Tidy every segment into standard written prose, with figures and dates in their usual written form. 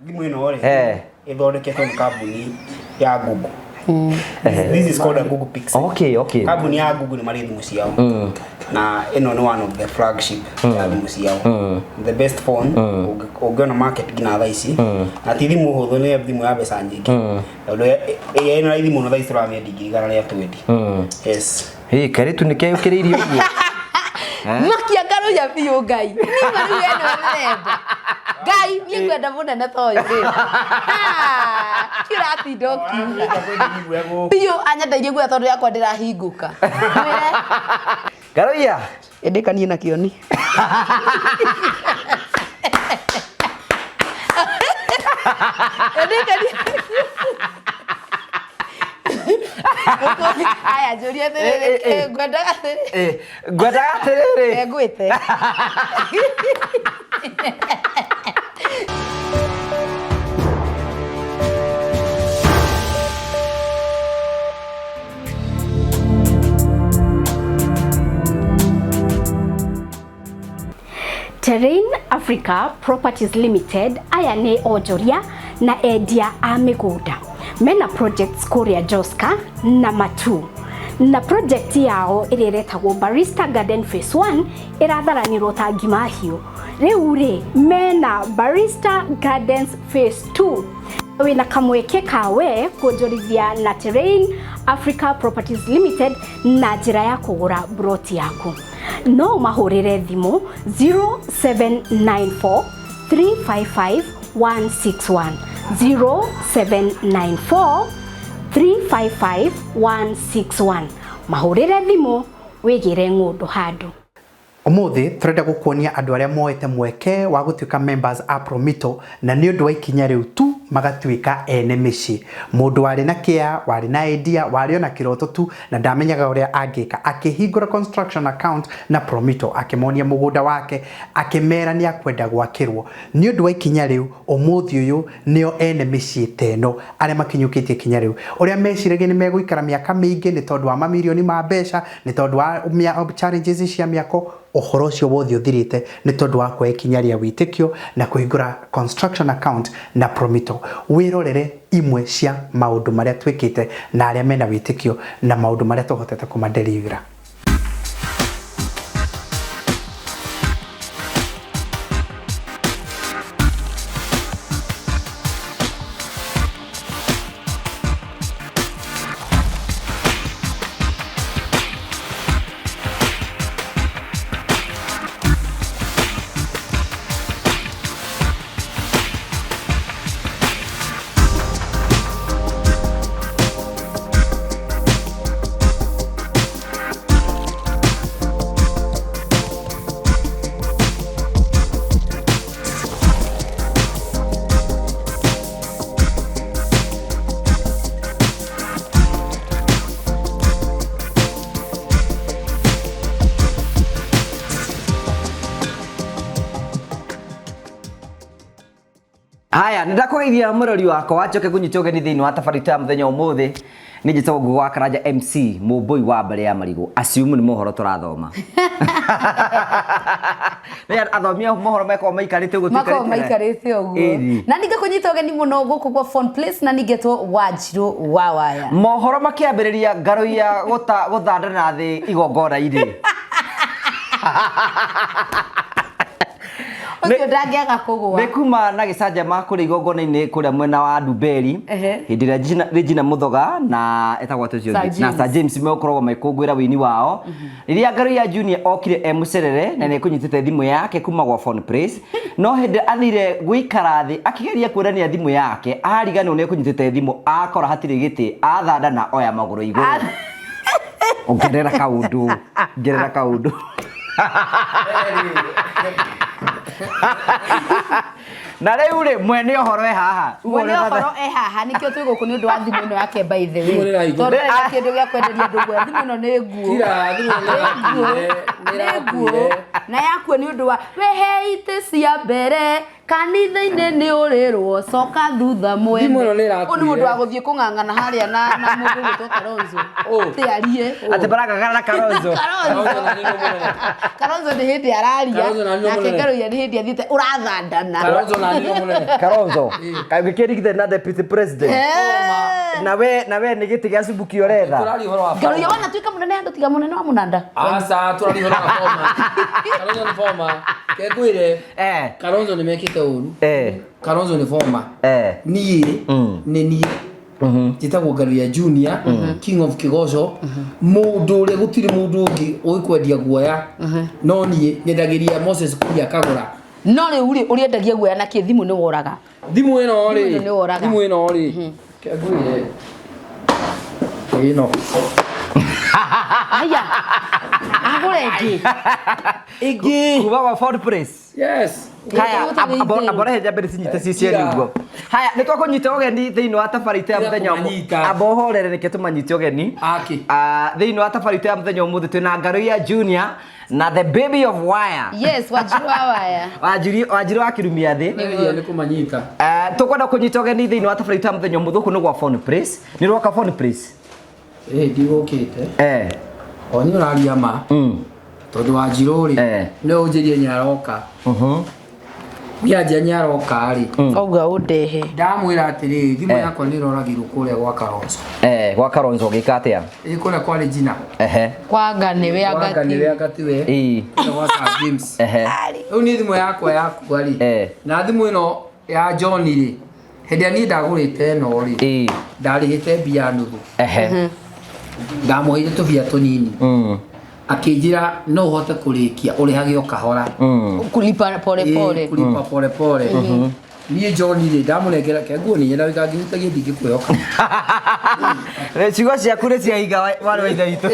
Thimũ ĩno rĩ, ĩthondeketwo nĩ kambuni ya Google. This is called a Google Pixel. Okay. Kambuni ya Google nĩ marĩ thimũ ciao. Na ĩno nĩ one of the flagship ya thimũ ciao. The best phone ũngĩona market nginya thaa ici. Na ti thimũ hũthũ, nĩ thimũ ya mbeca nyingĩ. Tondũ ĩrĩa ĩna raithi mũno thaa ici tũramĩendia 120,000. Yes. Hĩ, kairĩtu nĩ keyũkĩrĩirie ũguo. Makia ngaruya biũ Ngai. Niĩ ma rĩu ĩno ndĩrenda. Ngai, niĩ ngwenda mũnene ta ũyũ rĩ. Ah, kĩ ũratinda ũkiuga? Biũ anyendeirie guoya tondũ yakwa ndĩrahingũka. Mwĩre. Ngaruiya. Ĩndĩ kaniĩ na kĩoni. Ĩndĩ kaniĩ na kĩoni. Aya njũria atĩrĩrĩ, ngwendaga atĩrĩrĩ. Ngwendaga atĩrĩrĩ. Ngwĩte. Terrain Africa Properties Limited aya nĩ onjoria na endia a mĩgũnda mena projects kũrĩa Joska na Matu, na project yao ĩrĩa ĩretagwo Barista Garden Phase 1 ĩratharanĩrwo ta ngima hiũ. Rĩu rĩ mena Barista Gardens Phase 2. Wĩna kamweke ka we kuonjorithia na Terrain Africa Properties Limited na njĩra ya kũgũra broti yaku. No ũmahũrĩre thimũ 0794 355 161, 0794 355 161. Mahũrĩre thimũ wĩgĩre ng'ũndũ handũ. Ũmũthĩ tũrenda gũkuonia andũ arĩa moete mweke wa gũtuĩka members a Promito, na nĩ ũndũ wa ikinya rĩu tu magatuĩka ene mĩciĩ. Mũndũ warĩ na kĩa, warĩ na idea, warĩ ona kĩroto tu na ndamenyaga ũrĩa angĩka, akĩhingũra construction account na Promito, akĩmonia mũgũnda wake, akĩmera nĩ akwenda gwakĩrwo. Nĩ ũndũ wa ikinya rĩu, ũmũthĩ ũyũ nĩo ene mĩciĩ ta ĩno arĩa makinyũkĩtie ikinya rĩu. Ũrĩa meciragia nĩ megũikara mĩaka mĩingĩ nĩ tondũ wa mamirioni ma mbeca, nĩ tondũ wa challenges cia mĩako, ũhoro ũcio wothe ũthirĩte nĩ tondũ wa kuoya ikinya rĩa wĩtĩkio na kũhingũra construction account na Promito. Wĩrorere imwe cia maũndũ marĩa twĩkĩte na arĩa mena wĩtĩkio na maũndũ marĩa tũhotete kũmaderivera. Haya, nĩ ndakũgeithia mũrori wakwa, njoke kũnyita ũgeni thĩinĩ wa tabarĩra ya mũthenya ũmũthĩ. Nĩ njĩtagwo Ngugi wa Karanja MC, mũmbũi wa mbarĩ ya marigũ. Assume nĩ mohoro tũrathoma. Nĩ athomi a mohoro makoragwo maikarĩte ũguo. Makoragwo maikarĩte ũguo. Ĩni. Na ningĩ kũnyita ũgeni mũno gũkũ gwa Phone Place, na ningĩtwo Wanjirũ wa Waya. Mohoro makĩambĩrĩria ngaroia gũthanda na thĩ igongona-inĩ. Ũcio ndangĩaga kũgũa. Nĩ kuma na gĩcanjama kũrĩa igongona-inĩ kũrĩa mwena wa Ndumberi. Hĩndĩ ĩrĩa Regina Muthoga na etagwo atĩa ũcio Sir ũngĩ? Na James. Sir James megũkoragwo magĩkũngũĩra wĩini wao. Rĩrĩa Ngaruiya Junior okire e mũcerere na nĩ ekũnyitĩte thimũ yake kuma gwa Phone Place, no hĩndĩ athire gũikara thĩ akĩgeria kuonania thimũ yake, ariganĩrwo nĩ ekũnyitĩte thimũ, akora hatirĩ gĩtĩ, athanda na oya magũrũ igũrũ. Ongerera kaũndũ, ongerera kaũndũ. Na rĩu rĩ, mwene ũhoro e haha. Mwene ũhoro e haha, nĩkĩo twĩ gũkũ nĩ ũndũ wa thimũ ĩno yake, by the way. Thimũ nĩ ĩrahingũka. Tondũ ena kĩndũ gĩa kwenderia andũ guoya. Thimũ ĩno nĩ nguũ. Kira, thimũ nĩ ĩrakuire, nĩ Nĩ nguũ. ĩrakuire. Na yakuo nĩ ũndũ wa wehe itĩ cia mbere kanitha-inĩ nĩ ũrĩrwo coka thutha mwene. Thimũ ĩno nĩ ĩrakuire. Ũyũ nĩ mũndũ wa gũthiĩ kũng'ang'ana harĩa na mũndũ ũgwĩtwo Kalonzo. Ũ. Atĩ arie. Atĩ barang'ang'ana na Kalonzo. Kalonzo. Kalonzo na nĩ mũnene. Kalonzo nĩ hĩndĩ araria. Kalonzo na nĩ Nake mũnene. Ngaruiya nĩ hĩndĩ athiĩte ũrathandana. Kalonzo na Ona niĩ mũnene. Kalonzo kaĩ ũngĩkĩringithania na deputy president na we nĩ gĩtĩ gĩa Subuki ũretha. Tũraria ũhoro wa Ngaruya wanatuĩka mũnene andũ tiga mũnene wa mũnanda. Aca, tũraria ũhoro wa former. Kalonzo nĩ former. Ke ngwĩre. Kalonzo nĩ mekĩte ũru. Kalonzo nĩ former. Niĩ nĩ niĩ njĩtagwo Ngaruya Junior, King of Kĩgoco, mũndũ ũrĩa gũtirĩ mũndũ ũngĩ ũĩ kwendia guoya no niĩ. Nyendagĩria Moses Kuria akagũra. No rĩu rĩ, ũrĩendagia guoya na kĩ? Thimũ nĩ woraga. Thimũ ĩno rĩ, Thimũ ĩno nĩ woraga. Thimũ ĩno rĩ, ke ngwĩre, ĩno. Aya, agũre ĩngĩ. Ĩngĩ. Kuma gwa Ford Place. Yes. Haya. Gũtũ nĩ itheru. Ambora njambe cinyite ci cierĩ ũguo. Haya, nĩ twakũnyita ũgeni thĩinĩ wa tabarĩ itũ ya Tiga mũthenya kũmanyita. Amba ũhorere, nĩkĩo tũmanyite ũgeni. Aki. Ah, thĩinĩ wa tabarĩ itũ ya mũthenya ũmũthĩ twĩna Ngaruiya Junior na the baby of wire. Yes, Wanjiru wa waya. Wanjiru wa kirumia thĩ. Nĩ nĩ kũmanyita. Eh, tũkwenda kũnyita ũgeni thĩinĩ wa tabarĩ itũ ya mũthenya ũmũthĩ. Gũkũ nĩ gwa Phone Place. Nĩ rwoka Phone Place? Ĩ, ndigũkĩte. O nĩ ũraria ma. Tondũ Wanjirũ rĩ, nĩwe ũnjĩrie nĩaroka. Nĩanjia nĩaroka rĩ, Auga ũndehe. Ndamwĩra atĩrĩrĩ, thimũ yakwa nĩ ĩroragirwo kũrĩa gwa Kalonzo. Eh, gwa Kalonzo gĩka atĩa? Ĩ, kũrĩa kwa Regina. Kwanga nĩwe. Kwanga nĩwe. Angati. Angatiwe. Kũrĩa gwa Sir James. Rĩu niĩ thimũ yakwa yakua rĩ, na thimũ ĩno ya John rĩ, hĩndĩ ĩrĩa niĩ ndagũrĩte ĩno rĩ, ndarĩhĩte mbia nuthu. Ndamũheire tũbia tũnini. Akĩnjĩra no ũhote kũrĩkia ũrĩhage o kahora. Kulipa pole pole. Ĩ, kulipa pole pole. Niĩ John rĩ, ndamũnengera ke nguo nĩ nyenda wĩkangĩhutagia ndingĩkwĩhoka. Ciugo ciaku nĩ ciahinga, mwarĩ wa ithe witũ.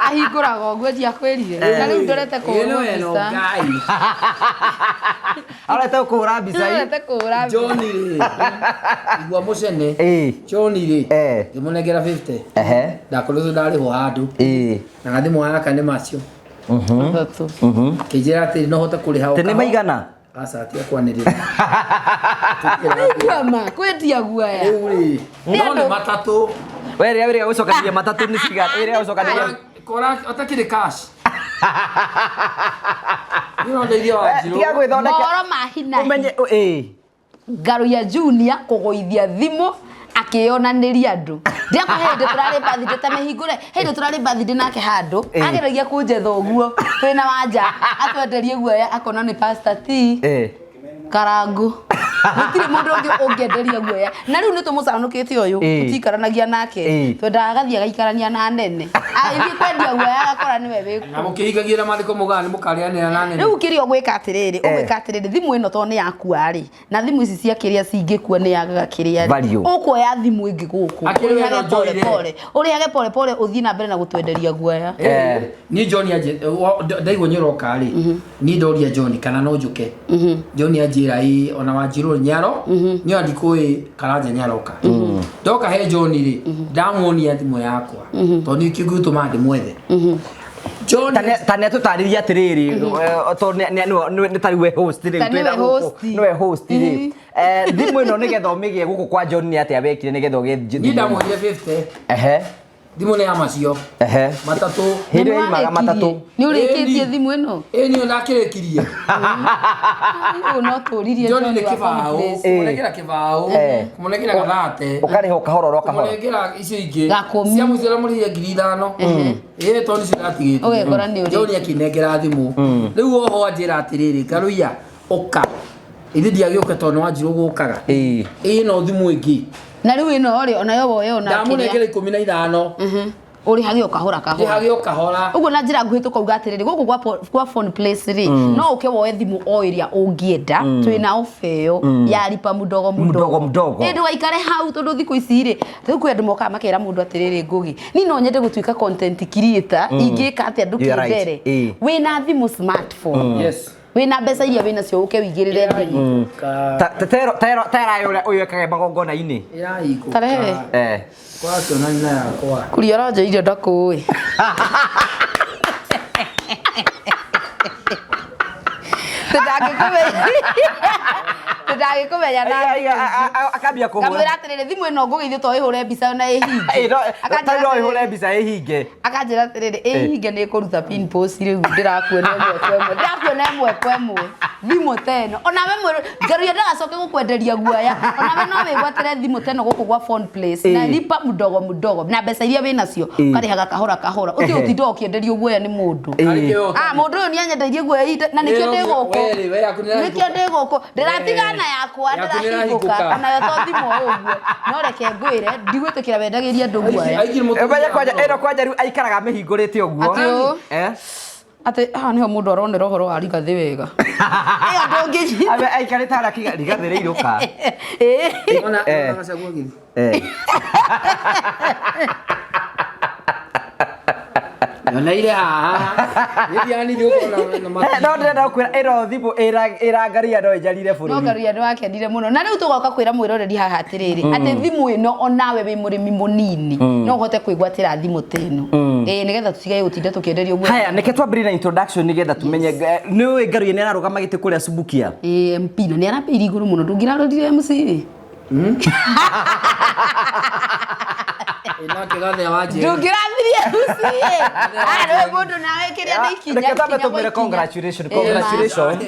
Ahingũraga ũguo, ndiakwĩrire na rĩu ndorete Ĩno kũhũrwo ĩno mbica. Ngai. Arete kũhũra mbica ii. Ndorete kũhũra mbica. John rĩ, igua mũcene. John rĩ, ngĩmũnengera 50. Ndakoretwo ndarĩhwo handũ. Na gathimũ gaka nĩ macio. Matatũ. Kĩnjĩra atĩrĩ, no hote kũrĩha o Tĩ nĩ kahora. maigana? Aca, tia kwanĩrĩra. Igua ma kwendia guoya. Rĩu rĩ, Nĩ no nĩ andũ- matatũ. We rĩrĩa wĩrĩga gũcokanĩria matatũ nĩ cigana? Wĩrĩga gũcokanĩria. Kora ũtakĩrĩ cash. Nĩ ũrondeithia Wanjirũ. Tiga gwĩthondeka. Mohoro ma hinahi. Ũmenye ĩ. Ngaruya Junior kũgũithia thimũ akĩyonanĩria andũ. Ndiakwa hĩndĩ tũrarĩ birthday, ta mĩhingũre, hĩndĩ tũrarĩ birthday nake handũ, ageragia kũnjetha ũguo twĩna wanja atwenderie guoya, akona nĩ Pastor T. Karangu gũtirĩ mũndũ ũngĩ ũngĩenderia guoya, na rĩu nĩ tũmũcanũkĩte ũyũ. Tũtiikaranagia nake. Twendaga agathiĩ agaikarania na nene, agĩthiĩ kwendia guoya agakora nĩwe wĩkuo. Na mũkĩhingagia na mathiko mũgaa nĩ mũkarĩanĩra na nene. Rĩu kĩrĩa ũgwĩka atĩrĩrĩ, ũgwĩka atĩrĩrĩ, thimũ ĩno tondũ nĩ yakua rĩ, na thimũ ici cia kĩrĩa cingĩkua nĩ yagaga kĩrĩa rĩ, Value. ũkuoya thimũ ĩngĩ gũkũ, Akĩrĩ ũrĩhage wena pole njoire. pole, ũrĩhage pole pole, ũthiĩ na mbere na gũtwenderia guoya. Niĩ John ndaigua nĩ ũroka rĩ, niĩ ndoria John kana no njũke. John anjĩra ĩ, ona Wanjirũ nyaro nĩ andikũĩ Karanja nĩaroka. Ndoka he John rĩ, ndamuonia thimũ yakwa tondũ nĩ kĩngĩtũma ndĩmwethe John. Ta nĩ atũtarĩrie atĩrĩrĩ, tondũ nĩ tarĩu we host rĩ, Ta nĩwe twĩna gũkũ, host. nĩwe host rĩ. Thimũ ĩno nĩgetha ũmĩgĩe gũkũ kwa John nĩ atĩa wekire nĩgetha ũgĩe Niĩ thimũ ĩno? ndamwonie 50. Thimũ nĩ ya macio. Matatũ. Hĩndĩ ĩyo yaimaga matatũ. Nĩ ũrĩkĩtie thimũ ĩno? Ĩ, niĩ ndakĩrĩkirie. Ũyũ no tũririe. John John nĩ wa kĩbaũ. Phone Place. Kũmũnengera kĩbaũ, kũmũnengera gathate, Ũkarĩha o kahora oro kahora. Kũmũnengera icio ingĩ Gakũmi. cia mũico ndamũrĩhire 5,000. Ĩ, tondũ icio ndatigĩtie. Ũgekora nĩ ũrĩkĩtie. John akĩnengera thimũ rĩu oho anjĩra atĩrĩrĩ, Ngaruiya ũka, ithe ndiagĩũka tondũ nĩ Wanjirũ gũkaga. Ĩno thimũ ĩngĩ. Na rĩu ĩno rĩ, onayo woye ona Ndamũnengera 15. Ũrĩhage o kahora kahora. Ndĩhage o kahora. Ũguo na njĩra nguhĩ tũkauga atĩrĩrĩ, gũkũ kwa Phone Place rĩ, no ũke woe thimũ o ĩrĩa ũngĩenda. Twĩna ofa ĩyo ya lipa mdogo mdogo mdogo. Ĩ, ndũgaikare hau, tondũ thikũ ici rĩ, rĩu kwĩ andũ mokaga makera mũndũ atĩrĩrĩ, Ngũgĩ, niĩ no nyende gũtuĩka content creator, ingĩka atĩa? You are right. Ndũkĩndere wĩna thimũ smartphone, wĩna mbeca iria wĩnacio, ũke wĩigĩrĩre thimũ. Tera ũrĩa ũyũ ekaga magongona-inĩ. Ĩrahingũka. Tarehe. Kwakĩona nyina yakwa. Kuria ũronja irio ndakũĩ. Ndagĩkũmenya na Ai, ai, ai, ai, akambia kũhũra. Ngamwĩra atĩrĩrĩ thimũ ĩno ngũgĩthiĩ to ĩhũre mbica na ĩhinge. No Akanjĩra no atĩrĩrĩ- ĩhũre mbica ĩhinge. Akanjĩra atĩrĩrĩ ĩhinge nĩ ĩkũruta pin post rĩu ndĩrakuona ĩmwe kwa ĩmwe ndĩrakuona ĩmwe kwa ĩmwe thimũ ta ĩno onawe mwĩrũ ngaruia ndagacoke gũkwenderia guoya onawe no wĩgwatĩre thimũ ta ĩno gũkũ gwa Phone Place na lipa mdogo mdogo na mbeca iria wĩnacio ũkarĩhaga kahora kahora ũtige gũtinda ũkĩenderio guoya nĩ mũndũ. Ah, mũndũ ũyũ nĩ anyendeirie guoya ihinda na nĩkĩo ndĩ gũkũ We rĩ, we yaku nĩ nĩkĩo ndĩ gũkũ ndĩratigana yakwa Yaku nĩ ndĩrahingũka ĩrahingũka. onayo to thimũ o ũguo no reke ngwĩre ndigwĩtĩkĩra wendagĩria andũ guoya. Menye kwanja ĩno kwanja rĩu aikaraga amĩhingũrĩte ũguo. Atĩ ũũ? Eh? Atĩ haha nĩho mũndũ aronera ũhoro wa Rigathĩ wega ĩyo ndũngĩnyita. Ame aikarĩte harĩa akiuga Rigathĩ rĩirũka. Ĩĩ. Ona Eh. gacagua gĩthi. Eh. Nyoneire haha. Gĩthiaga ningĩ ũkona na matu. No ndĩrenda gũkwĩra ĩno thimũ ĩrangaria no ĩnjarire No bũrũri. ngaruia nĩ wakenire mũno na rĩu tũgoka kwĩra mwĩroreri haha atĩrĩrĩ atĩ thimũ ĩno onawe wĩ mũrĩmi mũnini no ũhote kwĩgwatĩra thimũ ta ĩno ĩĩ nĩgetha tũtige gũtinda tũkĩenderio guoya. Haya, nĩke twambĩrĩrie na introduction nĩgetha tũmenye nĩ ũĩ Ngaruiya nĩ ararũgama gĩtĩ kũrĩa Subukia. Ĩĩ MP na nĩ arambĩire igũrũ mũno ndũngĩrarorire MC. Nake gathea wa njeri. Ndũngĩrathirie MC. Aya nĩwe mũndũ nawe kĩrĩa nĩ ikinya Reke twambe ikinya tũmwĩre gwa ikinya. congratulations, Ĩĩ, congratulations.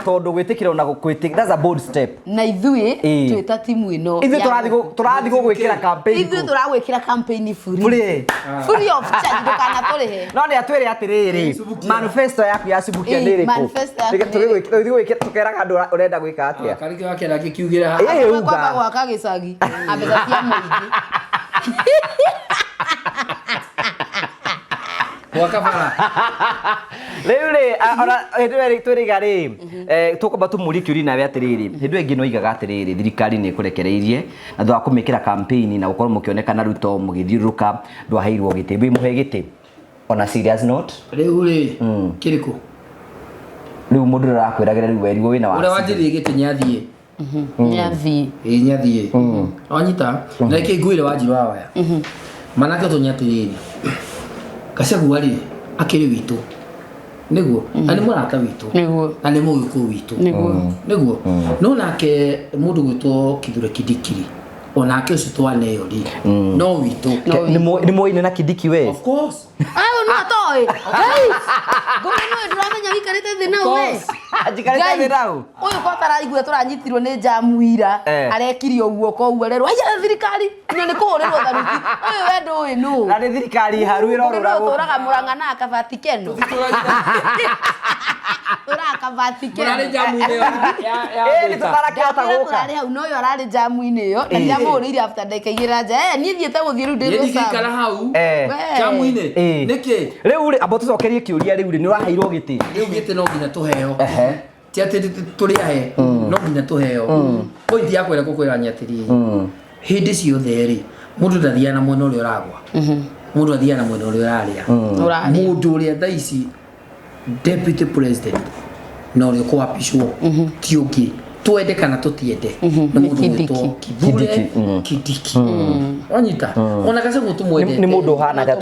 Tondũ gwĩtĩkĩra ona gwĩtĩkĩra that's a bold step. Na ithuĩ Ĩĩ. twĩ ta timu ĩno Ithuĩ ya tũrathiĩ gũgwĩkĩra campaign ithuĩ kũ. tũragwĩkĩra campaign free. Free. Free of charge ndũkanatũrĩhe. No nĩ atwĩre atĩrĩrĩ, manifesto yaku ya Subukia Ĩĩ, nĩ ĩrĩkũ? manifesto yaku Reke nĩ ĩrĩkũ? tũgĩthiĩ gwĩkĩra tũkeraga andũ ũrenda gwĩka atĩa. Karĩkĩ wake nake kiugĩra haha. Ĩĩ, Kwamba uga. gwaka gĩcagi na mbeca cia mũingĩ. Gwaka bara. Rĩu rĩ, ona hĩndĩ ĩyo twĩrĩga rĩ, tũkwamba tũmũrie kĩũria nawe atĩrĩrĩ, hĩndĩ ĩyo ĩngĩ noigaga atĩrĩrĩ, thirikari nĩ ĩkũrekereirie na thutha wa kũmĩkĩra campaign na gũkorwo mũkĩonekana Ruto mũgĩthiũrũrũka ndwaheirwo gĩtĩ, wĩ mũhe gĩtĩ on a serious note. Rĩu rĩ, kĩrĩkũ? Rĩu mũndũ ũrĩa ũrakwĩragĩra rĩu werirwo wĩna Ũrĩa wa wanjĩrĩire gĩtĩ nĩathiĩ. Nĩathiĩ. Ĩĩ nĩathiĩ. Wanyita? Na reke ngwĩre wanjirũ wa waya. Manake tũnya atĩrĩrĩ. Gachagua rĩ, akĩrĩ witũ. Nĩguo, na nĩ mũrata witũ. Nĩguo. Na nĩ mũgĩkũyũ witũ. Nĩguo. Nĩguo. No nake mũndũ gwĩtwo Kithure Kindiki rĩ, onake ũcio twaneo rĩ, no witũ. Nĩ mũine na Kindiki we. Of course. Ayo no atoĩ. Ngai. Ngũgĩ nĩwe ndũramenya wĩikarĩte thĩ nau we. Njikarĩte thĩ nau. Ũyũ ko taraigua tũranyitirwo nĩ jamu ira. Arekire ũguo koguo arerwo aya thirikari ino nĩ kũhũrĩrwo tharuti. Ũyũ we ndũĩ nũ. Na nĩ thirikari haru ĩrorũra gũkũ. Tũraga Mũrang'a na Kabati Keno. Tũraga Kabati Keno. Mũrarĩ jamu-inĩ ya Ĩĩ nĩ tũtarakĩhota Ndakwĩra gũka. tũrarĩ hau no ũyũ ararĩ jamu-inĩ ĩyo na ndĩramũhũrĩire after ndagĩka igĩrĩ anja eh niĩ thiĩte gũthiĩ rĩu ndĩ Niĩ Roysambu. ndingĩikara hau. We. Jamu-inĩ. Nĩkĩ? Rĩu rĩ, amba tũcokerie kĩũria rĩu rĩ, nĩ ũraheirwo gĩtĩ. Rĩu gĩtĩ no nginya tũheo. Ti atĩ tũrĩ ahe, no nginya tũheo. Point yakwa ĩrĩa ngũkwĩra nĩ atĩrĩrĩ, hĩndĩ ciothe rĩ, mũndũ ndathiaga na mwena ũrĩa ũragwa. Mũndũ athiaga na mwena ũrĩa ũrarĩa. Ũrarĩa. Mũndũ ũrĩa thaa ici deputy president na ũrĩa ũkũapishwo ti ũngĩ twende kana tũtiende nĩ mũndũ Kindiki. ũgwĩtwo Kithure Kindiki. Wanyita? Ona Gachagua tũmwendete. Nĩ mũndũ ũhana atĩa?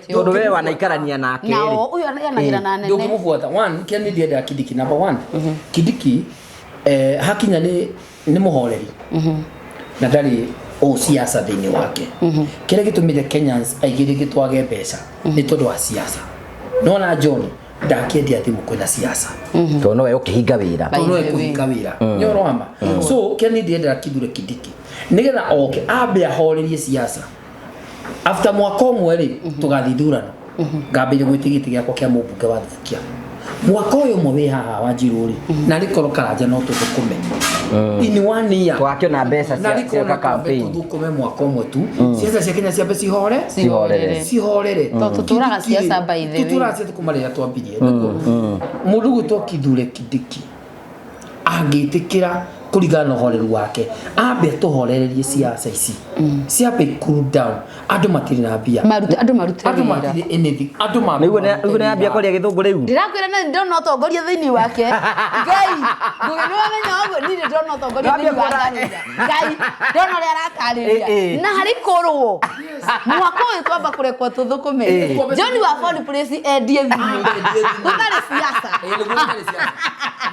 Tondũ we wanaikarania nake rĩ. Nao ũyũ anagĩra na nene. Ndũngĩmũbuata. One, kĩrĩa niĩ ndiendaga Kindiki, number one, Kindiki hakinya nĩ mũhoreri na ndarĩ ũ siasa thĩinĩ wake. Kĩrĩa gĩtũmĩte Kenyans aingĩ rĩngĩ twage mbeca nĩ tondũ wa siasa. Nona John ndakĩendia thimũ kwĩna siasa. Tondũ nowe ũkĩhinga wĩra. Tondũ nowe kũhinga wĩra. Nĩ ũhoro wa ma. So kĩrĩa niĩ ndiendaga Kithure Kindiki nĩgetha oke ambe ahorerie siasa. After mwaka ũmwe rĩ, tũgathiĩ ithurano. Ngambĩrĩria gwĩtia gĩtĩ gĩakwa kĩa mũmbunge wa Thubukia. Mwaka ũyũ ũmwe wĩ haha Wanjirũ rĩ, na rĩkorwo Karanja no tũthũkũme. In one year. Twakĩona mbeca Na cia rĩkorwo cia no twambe campaign. tũthũkũme mwaka ũmwe tu. Siasa cia Kenya ciambe cihore. Cihorere. Cihorere. Tondũ tũtũraga siasa by the way. Tũtũraga siasa kuma rĩrĩa twambirie. Mũndũ ũgwĩtwo Kithure Kindiki angĩtĩkĩra kũringana na ũhoreru wake ambe atũhorererie siasa ici ciambe cool down andũ matirĩ na mbia Marute andũ marute andũ wĩra. matirĩ anything andũ mambe Nĩguo marute nĩguo nĩambia wĩra. kwaria gĩthũngũ rĩu. Ndĩrakwĩra na ndĩrona ũtongoria thĩinĩ wake. Ngai, Ngũgĩ nĩ wamenya ũguo niĩ ndĩrona ũtongoria thĩinĩ wa Ngaruiya. Ngai, ndĩrona ũrĩa aratarĩria. Na harĩ kũrwo. Mwaka ũyũ twamba kũrekwo tũthũkũme. John wa Phone Place endie thimũ. Gũtarĩ siasa. Ĩĩ, nĩguo gũtarĩ siasa.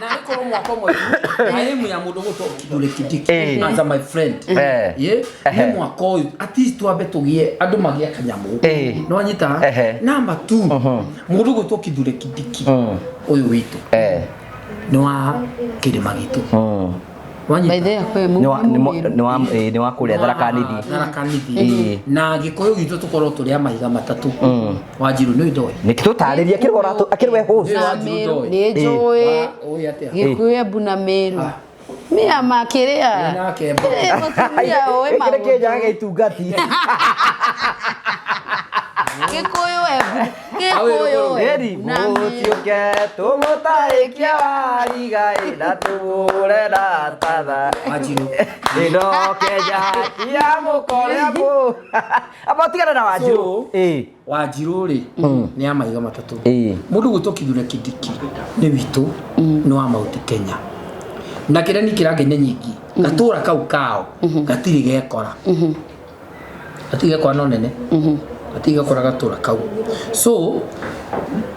Na rĩkorwo mwaka ũmwe tu na aim ya mũndũ ũgũtwo Kithure Kindiki Eh. as a my friend Eh. ye Ehe. nĩ mwaka ũyũ at least twambe tũgĩe andũ magĩe kanyamũ Eh. nĩ wanyita Ehe. namba 2 mũndũ ũgwĩtwo Kithure Kindiki ũyũ witũ Eh. nĩ wa kĩrĩma gitũ Mm. wanyita By the way, Nĩ wa- nĩ mo- nĩ wa eh, nĩ wa kũrĩa Tharaka Nithi. Tharaka Nithi Ĩĩ. na gĩkũyũ gitũ tũkorwo tũrĩ a mahiga matatũ Wanjiru nĩ ndoĩ Nĩkĩ tũtarĩrie kĩrĩa ũratũ akĩrĩ we host. Nĩ na Wanjiru Meru ndoĩ. nĩ njũĩ Ũĩ atĩa Gĩkũyũ Embu na Meru mĩa makĩrĩa Nĩ nake mbo. mũtumia ũĩ Gĩkĩ nĩ maũndũ kĩnjaga gĩa itungati. Gĩkũyũ Embu Gĩkũyũ Eri Embu na Meru mũtiũke tũmũtarĩkia warigai na tũhũre na tatha. Wanjiru Ĩno Kenya ya mũkore mũ. Amba tigana na Wanjiru. So- Ĩĩ. Wanjiru rĩ nĩ a mahiga matatũ Ĩĩ. mũndũ gwĩtwo Kithure Kindiki nĩ witũ nĩ wa Mount Kenya na kĩrĩa niĩ kĩrangenia nyingĩ gatũra kau kao gatirĩ gekora gatirĩ gekora no nene gatirĩ gekora gatũra kau so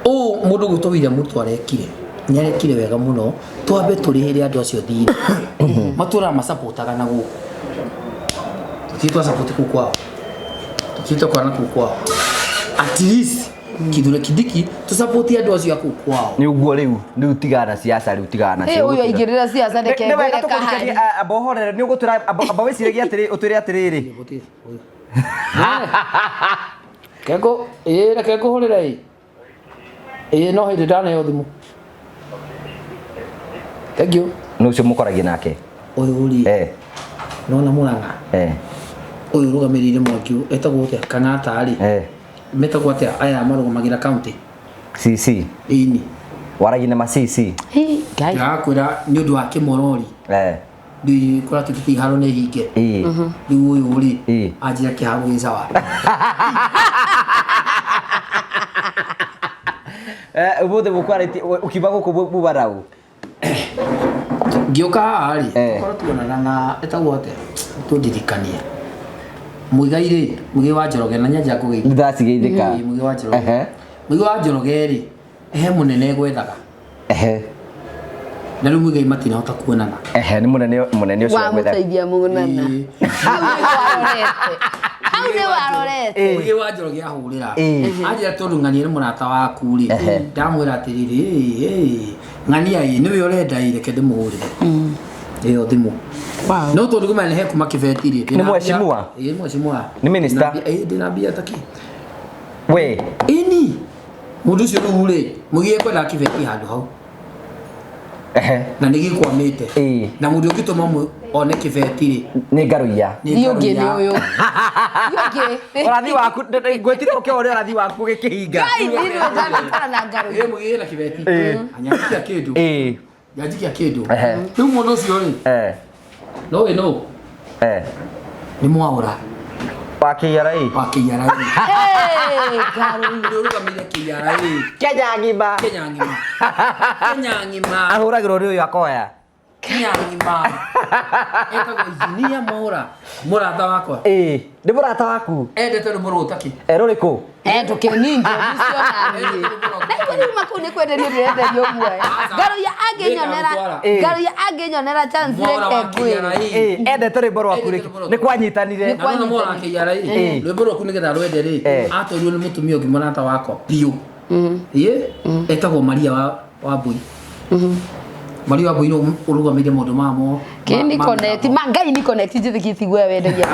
ũũ mũndũ gwĩtwo William Ruto arekire nĩ arekire wega mũno twambe tũrĩhĩre andũ acio thirĩ matũraga macapotaga na gũkũ tũtirĩ twacapoti kũu kwao tũtirĩ twakora na kũu kwao at least Kithure Kindiki tũcapoti andũ acio a kũu kwao Nĩ ũguo rĩu rĩu tigana na siasa rĩu tigana na Ĩ, ũyũ aingĩrĩra siasa reke Nĩ wega ngwĩre kahari tũkũrikania amba ũhorere nĩ ũgũtwĩra amba wĩciragie atĩrĩ ũtwĩre atĩrĩrĩ. Keko, ĩĩ reke ngũhũrĩre ĩ. Ĩĩ no hĩndĩ ndaneo thimũ. Thank you. Nĩ ũcio mũkoragia nake. Ũyũ rĩ, Eh. nona Mũrang'a. Eh. Ũyũ ũrũgamĩrĩire mwaki ũyũ, etagwo atĩa? Kang'ata rĩ. Eh. Metagwo atĩa aya marũgamagĩra county? CC. Ĩni. Waragia na ma CC. Hi, Ngai Ndĩrakwĩra nĩ ũndũ wa kĩmorori. Eh. Rĩu kũratuĩkĩte iharo nĩ hinge. Ĩĩ. Rĩu ũyũ rĩ, Ĩĩ. anjĩra kĩharo gĩ sawa. Eh, ũmũthĩ mũkwarĩtie ũkiuma gũkũ muma nau. Ngĩũka haha rĩ, Eh. tũkorwo tuonana na etagwo atĩa? Tũndirikanie. Mũigai rĩ, Mũigai wa Njoroge na nyanjia kũgeithia. Ndacigeithĩka. Ĩĩ, Mũigai wa Njoroge. Ehe. Mũigai wa Njoroge rĩ, he mũnene gwethaga. Ehe. Na rĩu Mũigai matinahota kuonana. Ehe, nĩ mũnene mũnene ũcio agwethaga. wamũteithia mũnana Ĩĩ. hau nĩ warorete hau nĩ warorete Mũigai wa Njoroge ahũrĩra. Ĩĩ. Anjĩra tondũ ng'ania nĩ mũrata waku rĩ. Ehe. Ndamwĩra atĩrĩrĩ, ĩĩ, ĩĩ, ng'ania ĩ, nĩwe ũrenda ĩ, reke ndĩmũhũrĩre. Ĩyo thimũ. Wow. No tondũ kũmenya nĩ hekuma kĩbeti rĩ. Nĩ mheshimiwa? Ĩĩ, mheshimiwa. Nĩ minister? Ĩĩ, ndĩna mbia ta kĩ. We. Ĩni. Mũndũ ũcio rĩu rĩ, mũigai ekwendaga kĩbeti handũ hau. Ehe. Na nĩ gĩkwamĩte. Ĩĩ. Na mũndũ ũngĩtũma one kĩbeti rĩ, Nĩ ngaruiya. nĩ Thiĩ ũngĩ nĩ Ngaruiya. ũyũ Thiĩ ũngĩ Ũrathi waku ngwĩtire ũke ũrĩa ũrathi waku gĩkĩhinga. Ngai niĩ nĩwe ndanakora na ngarũ Ĩĩ, mũigai ena kĩbeti. Ĩĩ. Anyanjikia kĩndũ. Ĩĩ. Nyanjikia kĩndũ. Ehe. Rĩu mũndũ ũcio rĩ, Eh. no ĩ no, Eh. nĩ mwaũra Wa KRA. wa KRA. Hey, ngarũ Nĩ ũrũgamĩrĩire KRA. Kenya ng'ima. Kenya ng'ima. Kenya ng'ima. Ahũragĩrwo nĩ ũyũ akoya. Kenya ng'ima. Etagwo Engineer Mwaũra, mũrata wakwa. Ĩĩ. Nĩ mũrata waku. Endete rwĩmbo rũũ Eh, rũrĩkũ? ndũkĩninje ũcio naniĩ na rĩu rĩu makũu nĩ kwenderio ndĩrenderio ũguo ngaruia angĩnyonera Ĩĩ. ngaruia angĩnyonera chance Mwaũra reke wa ngwĩre KRA. Ĩĩ, endete rwĩmbo rwaku Endete rĩkĩ? rwĩmbo rwaku. Nĩ kwanyitanire. Nĩ Na nona mwaũra wa KRA. Ĩĩ. Rwĩmbo rwaku nĩgetha rwende rĩ, Eh. atwarirwo nĩ mũtumia ũngĩ mũrata wakwa biũ. Ĩĩ, etagwo Maria wa Mbui. Maria wa Mbui nĩwe ũrũgamĩrĩire maũndũ maya mo. Kĩ ni connect ma Ngai ni connect njĩtĩkĩtie guoya wendagia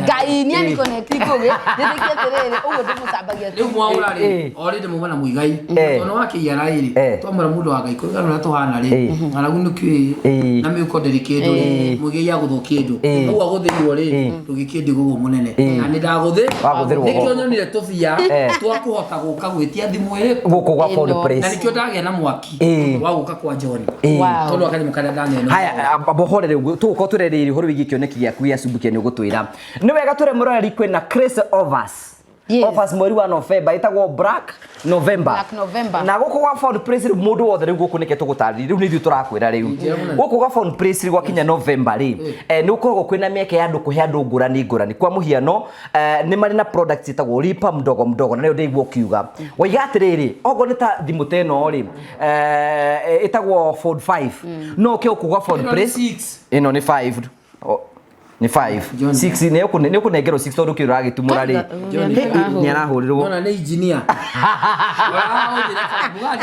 Ngai ni ani connect ngũgĩ njĩtĩkie atĩrĩrĩ ũguo ndĩmũcambagia Rĩu mwaũra rĩ, Ĩĩ. o rĩndĩ mauma na Mũigai. Ĩĩ. Tondũ wa KRA rĩ, Ĩĩ. twamwĩra mũndũ wa Ngai kũringana na ũrĩa tũhana rĩ, Ĩĩ. ng'aragu nĩkĩĩ Ĩĩ. na mĩhuko ndĩrĩ kĩndũ rĩ, Ĩĩ. Mũigai agũthwo kĩndũ. Ĩĩ. Ũguo agũthĩirwo rĩ, Ĩĩ. ndũgĩkĩndĩ gũgũ mũnene. Ĩĩ. Na nĩ ndagũthĩ. Wagũthĩrwo Nĩkĩo ho. nyonire tũbia Eh. twa kũhota gũka gwĩtia thimũ ĩrĩkũ. Gũkũ gwa Phone Ĩno. Na Place. nĩkĩo ndagĩa na mwaki Ĩĩ. wa gũka kwa John. Ĩĩ. Wow. Tondũ akanyamũ karĩa ndaneo nĩ Haya, amba ũhorere ũguo tũgũkorwo tũrereire ũhoro wĩgiĩ kĩoneki gĩaku gĩa Subukia nĩ ũgũtwĩra. Nĩ wega tũre mũroreri kwĩna Chris Overs. Yes. Offers mweri wa November ĩtagwo Black November. Black November. Na gũkũ gwa Phone Place rĩu mũndũ wothe rĩu gũkũ nĩkĩo tũgũtarĩria rĩu nĩ ithuĩ tũrakwĩra rĩu. Gũkũ gwa Phone Place rĩu gwakinya November rĩ, nĩ gũkoragwo kwĩna mĩeke ya andũ kũhe andũ ngũrani ngũrani. Kwa mũhiano, nĩ marĩ na products ĩtagwo Lipa Mdogo Mdogo na nĩyo ndĩigua ũkiuga. Waiga atĩrĩrĩ, okorwo nĩ ta thimũ ta ĩno rĩ, ĩtagwo Fold 5. No ũke gũkũ gwa Phone Ĩno nĩ Place. six. Ĩno nĩ 5. Nĩ 5. John. 6 nĩ ũkũnengerwo 6 tondũ kĩu ũragĩtumũra rĩ. John. Nĩ arahũrĩrwo. Nona nĩ engineer.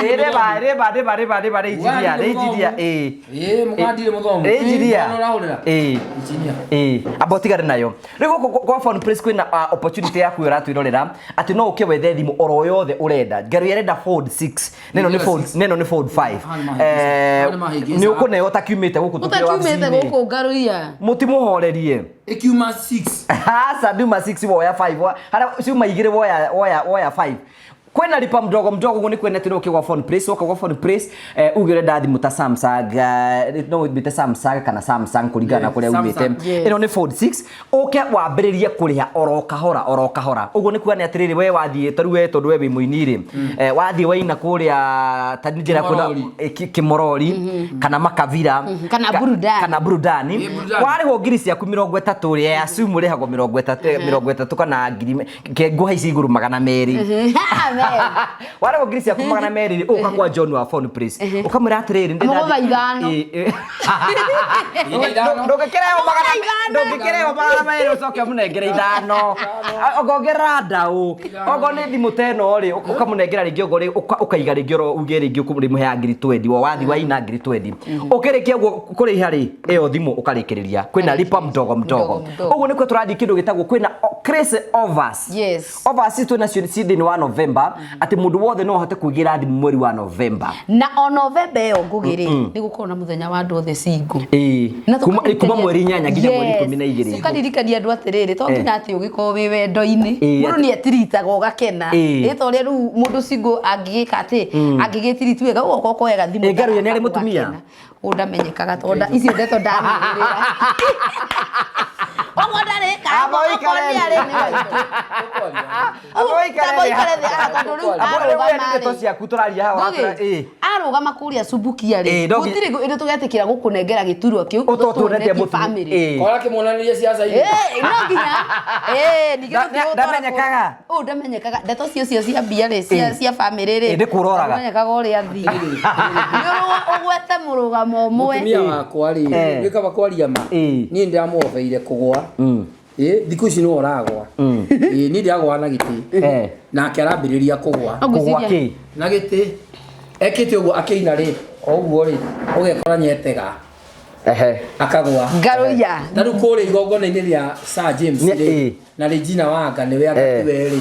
Ĩ, rĩba rĩba rĩba rĩba rĩba nĩ engineer, nĩ engineer, ĩ. Ĩ, mũgandire mũthomu. Nĩ engineer. Nona ũrahũrĩra. Ĩ. Engineer. Ĩ, amba ũtigane nayo. Rĩu gũkũ kwa Phone Place kwĩna opportunity yaku ũratwĩrorera atĩ no ũke wethe thimũ oro yothe ũrenda. Ngarũ arenda Fold 6. Neno nĩ Fold, neno nĩ Fold 5. Haya nĩ mahĩngĩca. Nĩ ũkũneo ta kiumĩte gũkũ tũkĩrĩ Ũtakiumĩte wabici-inĩ. gũkũ ngaruia. Mũtimũhorerie. Ĩkiuma 6. Aca nduma 6 woya 5 harĩa ciuma igĩrĩ woya woya woya 5. Kwĩna lipa mdogo mdogo ũguo nĩ kwĩna atĩ no ũke gwa Phone Place, woka gwa Phone Place, uge ũrenda thimũ ta Samsung, no ũmĩte Samsung kana Samsung kũringana na kũrĩa umĩte. Samsung. Yes. Ĩno nĩ Fold 6, ũke wambĩrĩrie kũrĩha oro kahora oro kahora. Ũguo nĩ kuga nĩ atĩrĩrĩ, we wathiĩ ta rĩu we tondũ we wĩ mũini rĩ, wathiĩ waina kũrĩa ta njĩra kwĩna Kĩmorori. Kĩmorori kana Makavira Kana Burudani. kana Burudani. Ĩ, Burudani. Warĩhwo ngiri ciaku 30 rĩ, assume ũrĩhagwo 30 kana ngiri ngũhaicia igũrũ 200. Amen. Warĩhwo ngiri ciaku 200 rĩ, ũka kwa John wa Phone Place ũkamwĩra atĩrĩrĩ, ndĩna Amũgũtha ithano. Ĩ, ĩ. Ithano. Ndũngĩkĩrehwo magana ndũngĩkĩrehwo 200 ũcoke ũmũnengere ithano. Ongongerera ndaũ. Okorwo nĩ thimũ ta ĩno rĩ, ũkamũnengera rĩngĩ okorwo rĩ, ũkaiga rĩngĩ oro uge rĩngĩ ũkũmũheaga ngiri 20, wo wathiĩ waina ngiri 20. Ũkĩrĩkia ũguo kũrĩha rĩ, ĩyo thimũ ũkarĩkĩrĩria. Kwĩna lipa mdogo mdogo. Mdogo mdogo. Ũguo nĩkuo tũrathiĩ kĩndũ gĩtagwo kwĩna crazy offers. Yes. Offers twĩna cio ci thĩinĩ wa November atĩ mũndũ wothe no ahote kwĩgĩra thimũ mweri wa November. Na o November ĩyo ngũgĩ rĩ, nĩ gũkorwo na mũthenya wa andũ othe single. Ĩĩ. Na Kuma tũkaririkania- kuma mweri 8 nginya mweri Yes. 12. Tũkaririkania andũ atĩrĩrĩ, to nginya atĩ ũgĩkorwo wĩ wendo-inĩ. Ĩĩ, Mũndũ nĩ etiritaga ũgakena. Ĩĩ. Ĩ ta ũrĩa rĩu mũndũ single angĩgĩka atĩ, angĩgĩtiriti wega, ũgoka ũkoya gathimũ Ĩ, Ngaruiya nĩ arĩ mũtumia? ũgakena. Ũũ ndamenyekaga tondũ icio ndeto ndamĩgũrĩra. Ũguo ndarĩ Amba okorwo ũikare nĩ thĩ. arĩ nĩ waitũ. Amba ũikare Tamba thĩ. ũikare thĩ haha tondũ rĩu Amba rĩu arũgama we nĩ ndeto rĩ. ciaku tũraria haha Ngũgĩ, watũra- ĩ. arũgama kũrĩa Subukia rĩ, Ĩ, no nginya- gũtirĩ ĩndĩ tũgetĩkĩra gũkũnengera gĩturwa kĩu Ũtotuonetie tũtuonetie mũtumia. family. Ĩ. Kora kĩmuonanirie ciaca-inĩ. Ĩ, no nginya. Ĩ, ningĩ tũtirĩ gũtwara Ndamenyekaga. Ũũ ndamenyekaga. Ndeto cio cio cia mbia rĩ, cia Ĩ. cia family rĩ. Ĩ, nĩ kũroraga. Ndamenyekaga ũrĩa athiĩ. Nĩ ũgwete mũrũgamo ũmwe. Mũtumia wakwa rĩ, Eh. nĩ kaba kwaria ma. Ĩ. Niĩ ndĩramũobeire kũgũa. Ĩ, thikũ ici nĩwe ũragũa. Ĩ, niĩ ndĩragũa na gĩtĩ. Eh. Nake arambĩrĩria kũgũa. No Kũgũa ngwĩciria- kĩ? Na gĩtĩ ekĩte ũguo akĩina rĩ, o ũguo rĩ, ũgekora nĩetega Ehe. akagũa. Ngaruiya. Ta rĩu kũrĩa igongona-inĩ rĩa Sir James Nĩ- rĩ, ĩ. na Regina Wanga nĩwe angatiwe rĩ.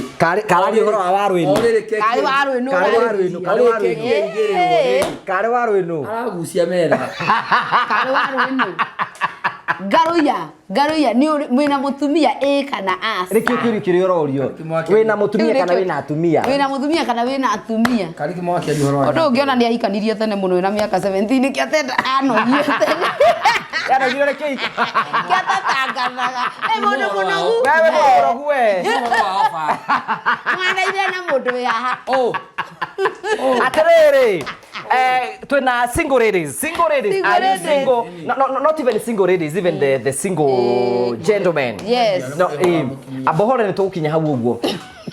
Kararia ũhoro wa Warũĩnũ. O rĩrĩ keki- Karĩ Warũĩnũ. Karĩ Warũĩnũ, karĩ O rĩrĩ Warũĩnũ. keki ĩigĩrĩrwo rĩ, Karĩ Warũĩnũ. aragucia metha. Karĩ Warũĩnũ. Ngaruiya, Ngaruiya nĩ mwĩna mũtumia ĩ kana aca. Nĩkĩo kĩũria kĩrĩa ũrorio. Kĩmwake. Wĩna mũtumia Kĩu kana nĩkĩo- wĩna atumia? Wĩna mũtumia kana wĩna atumia. Karĩ kĩmwakĩaria ũhoro wa Ũndũ ũngĩona nĩ ahikanirie tene mũno wĩna mĩaka 17 nĩkĩo atenda anogie tene. Yanogire nĩ kĩhiko. Kĩo atatangathaga. Ĩ mũndũ mũnogu. Wewe mũndũ mũnogu we. Ũhoro wa offer. Mwanaire na mũndũ wĩ haha. Oh. Atĩrĩrĩ, twĩna single ladies, single ladies. Single Are you ladies. single? No, no, no, not even single ladies, even the single gentlemen. Yes. No, amba hore nĩ tũgũkinya hau ũguo.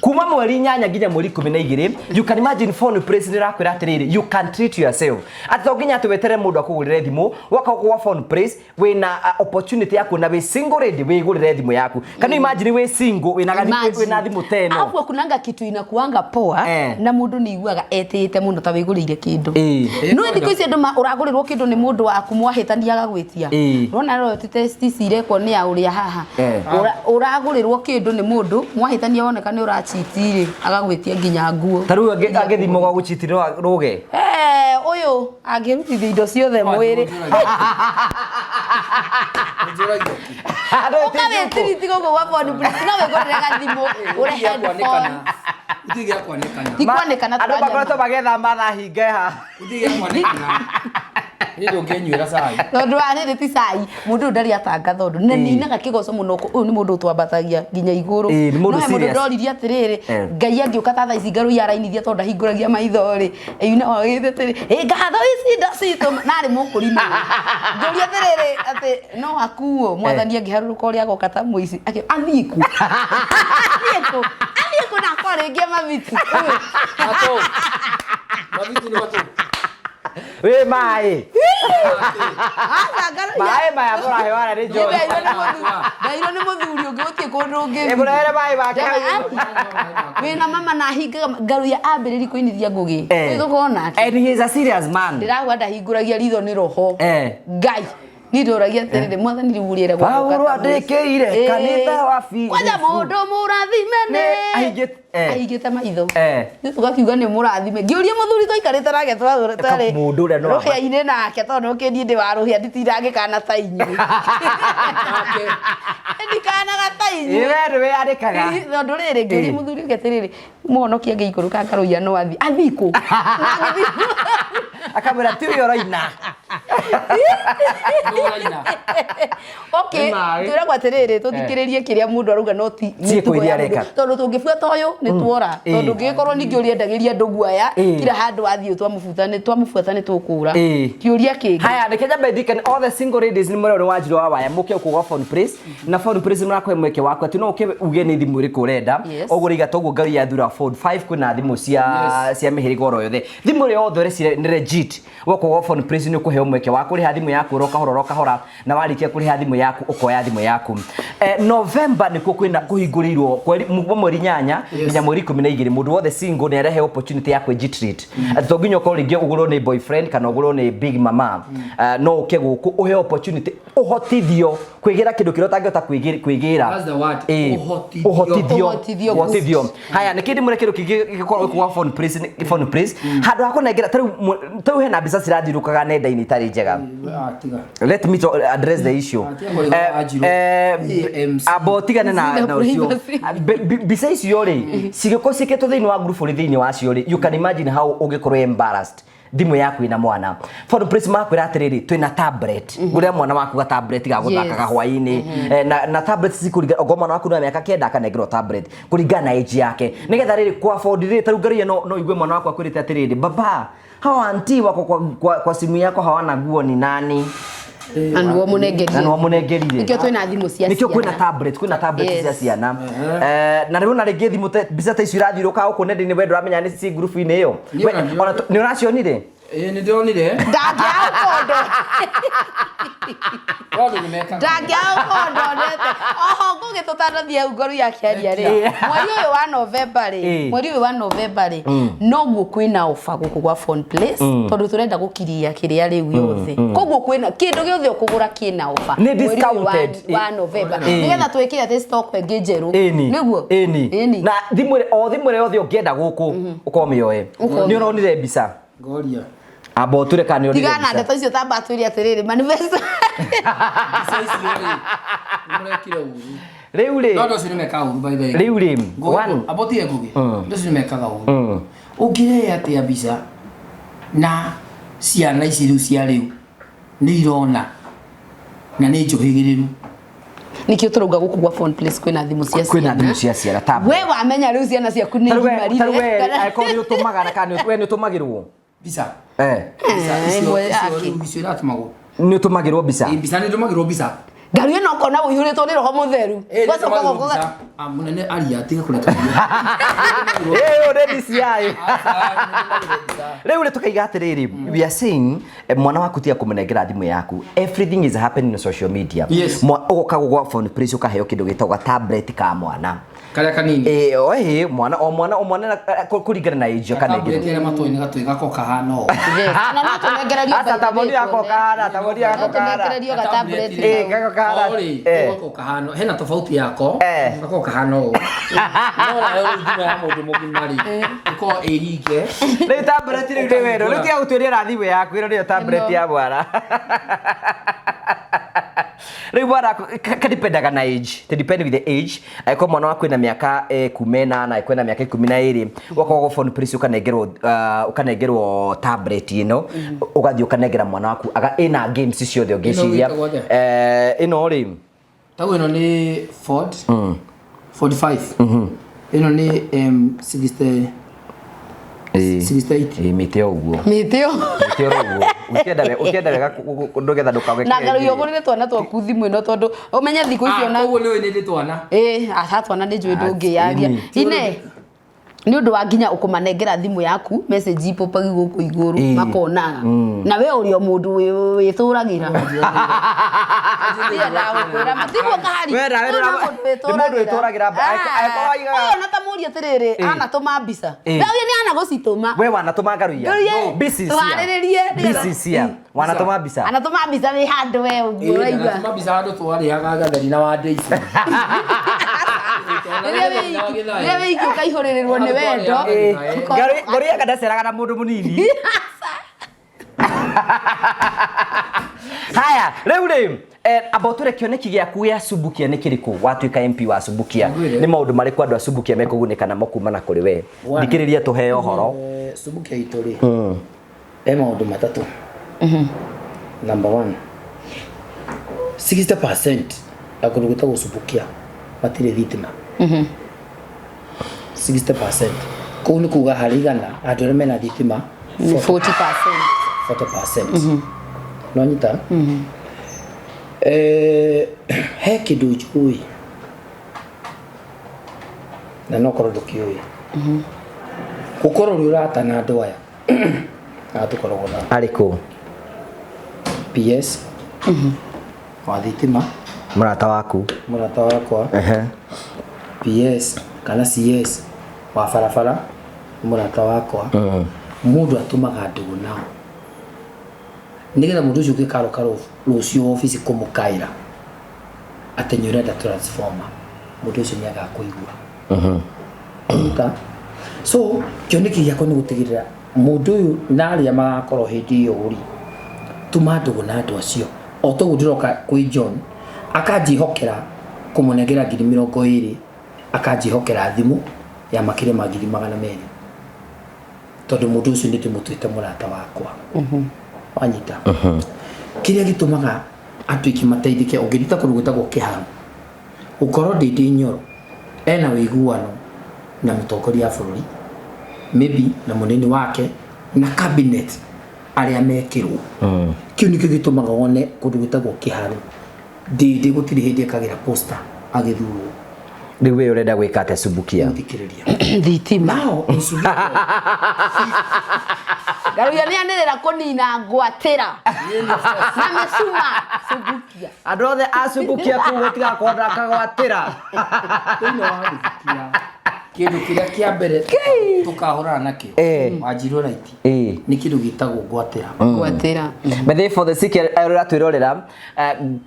Kuma mweri 8 nginya mweri 12, you can imagine Phone Place nĩ ĩrakwĩra atĩrĩrĩ, you can treat yourself. Atĩ to nginya atĩ weterere mũndũ akũgũrĩre thimũ, woka gwa Phone Place wĩna opportunity ya kuona wĩ single lady wĩgũrĩre thimũ yaku. Can you imagine wĩ single wĩna Imagine. wĩna thimũ ta ĩno? Alafu kunanga kitu inakuanga poa Eh. na mundu ni iguaga etĩte mũno ta wĩgũrĩire kĩndũ. Ĩĩ. No thikũ ici andũ ũragũrĩrwo kĩndũ nĩ mũndũ waku mwahĩtania agagwĩtia. Ĩĩ. Ũrona loyalty test ici irekwo nĩ ya ũrĩa haha. Eh. Ũragũrĩrwo kĩndũ nĩ mũndũ mwahĩtania woneka nĩ ũrachiti rĩ agagwĩtia nginya nguo. Ta rĩu angĩthimwo gwa gũchiti rũge. Eh, ũyũ angĩrutithia indo ciothe mwĩrĩ. Ũkawĩtiriti gũkũ gwa Phone Place no wĩgũrĩre gathimũ ũre headphone. Gũtirĩ gĩa kwanĩkana. Ti kwanĩkana Andũ tũranyama. makoretwo magĩetha mathaa hinge haha. Gũtirĩ gĩa kwanĩkana. Niĩ ndũngĩnyuĩra cai. Tondũ wa rĩrĩ ti cai, mũndũ ũyũ ndarĩ atangatha ũndũ na nĩainaga kĩgoco mũno. Ũyũ nĩ mũndũ ũtwambatagia nginya igũrũ. Ĩĩ, nĩ mũndũ No he mũndũ serious. ndoririe atĩrĩrĩ, Eh. Ngai angĩũka ta thaa ici ngarũi arainithia tondũ ndahingũragia maitho rĩ, ĩina ogĩte atĩrĩ, ĩ ngatho ici ndacitũma na arĩ mũkũrinũ. Ngĩũria atĩrĩrĩ atĩ no akuo mwathani angĩharũrũka ũrĩa agoka ta mũici, athiĩ kũ? Athiĩ kũ? Athiĩ kũ na akwarĩngia mabiti? Ũyũ. Matũ. Mabiti nĩ matũ. Wĩ maĩ. Aca, ngarũi Maĩ maya mũrahe wara nĩ njohi. Ndairwo nĩ mũthuri ũngĩ gũtirĩ kũndũ ũngĩthiĩ. Mũrehere maĩ make hau. Wĩna mama na hingaga ngaruya ambĩrĩri kũinithia ngũgĩ. Eh. Tũkorwo nake. And he is a serious man. Ndĩrauga ndahingũragia ritho nĩ roho. Eh. Ngai. Niĩ ndoragia atĩrĩrĩ, mwathani rĩu ũrĩa Paulo andĩkĩire kanitha wa Filipu. Kwanja mũndũ mũrathime Nĩ nĩ ahingĩte- eh. ahingĩte maitho. Eh. Nĩ tũgakiuga nĩ mũrathime. Ngĩũria mũthuri twaikarĩte nake twarĩ Mũndũ ũrĩa no rũhĩa-inĩ nake tondũ kĩniĩ ndĩ wa rũhĩa nditinda ngĩkana ta inyuĩ. Nake. Ndikanaga ta inyuĩ. Ĩ, we nĩ wĩyandĩkaga. Tondũ rĩrĩ ngĩũria Ĩ. mũthuri ũngĩ atĩrĩrĩ, mũhonokia angĩikũrũka ngarũiya no athiĩ athiĩ kũ? Na agĩthiĩ. Akamwĩra ti we ũraina. Nĩ ũraina. Okay, Nĩ maĩ. twĩragwo atĩrĩrĩ tũthikĩrĩrie kĩrĩa mũndũ arauga no ti Ciĩko mĩtugo iria ya mũndũ. areka. Tondũ tũngĩbuata ũyũ nĩ tuora. Ĩ. Tondũ ũngĩgĩkorwo ningĩ ũrĩa endagĩria andũ guoya Ĩ. kila handũ wathiĩ twamũbuta nĩ twamũbuata nĩ tũkũra. Ĩ. Kĩũria kĩngĩ. Haya, reke nyambe ndirikane all the single ladies nĩ mũrero wa Njirũ wa Waya mũke gũkũ gwa Phone Place na Phone Place mũrakũhe mweke waku atĩ no ũke uge nĩ thimũ ĩrĩkũ ũrenda. Yes. Ũguo rĩiga toguo Ngai yathura Phone 5 kwĩna thimũ cia cia mĩhĩrĩga oro yothe. Thimũ ĩrĩa yothe ũreciria nĩ legit. Woka gwa Phone Place nĩ ũkũheo mweke wa kũrĩha thimũ yaku oro kahora oro kahora na warĩkia kũrĩha thimũ yaku ũkoya thimũ yaku. November nĩkuo kwĩna kũhingũrĩirwo kweri mweri 8 nginya mweri 12 mũndũ wothe single nĩ arehe opportunity ya kwĩnjitreat. Atĩ to nginya ũkorwo rĩngĩ ũgũrwo nĩ boyfriend kana ũgũrwo nĩ big mama. No ũke gũkũ ũheo opportunity ũhotithio kwĩgĩra kĩndũ kĩrĩa ũtangĩhota kwĩgĩra. That's the word. Ĩ. Ũhotithio. Ũhotithio. Ũhotithio. Ũhotithio. Haya nĩ kĩndĩ mũre kĩndũ kĩngĩ gĩkoragwo gwa Phone Place Phone Place handũ ha kũnengera ta rĩu hena mbica cirathiũrũrũkaga nenda-inĩ itarĩ njega. Ah, tiga. Let me to address the issue. Ah, tiga kũrĩha Wanjiru. AMC. Amba ũtigane na ũcio. Privacy. Mbica icio rĩ cigĩkorwo ciĩkĩtwo thĩinĩ wa group ũrĩ thĩinĩ wacio rĩ, you can imagine how ũngĩkorwo embarrassed thimũ yaku ĩna mwana. Phone Place makwĩra atĩrĩrĩ, twĩna tablet, gũrĩra mwana waku ga tablet ga gũthakaga Yes. hwaĩ-inĩ. Na tablet cikũringana okorwo mwana waku nĩ wa mĩaka 9 akanengerwo tablet kũringana na age yake nĩgetha rĩrĩ kwa afford rĩ ta rĩu ngaria no igue mwana waku akwĩrĩte atĩrĩrĩ, baba hawa auntie wako kwa simu yako hawana nguo ni nani? Na nĩguo mũnengerire. Na nĩguo mũnengerire. Nĩkĩo twĩna thimũ cia Nĩkĩo kwĩna ciana. tablet, kwĩna tablet Yes. cia ciana. Na rĩu na rĩngĩ thimũ mbica ta icio irathiũrũka gũkũ nenda-inĩ we ndũramenya nĩ ci group-inĩ ĩyo. Nĩ We- ũrathi- ona nĩ ũracionire? Ĩ, nĩ ndĩronire. Ndangĩaga ũkondo. Tondũ nĩ mekaga. Ndangĩaga ũkondo ndete. Oho ngũgĩ tũtanathiĩ hau ngoru ya kĩaria rĩ. Mweri ũyũ wa November rĩ, Ĩ. mweri ũyũ wa November rĩ, noguo kwĩna offer gũkũ gwa Phone Place tondũ tũrenda gũkiria kĩrĩa rĩu yothe. Koguo kwĩna kĩndũ gĩothe ũkũgũra kĩna offer. Nĩ Mweri ũyũ discounted. wa November. Ĩ. Nĩgetha twĩkĩre atĩ stock ĩngĩ njerũ. Ĩni. Nĩguo? Ĩni. Ĩni. Na thimũ o thimũ ĩrĩa yothe ũngĩenda gũkũ ũkorwo mĩoe. Ũkorwo Nĩ ũronire mbica? Ngoria. Amba ũture kana nĩ ũronire Tigana na mbica. ndeto icio tamba twĩre atĩrĩrĩ manifesto. Mbica icio rĩ, nĩ mũrekire ũru. Rĩu rĩ No andũ acio nĩ mekaga ũru by the way. Rĩu rĩ, Ngũgĩ- one. amba ũtige Ngũgĩ. Andũ acio nĩ mekaga ũru. Ũngĩrehe atĩa mbica na ciana ici rĩu cia rĩu nĩ irona na nĩ njũhĩgĩrĩru. Nĩkĩo tũrauga gũkũ gwa Phone Place kwĩna thimũ cia Kwĩna ciana. thimũ cia ciana, tablet. We wamenya rĩu ciana ciaku nĩ Ta rĩu we igimarire. angĩkorwo nĩ ũtũmaga na kana we nĩ ũtũmagĩrwo? Mbica. Eh. Mbica Eh, icio ĩmwe icio yake. rĩu icio iratũmagwo. Nĩ ũtũmagĩrwo mbica? Ĩ, mbica nĩ ndũmagĩrwo mbica. Ngari ĩno ũkona ũihũrĩtwo nĩ roho mũtheru. Ĩ, nĩ Ũgacoka ndũmagĩrwo ũgoka- mbica. Ah, mũnene aria tiga kũreka. Ĩyo nĩ DCI. Rĩu rĩ tũkaiga atĩrĩrĩ, we are saying mwana waku tiga kũmũnengera thimũ yaku. Everything is happening on social media. Yes. Ũgoka gwa Phone Place ũkaheo kĩndũ gĩtagwo tablet ka mwana. Karĩa kanini. Ĩ, oĩ, mwana o mwana o mwana kũringana na age Tablet kanengera. ĩrĩa matũĩ-inĩ gatũĩ gako kahana ũũ. Yes. Na no tũnengererio Aca tamoni yako kahana, tamoni yako No kahana. tũnengererio ga tablet. Ĩ, gako kahana. Ori, Eh. gako kahana. Hena tofauti yako. Eh. Gako kahana ũũ. No nayo rĩu thimũ ya mũndũ mũgima rĩ, ĩkoragwo ĩringe. Rĩu tablet rĩu nĩ wendo. Rĩu tiga gũtuĩria na thimũ yaku, ĩno nĩyo tablet ya mwana. Rĩu mwana kadipendaga na age, to depend with the age. Angĩkorwo mwana waku ena mĩaka kuma ĩnana, angĩkorwo ena mĩaka 12, ũgakorwo gwa Phone Place ũkanengerwo ũkanengerwo tablet ĩno, ũgathiĩ ũkanengera mwana waku aga ĩna games ciothe ũngĩciria. Ĩno ĩtagwo atĩa? Ĩno rĩ Taguo ĩno nĩ Ford 45. Ĩno nĩ M60 68. Ĩ mĩtĩ o ũguo. Mĩtĩ o. Mĩtĩ oro ũguo. Ũkĩenda ũkĩenda wega ndũgetha ndũkagwe. Na ngaruia ũgũrĩre twana twaku thimũ ĩno tondũ ũmenye thikũ icio na Koguo nĩ ũĩ nĩ ndĩ twana. Ĩ aca twana nĩ njũĩ ndũngĩyagia. Ine nĩ ũndũ wa nginya ũkũmanengera thimũ yaku message ipopagi gũkũ igũrũ makonaga na we ũrĩ o mũndũ wĩtũragĩra. Ndirĩ ndagũkwĩra ma tiguo kahari. We nawe Ũyũ no ndũra- mũndũ nĩ mũndũ wĩtũragĩra. Angĩkorwo aigaga- Ũyũ ona ta mũrie atĩrĩrĩ anatũma mbica. Ũyũ nĩ anagũcitũma. We wanatũma ngaruia. Ngaruia. Mbici cia. Tũharĩrĩrie nĩgetha- Mbici cia. Wanatũma mbica. Anatũma mbica wĩ handũ we ũguo ũraigua. Natũma mbica handũ twarĩaga gatheri na wa Daisy. Rĩrĩa wĩ iki ũkaihũrĩrĩrwo nĩ wendo. Ngaruia anga ndaceraga na mũndũ mũnini. Haya, rĩu rĩ amba ũtwĩre kĩoneki gĩaku gĩa Subukia nĩ kĩrĩkũ watuĩka MP wa Subukia? Ngwĩre. Nĩ maũndũ marĩkũ andũ a Subukia mekũgunĩka namo kumana kũrĩ we? One. Thikĩrĩria tũheo ũhoro. Subukia itũ rĩ he maũndũ matatũ. Number one, 60% ya kũndũ gwĩtagwo Subukia matirĩ thitima. 60% kũu nĩ kuga harĩ igana andũ arĩa mena thitima 40%. 40%. No nyita? He kĩndũ njũĩ na no korwo ndũkĩũĩ. Gũkorwo ũrĩ ũrata na andũ aya aya tũkoragwo nao. Arĩkũ? PS wa thitima Mũrata waku. mũrata wakwa. PS kana CS wa barabara mũrata wakwa. Mũndũ atũmaga ndũgũ nao nĩgetha mũndũ ũcio ũngĩkaroka rũciũ obici kũmũkaĩra atĩ nĩ ũrenda transformer, mũndũ ũcio nĩ agakũigua. Ũnyita? So kĩoneki gĩakwa nĩ gũtigĩrĩra mũndũ ũyũ na arĩa magakorwo hĩndĩ ĩyo rĩ, tũma ndũgũ na andũ acio. O toguo ndĩroka kwĩ John akanjĩhokera kũmũnengera ngiri 20, akanjĩhokera thimũ ya makĩria ma ngiri 200, tondũ mũndũ ũcio nĩ ndĩmũtuĩte mũrata wakwa. Wanyita? Kĩrĩa gĩtũmaga andũ aingĩ mateithĩke ũngĩthiĩ ta kũndũ gwĩtagwo Kĩharu, gũkorwo Ndĩndĩ Nyoro ena ũiguano na mũtongoria wa bũrũri, maybe na mũnini wake na cabinet arĩa mekĩrwo. Kĩu nĩkĩo gĩtũmaga wone kũndũ gwĩtagwo Kĩharu Ndĩndĩ gũtirĩ hĩndĩ ekagĩra poster agĩthurwo. Rĩu we ũrenda gwĩka atĩa Subukia? Thikĩrĩria. Thitima. Nao in Subukia Ngaruia nĩ anĩrĩra kũnina ngwatĩra na mĩcuma Subukia. Andũ othe a Subukia kũu gũtigakorwo na kagwatĩra. Thĩinĩ wa Subukia kĩndũ kĩrĩa kĩa mbere tũkahũrana nakĩo Wanjirũ right nĩ kĩndũ gĩtagwo ngwatĩra. Ngwatĩra. By the way, for the sake arĩa ũratwĩrorera,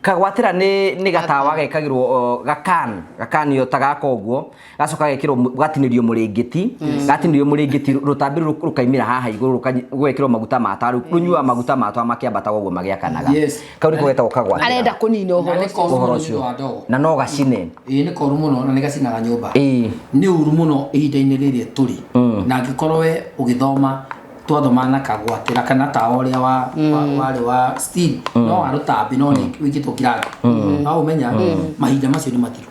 kagwatĩra nĩ gatawa gekagĩrwo gakan gakanio ta gaka ũguo, gacoka gekĩrwo gatinĩrio mũrĩngĩti, gatinĩrio mũrĩngĩti rũtambi rũrũ rũkaimĩra haha igũrũ rũgekĩrwo maguta ma tawa, rũnyuaga maguta ma tawa makĩambataga ũguo magĩakanaga. Kau nĩko getagwo kagwatĩra. Arenda kũnina ũhoro Na nĩ ũcio. koru Ũhoro mũno nĩ ũcio. ũndũ wa ndogo. Na no gacine. Ĩĩ nĩ koru mũno na nĩ gacinaga nyũmba. Nĩ ũru mũno ihinda-inĩ rĩrĩ tũrĩ. Na angĩkorwo we ũgĩthoma twathoma na kagwatĩra kana tawa ũrĩa warĩ wa steel no wa rũtambi no nĩ wĩkĩtwo kirathi. No ũmenya mahinda macio nĩ mathiru.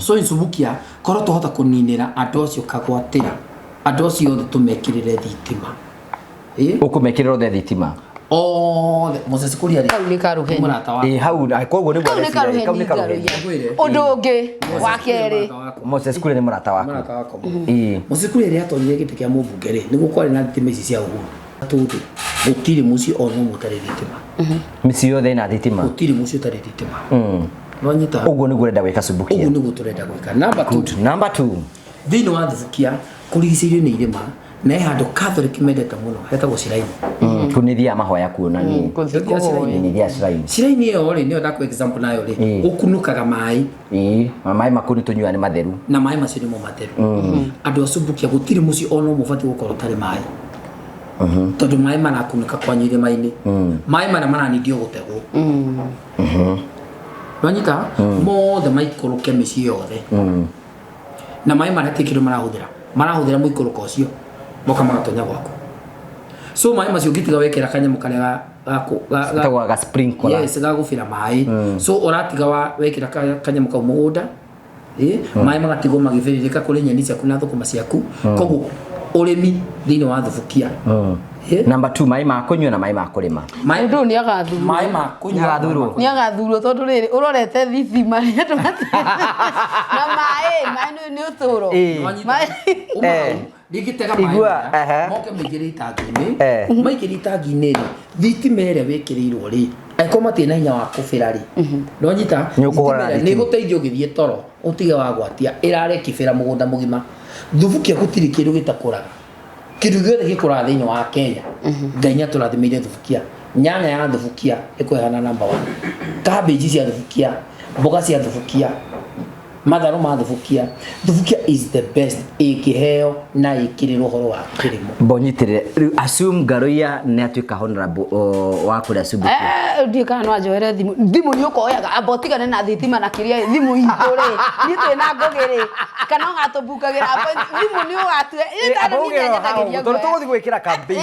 So in Subukia korwo twahota kũninĩra andũ acio kagwatĩra, andũ acio othe tũmekĩrĩre thitima. Ũkũmekĩrĩra othe thitima? Othe. Moses Kuria rĩ, Kau nĩ karũheni. mũrata wakwa. Hau, koguo nĩguo Kau nĩ areciria, kau nĩ karũheni karũheni. Ngaruia. Ũndũ ũngĩ wa kerĩ. Moses Kuria nĩ mũrata waku. Mũrata wakwa. Moses Kuria rĩrĩa atonyire gĩtĩ kĩa mũmbunge rĩ, nĩguo kwarĩ na thitima ici cia Uhuru. Tũthĩ, gũtirĩ mũciĩ o na ũmwe ũtarĩ thitima. Mĩciĩ yothe ĩna thitima. Gũtirĩ mũciĩ ũtarĩ thitima. Nwanyita? Ũguo nĩguo ũrenda gwĩka Subukia. Ũguo nĩguo tũrenda gwĩka. Number 2. Good. Number 2. Thĩinĩ wa Subukia kũrigicĩirio nĩ irĩma na he handũ Catholic mendete mũno hetagwo Shrine. Kũu nĩ thiaga mahoya kuo na niĩ. Nĩ thiaga Shrine. Shrine ĩyo rĩ, nĩyo ndakũ example nayo rĩ, ũkunũkaga maĩ. Maĩ maku nĩ tũnyuaga nĩ matheru. Na maĩ macio nĩmo matheru. Andũ a Subukia gũtirĩ mũciĩ ona ũmwe ũbatiĩ gũkorwo ũtarĩ maĩ. Tondũ maĩ marakunũka kwanyu irĩma-inĩ. Maĩ marĩa maranindio gũtegwo. Nwanyita mothe maikũrũke mĩciĩ yothe na maĩ marĩa ti kĩndũ marahũthĩra mũikũrũko ũcio moka magatonya gwaku. So maĩ macio ũngĩtiga wekĩra kanyamũ karĩa ga ga sprinkler. Yes, ga gũbĩra maĩ. So ũratiga wekĩra kanyamũ kau mũgũnda, maĩ magatigwo magĩbĩrĩrĩka kũrĩ nyeni ciaku na thũkũma ciaku. Koguo ũrĩmi thĩinĩ wa thubukia. Number 2, maĩ ma kũnyua na maĩ ma kũrĩma. Mũndũ nĩ agathurwo. Maĩ ma kũnyua. Nĩagathurwo. Nĩ agathurwo tondũ rĩrĩ ũrorete thitima nĩ andũ na maĩ nĩ ũtũro. Rĩngĩ tega maĩ moke maingĩre itangi-inĩ, maingĩre itangi-inĩ rĩ, thitima ĩrĩa wĩkĩrĩirwo rĩ, angĩkorwo matirĩ na hinya wa kũbĩra rĩ, nĩwanyita nĩ ĩgũteithia ũgĩthiĩ toro ũtige wa gwatia ĩrare ĩkĩbĩra mũgũnda mũgima. Thubukia gũtirĩ kĩndũ gĩtakũraga, kĩndũ gĩothe gĩkũraga thĩinĩ wa Kenya. Ngai nĩatũrathimĩire thubukia. Nyanya ya thubukia ĩkũhana number 1, cabbage cia thubukia, mboga cia thubukia, matharũ ma thubukia. Thubukia is the best ĩkĩheo na ĩkĩrĩrwo ũhoro wa kĩrĩmo. Mbonyitĩrĩre rĩu, assume Ngaruiya nĩ atuĩka honorable wa kũrĩa Subukia. Ndiĩ kana no anjoere thimũ. Thimũ nĩ ũkoyaga, amba ũtigane na thitima na kĩrĩa thimũ itũ rĩ. Niĩ twĩ na ngũgĩ rĩ, kana ũgatũmbukagĩra thimũ nĩ ũgatue. Tondũ tũgũthiĩ gwĩkĩra campaign.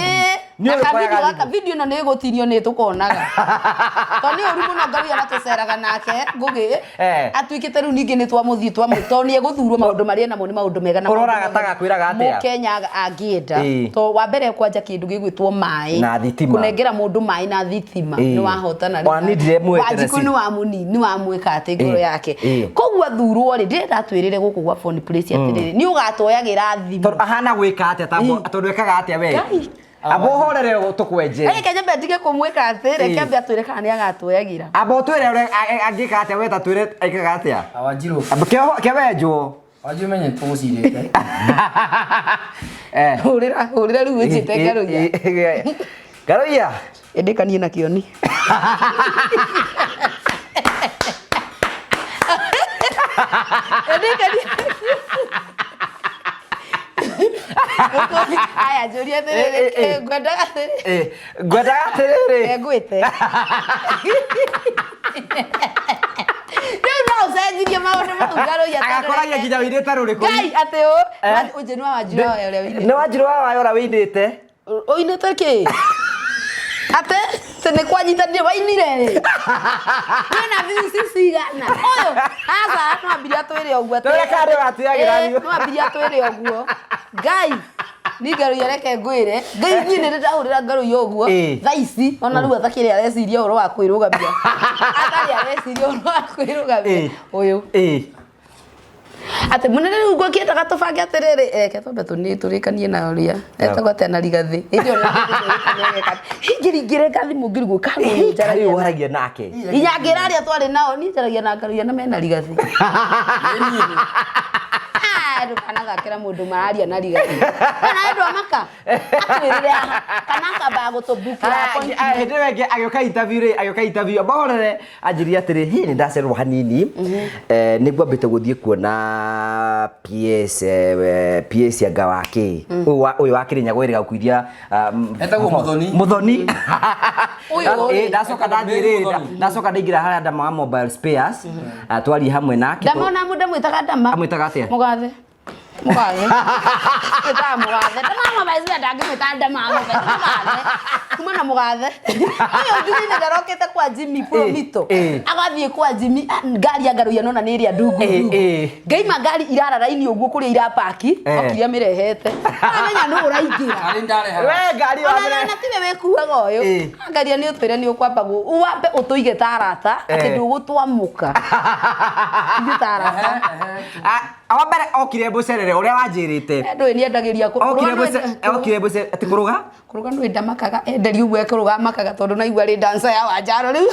Nĩ ũkoyaga video ĩno nĩ ĩgũtirio nĩ tũkonaga. Tondũ nĩ ũru mũno Ngaruiya na tũceraga nake ngũgĩ. Atuĩkĩte rĩu ningĩ nĩ twamũthiĩ twamũ tondũ nĩ egũthurwo maũndũ marĩa namo nĩ maũndũ mega na ũroraga ta gakwĩraga atĩa Mũkenya angĩenda. To wa mbere kwanja kĩndũ gĩgwĩtwo maĩ na thitima, kũnengera mũndũ maĩ na thitima nĩ wahotana. Wanjikũ nĩ wamũni nĩ wamwĩka atĩ ngoro yake. Koguo athurwo rĩ, ndĩrenda atwĩrĩre gũkũ gwa Phone Place atĩrĩrĩ, nĩ ũgatoyagĩra thimũ. Tondũ ahana gwĩka atĩa tondũ ekaga atĩa we? Abo horere tukwenje. Reke nyambe ndige kumwika atä, reke ambe atwĩre kana nĩ agatwoyagĩra. Abo twĩre ũrĩa angĩka atĩa we ta twĩre ekaga atĩa. Wanjiru. Abo kĩwenjwo. Wanjiru menye tũgũcirĩte. Hũrĩra hũrĩra rĩu wĩnjĩte Ngaruiya. Ngaruiya. Ĩndĩkanie na kĩoni. Ĩndĩkanie. Aya njũrie atĩrĩrĩ, ngwendaga atĩrĩrĩ. Ngwendaga atĩrĩrĩ. Ngwĩte. Rĩu no ũcenjirie maũndũ mau Ngaruiya. Agakoragia nginya wĩinĩte rũrĩkũ. Ngai atĩ ũ, ũnjĩ nĩ wa Wanjiru wa Waya ũrĩa wĩinĩte. Nĩ Wanjiru wa Waya ũrĩa wĩinĩte. Ũinĩte kĩ? Atĩ nĩ kwanyitanire wainire rĩ. Wĩna views cigana. Ũyũ aca no ambirie atwĩre ũguo. Twĩre kana nĩ ũgatuyagĩra views. No ambirie atwĩre ũguo. Ngai ni Ngaruiya reke ngwĩre. Ngai niĩ nĩ ndahũrĩra Ngaruiya ũguo. Thaa ici ona rĩu atakĩrĩ areciria ũhoro wa kwĩrũgamia. Atarĩ areciria ũhoro wa kwĩrũgamia. Ũyũ. Atĩ mũnene rĩu ngũkĩendaga tũbange atĩrĩrĩ, reke twambe tũrĩkanie na ũrĩa etagwo atĩa na Rigathĩ. Hĩndĩ ĩyo ngĩringĩre ngathimũ ngĩrigwo kana ũyũ njaragia. Waragia nake. Inya ngĩra arĩa twarĩ nao niĩ njaragia na Ngaruiya na mena Rigathĩ. Ndũkanathakĩra mũndũ mararia na Rigathĩ. Kana andũ a maka atwĩrĩre haha kana akambaga gũtũmbukĩra appointment. Hĩndĩ ĩyo ĩngĩ agĩũka interview rĩ, agĩũka interview amahorere anjĩrire atĩrĩ, hihi nĩ ndacererwo hanini, nĩ ngwambĩte gũthiĩ kuona PS PS anga wa kĩ ũyũ wa Kĩrĩnyaga wĩrĩga gũkuithia Etagwo Muthoni. Muthoni. Ũyũ Ndacoka ndathiĩ rĩ, ndacoka ndaingĩra harĩa Ndama wa Mobile Spares, twarie hamwe nake. Ndama ona mũndũ amwĩtaga Ndama. Amwĩtaga atĩa? Mũgathe. Mũgathe. Mwĩtaga mũgathe. Ndama wa Mobile Spares ndangĩmwĩta Ndama wa Mobile Mũgathe. Kuma na mũgathe. Ũyũ nginya ndarokĩte kwa Jimmy Promito. Agathiĩ kwa Jimmy ngari ya Ngaruiya nona nĩ ĩrĩa ndungu ndungu. Ngaima ngari irara raini ũguo kũrĩa irapaki, okire amĩrehete. Amenya nũ ũraingĩra. Ngari ndarehaga. We ngari wa mbere. Ona tiwe wĩkuaga ũyũ. Ngaria nĩ ũtwĩre nĩ ũkwamba wambe ũtũige ta arata atĩ ndũgũtwamũka. Ithuĩ ta arata. Wa mbere okire mbũcerere ũrĩa wanjĩrĩte. Ndũĩ nĩendagĩria okire mbũcerere atĩ kũrũga? Kũrũga ndũĩ ndamakaga, enderio ũguo ekũrũga amakaga tondũ naigua arĩ dancer ya Wanjaro rĩu.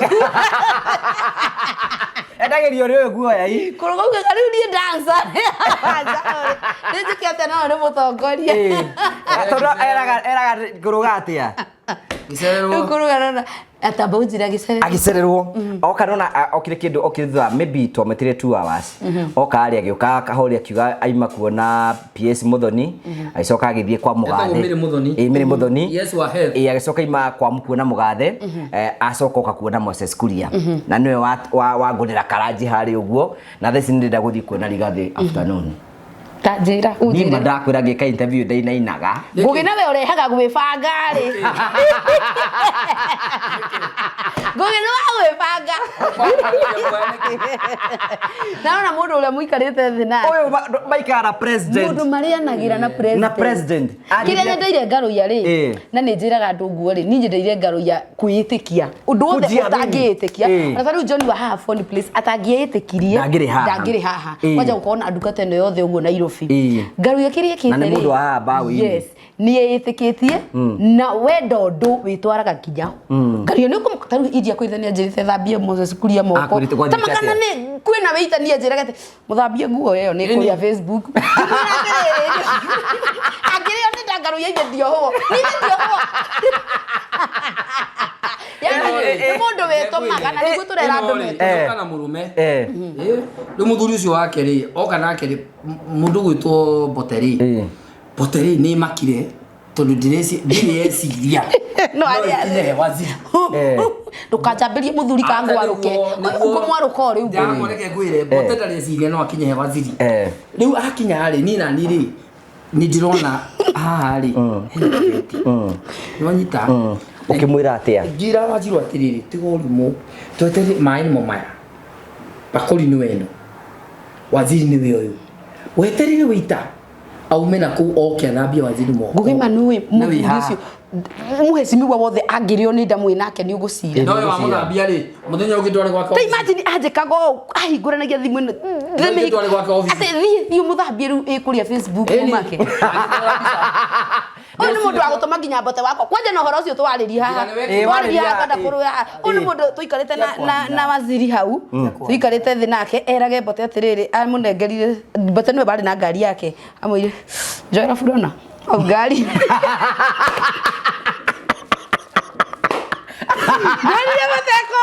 Endagĩrio rĩ ũyũ guoya i. Kũrũga ugaga rĩu niĩ dancer ya Wanjaro. Nĩ njĩke atĩa no nĩ mũtongoria. Tondũ eraga kũrũga atĩa? Gĩcererwo. Kũrũgana na atamba ũnjĩre agĩcererwo. Agĩcererwo oka nona okire kĩndũ okire thutha maybe twametire 2 hours. Oka arĩ agĩũka kahori akiuga aima kuona PS Muthoni, agĩcoka agĩthiĩ kwa Mũgathe. Etagwo Mary Muthoni. Ĩĩ, Mary Muthoni. Yes, wa health. Ĩĩ, agĩcoka aima kwa kuona Mũgathe, acoka oka kuona Moses Kuria na nĩwe wangũrĩra karanji harĩ ũguo, na thaa ici nĩndĩrenda gũthiĩ kuona Rigathĩ afternoon. Ta njĩra, Niĩ ũnjĩre. ma ndakwĩra ngĩka interview ndainainaga. Ngũgĩ nawe ũrehaga gwĩbanga rĩ. Ngũgĩ nĩ wa gwĩbanga. Naona mũndũ ũrĩa mũikarĩte thĩ nake. Ũyũ maikara na president. Mũndũ marĩanagĩra na president. Na president. Kĩrĩa nyendeire Ngarũiya rĩ, na nĩ njĩraga andũ ũguo rĩ, niĩ nyendeire Ngarũiya kwĩĩtĩkia. Ũndũ wothe Kũjiamini. ũtangĩĩtĩkia. Ona ta rĩu John wa haha Phone Place atangĩĩtĩkirie. Ndangĩrĩ haha. Ndangĩrĩ haha. Kwanja gũkorwo na ndungata ĩno yothe ũguo Nairobi. Ngarũiya kĩrĩa ekĩte Na nĩ rĩ, mũndũ wa haha mbaũ-inĩ. Yes. Nĩ ĩtĩkĩtie na wenda ũndũ wĩtwaraga nginya ho. Ngarũiya nĩ ũkũmũ ta rĩu India kwĩthania njĩrĩte thambie Moses Kuria moko. Akwĩrĩte Ta kwathiĩte makana atĩa? nĩ kwĩna wĩitania njĩraga atĩ mũthambie nguo ĩyo nĩ kũrĩa Facebook. Ngĩmwĩra atĩrĩrĩ, angĩrĩo nĩ ndangarũiya ithe ndiohwo. Niĩ ndiohwo. Yaani nĩ mũndũ wĩtũmaga na nĩguo tũrera andũ metũme. Oka na mũrũme. Rĩu mũthuri ũcio wake rĩ, oka nake rĩ, mũndũ gwĩtwo Mbote rĩ, Mbote rĩ nĩ makire tondũ ndirĩ eciria. No arĩa ikinye he waziri. Ndũkanjambĩrie mũthuri kangwarũke. Ũkũmwarũka o rĩu. Ndĩrakwa reke ngwĩre, Mbote ndarĩ eciria no akinye he waziri. Rĩu akinya rĩ, niĩ na niĩ rĩ, nĩ ndĩrona haha rĩ, hena kĩbeti. Nĩwanyita? Ũkĩmwĩra atĩa? Njĩra wanjirwo atĩrĩrĩ, tiga ũrimũ, tweterere maĩ nĩmo maya. Bakũri nĩwe ĩno. Waziri nĩwe ũyũ. Weterere wĩita aume na kũu oke athambie waziri moko. Ngũgĩ manui Na wĩ mũthuri haha. ũcio mũhecimiwa wothe angĩrĩo nĩ nda mwĩ nake nĩ ũgũcira. No ũyũ wamũthambia rĩ, mũthenya ũngĩ ndware gwake Ta imagine anjĩkaga ũũ ahingũranagia thimũ ĩno. Ũngĩ ndware gwake office. Atĩ thiĩ thiĩ ũmũthambie rĩu ĩkũrĩa Facebook ũmake. Ũyũ nĩ mũndũ wa gũtũma nginya mbote wakwa. Kwanja na ũhoro ũcio twarĩria haha. Twarĩria haha kwenda kũrũa haha. Ũyũ nĩ mũndũ tũikarĩte na waziri hau. Tũikarĩte thĩ nake erage mbote atĩrĩrĩ, amũnengerire mbote nĩwe warĩ na ngari yake. Amwĩrire njoera burana au ngari. Ndorire mateko.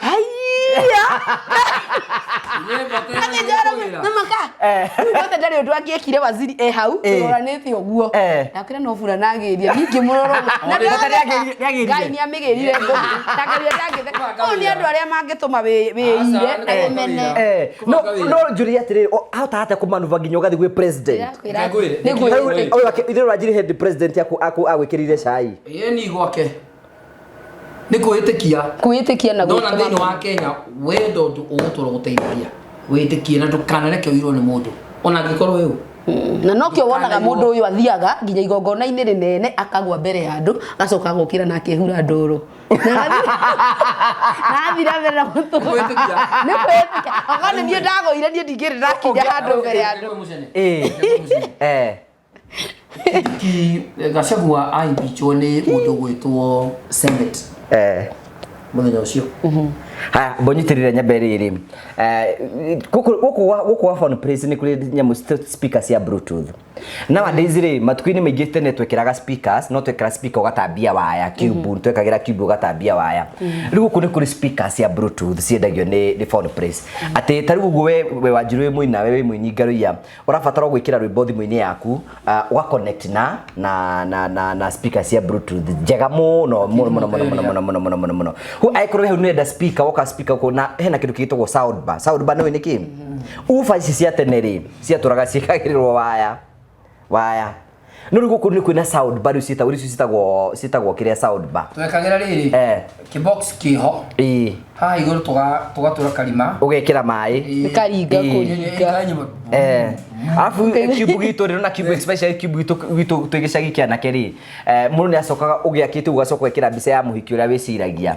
Haiya. Akĩnjora na maka. Rĩu mbote ndarĩ ũndũ angĩekire waziri e hau tũroranĩte ũguo. Ndakwĩra no burana agĩrie niĩ ngĩmũrora ũguo. Na Mbote nĩagĩrire. Ngai nĩamĩgĩrire ngũgĩ. Ndakaria ndangĩtheka. Ũyũ nĩ andũ arĩa mangĩtũma wĩire na wĩmene. No no njũrie atĩrĩrĩ, ahota atĩa kũmanuva nginya ũgathiĩ gwĩ president? Ndĩrakwĩra nĩ kwĩĩtĩkia. Ithe ũranjĩrĩ head president agwĩkĩrire cai. Ĩĩ ni gwake. Nĩ kwĩĩtĩkia. Kwĩĩtĩkia na Ndona gwĩtũma thĩinĩ wa Kenya wenda ũndũ ũgũtũra gũteithagia. Wĩtĩkie na ndũkanareke ũirwo nĩ mũndũ. Ona angĩkorwo wĩ ũ. Na nokĩo wonaga mũndũ ũyũ athiaga nginya igongona-inĩ rĩnene akagwa mbere ya andũ agacoka agokĩra na akehura ndũrũ. Na athira mbere na mũtũrĩre. Kwĩĩtĩkia. Nĩ kwĩĩtĩkia. Okorwo nĩ niĩ ndagũire niĩ ndingĩrĩ ndakinya handũ mbere ya andũ. Ki Gachagua aimpeachwo nĩ mũndũ ũgwĩtwo Senate. Mũthenya ũcio. Haya, mbonyitĩrĩre nyambe rĩrĩ. Gũkũ gwa Phone Place nĩ kũrĩ nyamũ speaker cia Bluetooth. Nowadays rĩ, matukũ-inĩ maingĩ tene twekĩraga speakers, no twekĩra speaker ũgatambia waya, cube, twekagĩra cube ũgatambia waya. Rĩu gũkũ nĩ kũrĩ speakers cia Bluetooth ciendagio nĩ Phone Place. Atĩ ta rĩu ũguo we Wanjiru wĩ mũini nawe wĩ mũini Ngaruiya, ũrabatara gwĩkĩra rwĩmbo thimũ-inĩ yaku, ũga connect na speaker cia Bluetooth njega mũno mũno mũno mũno mũno mũno mũno mũno mũno mũno. Hu angĩkorwo hau nĩũrenda speaker, woka speaker kũ na hena kĩndũ kĩtagwo sound bar. Sound bar nĩũĩ nĩ kĩ? Ufa ici cia tene rĩ, ciatũraga ciĩkagĩrĩrwo waya. Waya. No rĩu gũkũ nĩ kwĩna sound bar rĩu ciĩtagwo rĩu ciĩtagwo kĩrĩa sound bar. Twekagĩra rĩrĩ. Kĩbox kĩho. Haha igũrũ tũgatũra karima. Ũgekĩra maĩ. Ĩkaringa kũringa. Alafu cube gitũ rĩ, na cube especially cube gitũ twĩ gĩcagi kĩa anake rĩ, mũndũ nĩ acokaga ũgĩakĩte ũgacoka ũgekĩra mbica ya mũhiki ũrĩa wĩciragia.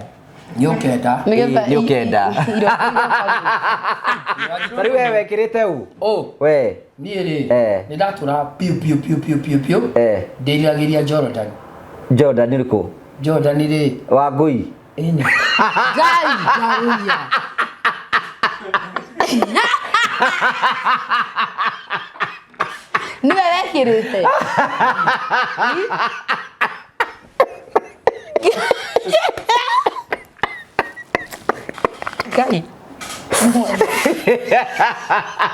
Nĩ ũkenda. Nĩgetha Nĩ ũkenda. Ta rĩu we wekĩrĩte ũ? Ũ. We. Niĩ rĩ, nĩ ndatũra piũ piũ piũ piũ piũ piũ. Ndĩriragĩria Jordan. Jordan ũrĩkũ? Jordan rĩ. Wa ngũi. Ĩni. Ngai Ngaruiya. Nĩwe wekĩrĩte. Ngai.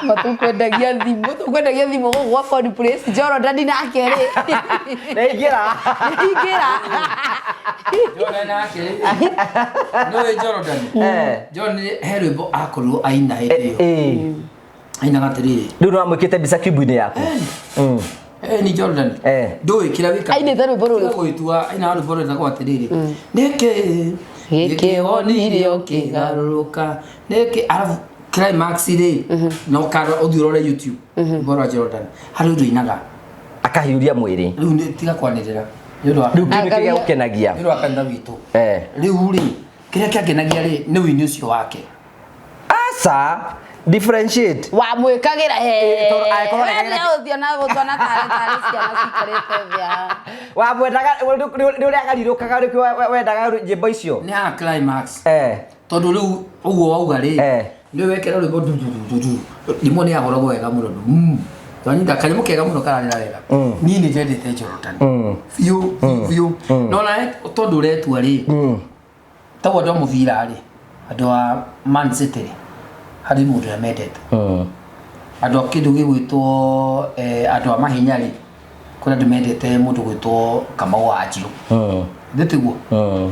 Matukwendagia thimũ, tukwendagia thimũ gũkũ gwa Phone Place, Jordan nake rĩ. Nĩaingĩra. Nĩaingĩra. Jordan nake rĩ. Nĩũĩ Jordan? Jordan he rwĩmbo akorirwo aina hĩndĩ ĩyo. Ainaga atĩrĩrĩ. Rĩu nĩwamwĩkĩte mbica cube-inĩ yaku. Ni Jordan. Ndũĩ kĩrĩa wĩkaga. Ainĩte rwĩmbo rũrĩkũ? Gwĩtua ainaga rwĩmbo rwĩtagwo atĩrĩrĩ. Nĩkĩ gĩkĩ wonire ũkĩgarũrũka nĩkĩ arabu climax rĩ no karora ũthiĩ ũrore YouTube rwĩmbo rwa Jordan harĩ ũndũ ainaga akahiũria mwĩrĩ rĩu nĩ tiga kwanĩrĩra nĩ ũndũ wa rĩu kĩndũ kĩrĩa gũkenagia nĩ ũndũ wa kanitha witũ rĩu rĩ kĩrĩa kĩangenagia rĩ nĩ ũini ũcio wake aca differentiate Wamwĩkagĩra Tondũ angĩkorwo nĩ- ũthiona gũtona tarĩ tarĩ ciana cikarĩte thĩ haha. Wamwendaga nĩ ũrĩa agarirũkaga nĩkĩo wendaga nyĩmbo icio nĩ haha climax tondũ rĩu ũguo wauga rĩ nĩ wekera rwĩmbo du du du du du rimwe nĩ yahũragwo wega mũno twanyita kanyamũ kega mũno kararĩra wega niĩ nĩ ndendete Jordan biũ biũ no nawe tondũ ũretua rĩ taguo andũ a mũbira rĩ andũ a Man City rĩ harĩ mũndũ ũrĩa mendete andũ a kĩndũ gĩgwĩtwo andũ a mahenya rĩ kũrĩ andũ mendete mũndũ gwĩtwo Kamau wa Njirũ nĩ tiguo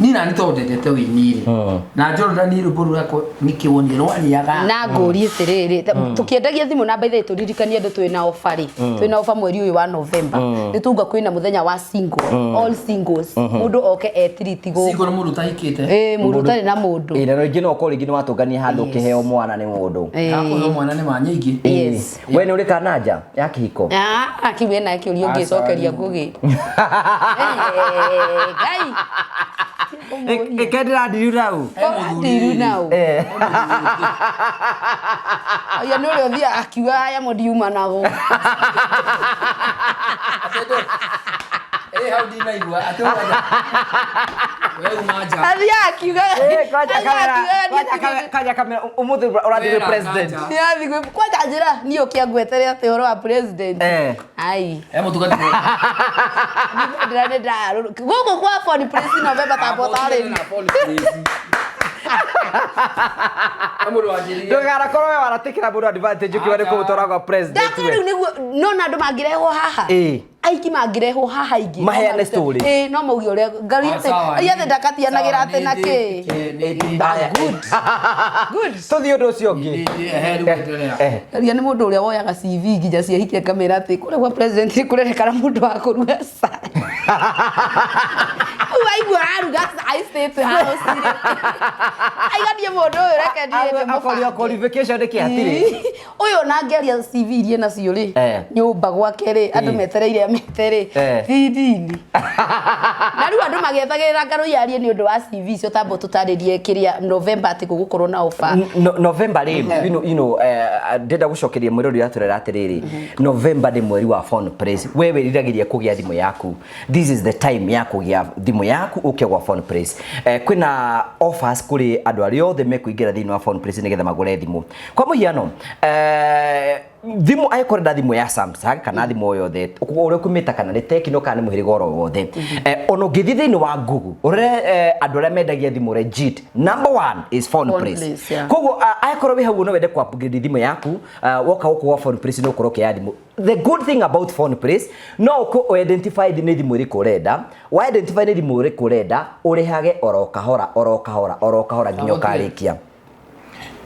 niĩ nani tondũ ndendete ũini rĩ na Jordan rwĩmbo rũrĩa nĩkĩ wonire rwarĩaga na ngũrie atĩrĩrĩ tũkĩendagia thimũ namba ithatũ ririkanie andũ twĩna ofa rĩ twĩna ofa mweri ũyũ wa November nĩ tuga kwĩna mũthenya wa single all singles mũndũ oke etiriti gũkũ single nĩ mũndũ ũtahikĩte ĩĩ mũndũ ũtarĩ na mũndũ Ĩ, na rĩngĩ no ũkorwo rĩngĩ nĩ watũngania handũ ũkĩheo mwana nĩ mũndũ akũheo mwana nĩ ma nyingĩ Yes. We nĩ ũrĩ kana nja ya kĩhiko Ah, kĩu ena kĩũria ũngĩcokeria ngũgĩ Ngai Ĩkendera ndiru nau ndiru nau Oya nĩ ũrĩa ũthiaga akiuga aya mũndiuma nago hau ndinaigua atĩ we uma nja athiaga akiuga Kanja kamera ũmũthĩ ũrathiĩ gwĩ president Nĩathiĩ gwĩ kwanja njĩra niĩ ũkĩangwetere atĩ ũhoro wa president ai he mũtungatĩri ndĩra nĩ ndarũrũ gũkũ kwa Phone Place November ta botarĩri Ndũganakorwo we waratĩkĩra mũndũ advantage ũkiuga nĩ kũmũtwara gwa president ndakora rĩu nĩguo no na andũ mangĩrehwo haha aiki mangĩrehwo haha aingĩ Maheane story. ĩĩ no mauge ũrĩa Ngai atĩ ndakatianagĩra atĩ na kĩ good tũthiĩ ũndũ ũcio ũngĩ Ngaria nĩ mũndũ ũrĩa woyaga CV nginya ciahikia ngamĩra atĩ kũrĩa gwa president kũrerekana mũndũ wa kũruga cai Rĩu waigua araruga cai State House rĩ aiganie mũndũ ũyũ reke niĩ Akorio qualification nĩkĩ hatirĩ ũyũ ona angĩaria CV iria nacio rĩ nyũmba gwake rĩ andũ metereire amete rĩ ti nini na rĩu andũ magĩethagĩrĩra ngaro yarie nĩ ũndũ wa CV icio tambo tũtarĩrie kĩrĩa November atĩ gũgũkorwo na offer November rĩ you know ndĩrenda gũcokeria mwĩrĩ ũrĩa ũratũrera atĩrĩrĩ November nĩ mweri wa Phone Place we wĩriragĩria kũgĩa thimũ yaku this is the time ya kũgĩa thimũ yaku ũke gwa Phone Place kwĩna offers kũrĩ andũ arĩa othe mekũingĩra thĩinĩ wa Phone Place nĩgetha magũre thimũ kwa mũhiano thimũ angĩkorwo ũrenda thimũ ya Samsung kana thimũ o yothe ũrĩa ũkũmĩta kana nĩ Tecno kana nĩ mũhĩrĩga oro wothe ona ũngĩthiĩ thĩinĩ wa Google ũrore andũ arĩa mendagia thimũ legit number one is Phone Place koguo angĩkorwo wĩ hau no wende kũ upgrade thimũ yaku woka gũkũ gwa Phone Place nĩ ũkorwo ũkĩoya thimũ the good thing about Phone Place no ũkũ identify nĩ thimũ ĩrĩkũ ũrenda wa identify nĩ thimũ ĩrĩkũ ũrenda ũrĩhage oro kahora oro kahora oro kahora nginya ũkarĩkia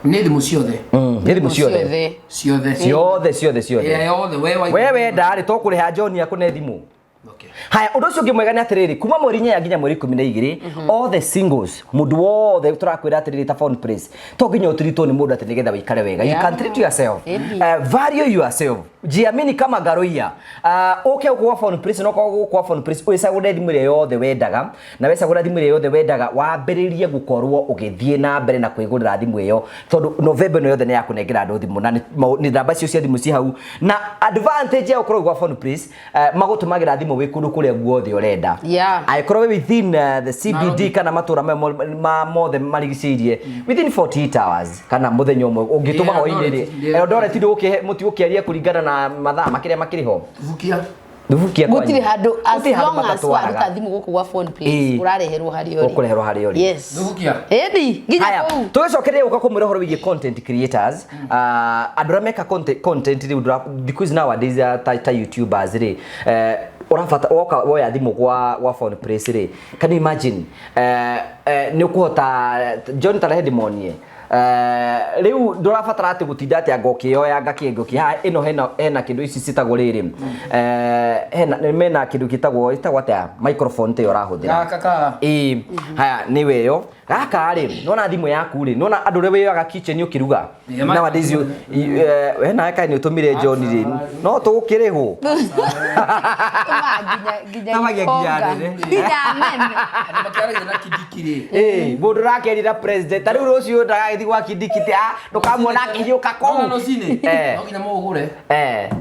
nĩ thimũ ciothe nĩ thimũ ciothe ciothe ciothe ciothe ciothe yothe we wenda rĩ to kũrĩha John akũne thimũ haya ũndũ ũcio ũngĩ mwega nĩ atĩrĩrĩ kuma mweri inyanya nginya mweri ikũmi na igĩrĩ all the singles mũndũ wothe tũrakwĩra atĩrĩrĩ ta Phone Place to nginya ũtiritwo nĩ mũndũ atĩ nĩgetha wĩikare wega you can treat yourself value yourself jiamini kama Ngaruiya ũke gũkũ gwa Phone Place no korwo gũkũ gwa Phone Place ũcagũre thimũ ĩrĩa yothe wendaga na wecagũra thimũ ĩrĩa yothe wendaga wambĩrĩrie gũkorwo ũgĩthiĩ na mbere na kwĩgũrĩra thimũ ĩyo tondũ November ĩno yothe nĩ ya kũnengera andũ thimũ na nĩ namba icio cia thimũ ci hau na advantage ya gũkorwo gwa Phone Place magũtũmagĩra thimũ wĩ kũndũ kũrĩa guothe ũrenda angĩkorwo wĩ within the CBD kana matũra ma mothe marigicĩirie within 48 hours kana mũthenya ũmwe ũngĩtũma hwaĩ-inĩ rĩ Eldoret mũtigũkĩaria kũringana na mathaa makĩrĩa makĩrĩ ho Thubukia kwanyu. Gũtirĩ handũ as Gũtirĩ handũ long as matatwaraga. waruta thimũ gũkũ gwa phone place Ĩĩ. ũrareherwo harĩa ũrĩ. Ũkũreherwo harĩa ũrĩ. Yes. Thubukia. Ĩni, nginya Haya, kũu. tũgĩcokereria gũka kũmwĩra ũhoro wĩgiĩ content creators. Andũ arĩa meka content rĩu thikũ ici nowadays ta youtubers rĩ, ũrabata woka woya thimũ gwa phone place rĩ, can you imagine, nĩ ũkũhota John tarehe ndĩmonie. Rĩu ndũrabatara atĩ gũtinda atĩ anga ũkĩoya anga kĩngĩ ũkĩ haha ĩno hena kĩndũ ici citagwo rĩrĩ, hena mena kĩndũ gĩtagwo atĩa microphone ta ĩyo ũrahũthĩra. Gaka ka. Ĩĩ, haya nĩ weyo. Gaka rĩ, nĩwona thimũ yaku rĩ, nĩwona andũ ũrĩa wĩyoyaga kitchen ũkĩruga. Yeah, Nowadays we nawe kaĩ nĩ ũtũmire John rĩ, no tũgũkĩrĩhwo. Tũmaga nginya Tũmagia nginya ikonga. nene. Nginya nene. Andũ makĩaragia na Kindiki rĩ. Ĩĩ, mũndũ ũrakerira president, ta rĩu rũciũ ndagagĩthiĩ gwa Kindiki ti, ndũkamuona akĩhiũka kũu. No, rũcinĩ. No nginya mũgũre.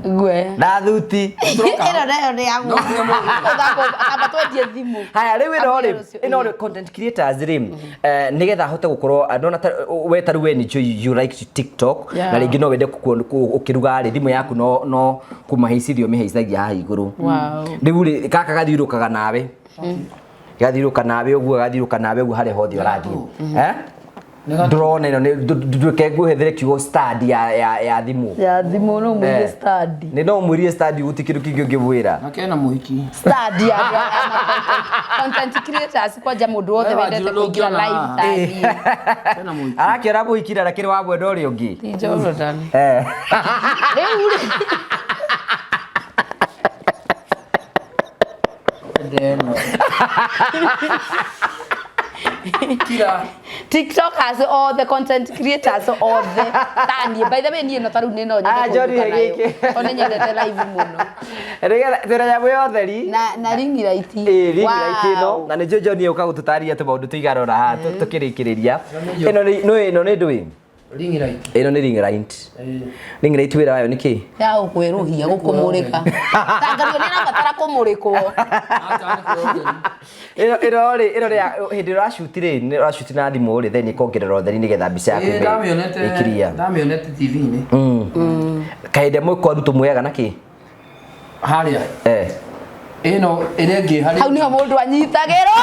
Ngwe. Na thuti. Ĩno nayo nĩ ya No nginya mũgũre. mũthako, amba twendie thimũ. Haya, rĩu ĩno rĩ, Ambia rũciũ. ĩno rĩ, content creators rĩ, nĩgetha ahote gũkorwo, ndona ta, we ta rĩu we nĩ you like TikTok, Yeah. na rĩngĩ no wende ũkĩruga rĩ, thimũ yaku no kũmahĩcithia ũmĩhaicagia haha igũrũ. Wow. Rĩu rĩ, gaka gathiũrũrũkaga nawe. Gathiũrũrũka nawe ũguo, gathiũrũrũka nawe ũguo harĩa hothe ũrathiĩ. Ndũrona ĩno nĩ, ndũke ngũhethere kiugo stand ya thimũ. Ya thimũ no mũirie stand. Nĩ no mũirie stand gũtirĩ kĩndũ kĩngĩ ũngĩmwĩra. Na kena mũhiki. Stand ya andũ a content creators kwanja mũndũ wothe We wendete Wanjiru kũingĩra ndũngĩona live haha. ta niĩ. Kena mũhiki. Arakĩona mũhiki na ndakĩrĩ wa mwena ũrĩa ũngĩ. Ti Jordan. Rĩu rĩ. Ndeno. Kira. TikTokers othe, content creators othe ta niĩ. By the way, niĩ no ta rĩu nĩ no nyende Ah, Johnny, kũruta nayo. gĩkĩ. Tondũ nĩ nyendete live mũno. Nĩgetha twĩna nyamũ ya ũtheri. Na ring light. Ĩĩ, ring light ĩno. Wow. Na nĩnjũĩ Johnny ũka gũtũtarĩria tũmaũndũ tũigana ũna haha tũkĩrĩkĩrĩria. Ĩno nĩ, nĩ ĩno nĩ ndũĩ? Ring light. Ĩno nĩ ring light. Ring light wĩra wayo nĩ kĩ? Ya gũkwerũhia, gũkũmũrĩka. Tangario nĩ ĩrabatara kũmũrĩkwo. Acha nĩ kwĩrwo. Ĩno, ĩno rĩ, ĩno rĩ, hĩndĩ ĩrĩa ũracuti rĩ, nĩ ũracuti na thimũ rĩ, then ĩkongerera ũtheri nĩgetha mbica yaku ĩbe ĩ clear. Ndamĩonete TV-inĩ. Kahinda mwe kwa Ruto muoyaga na kĩ? Harĩa. Ĩno ĩrĩa ĩngĩ harĩ Hau niho mũndũ anyitagĩrwo.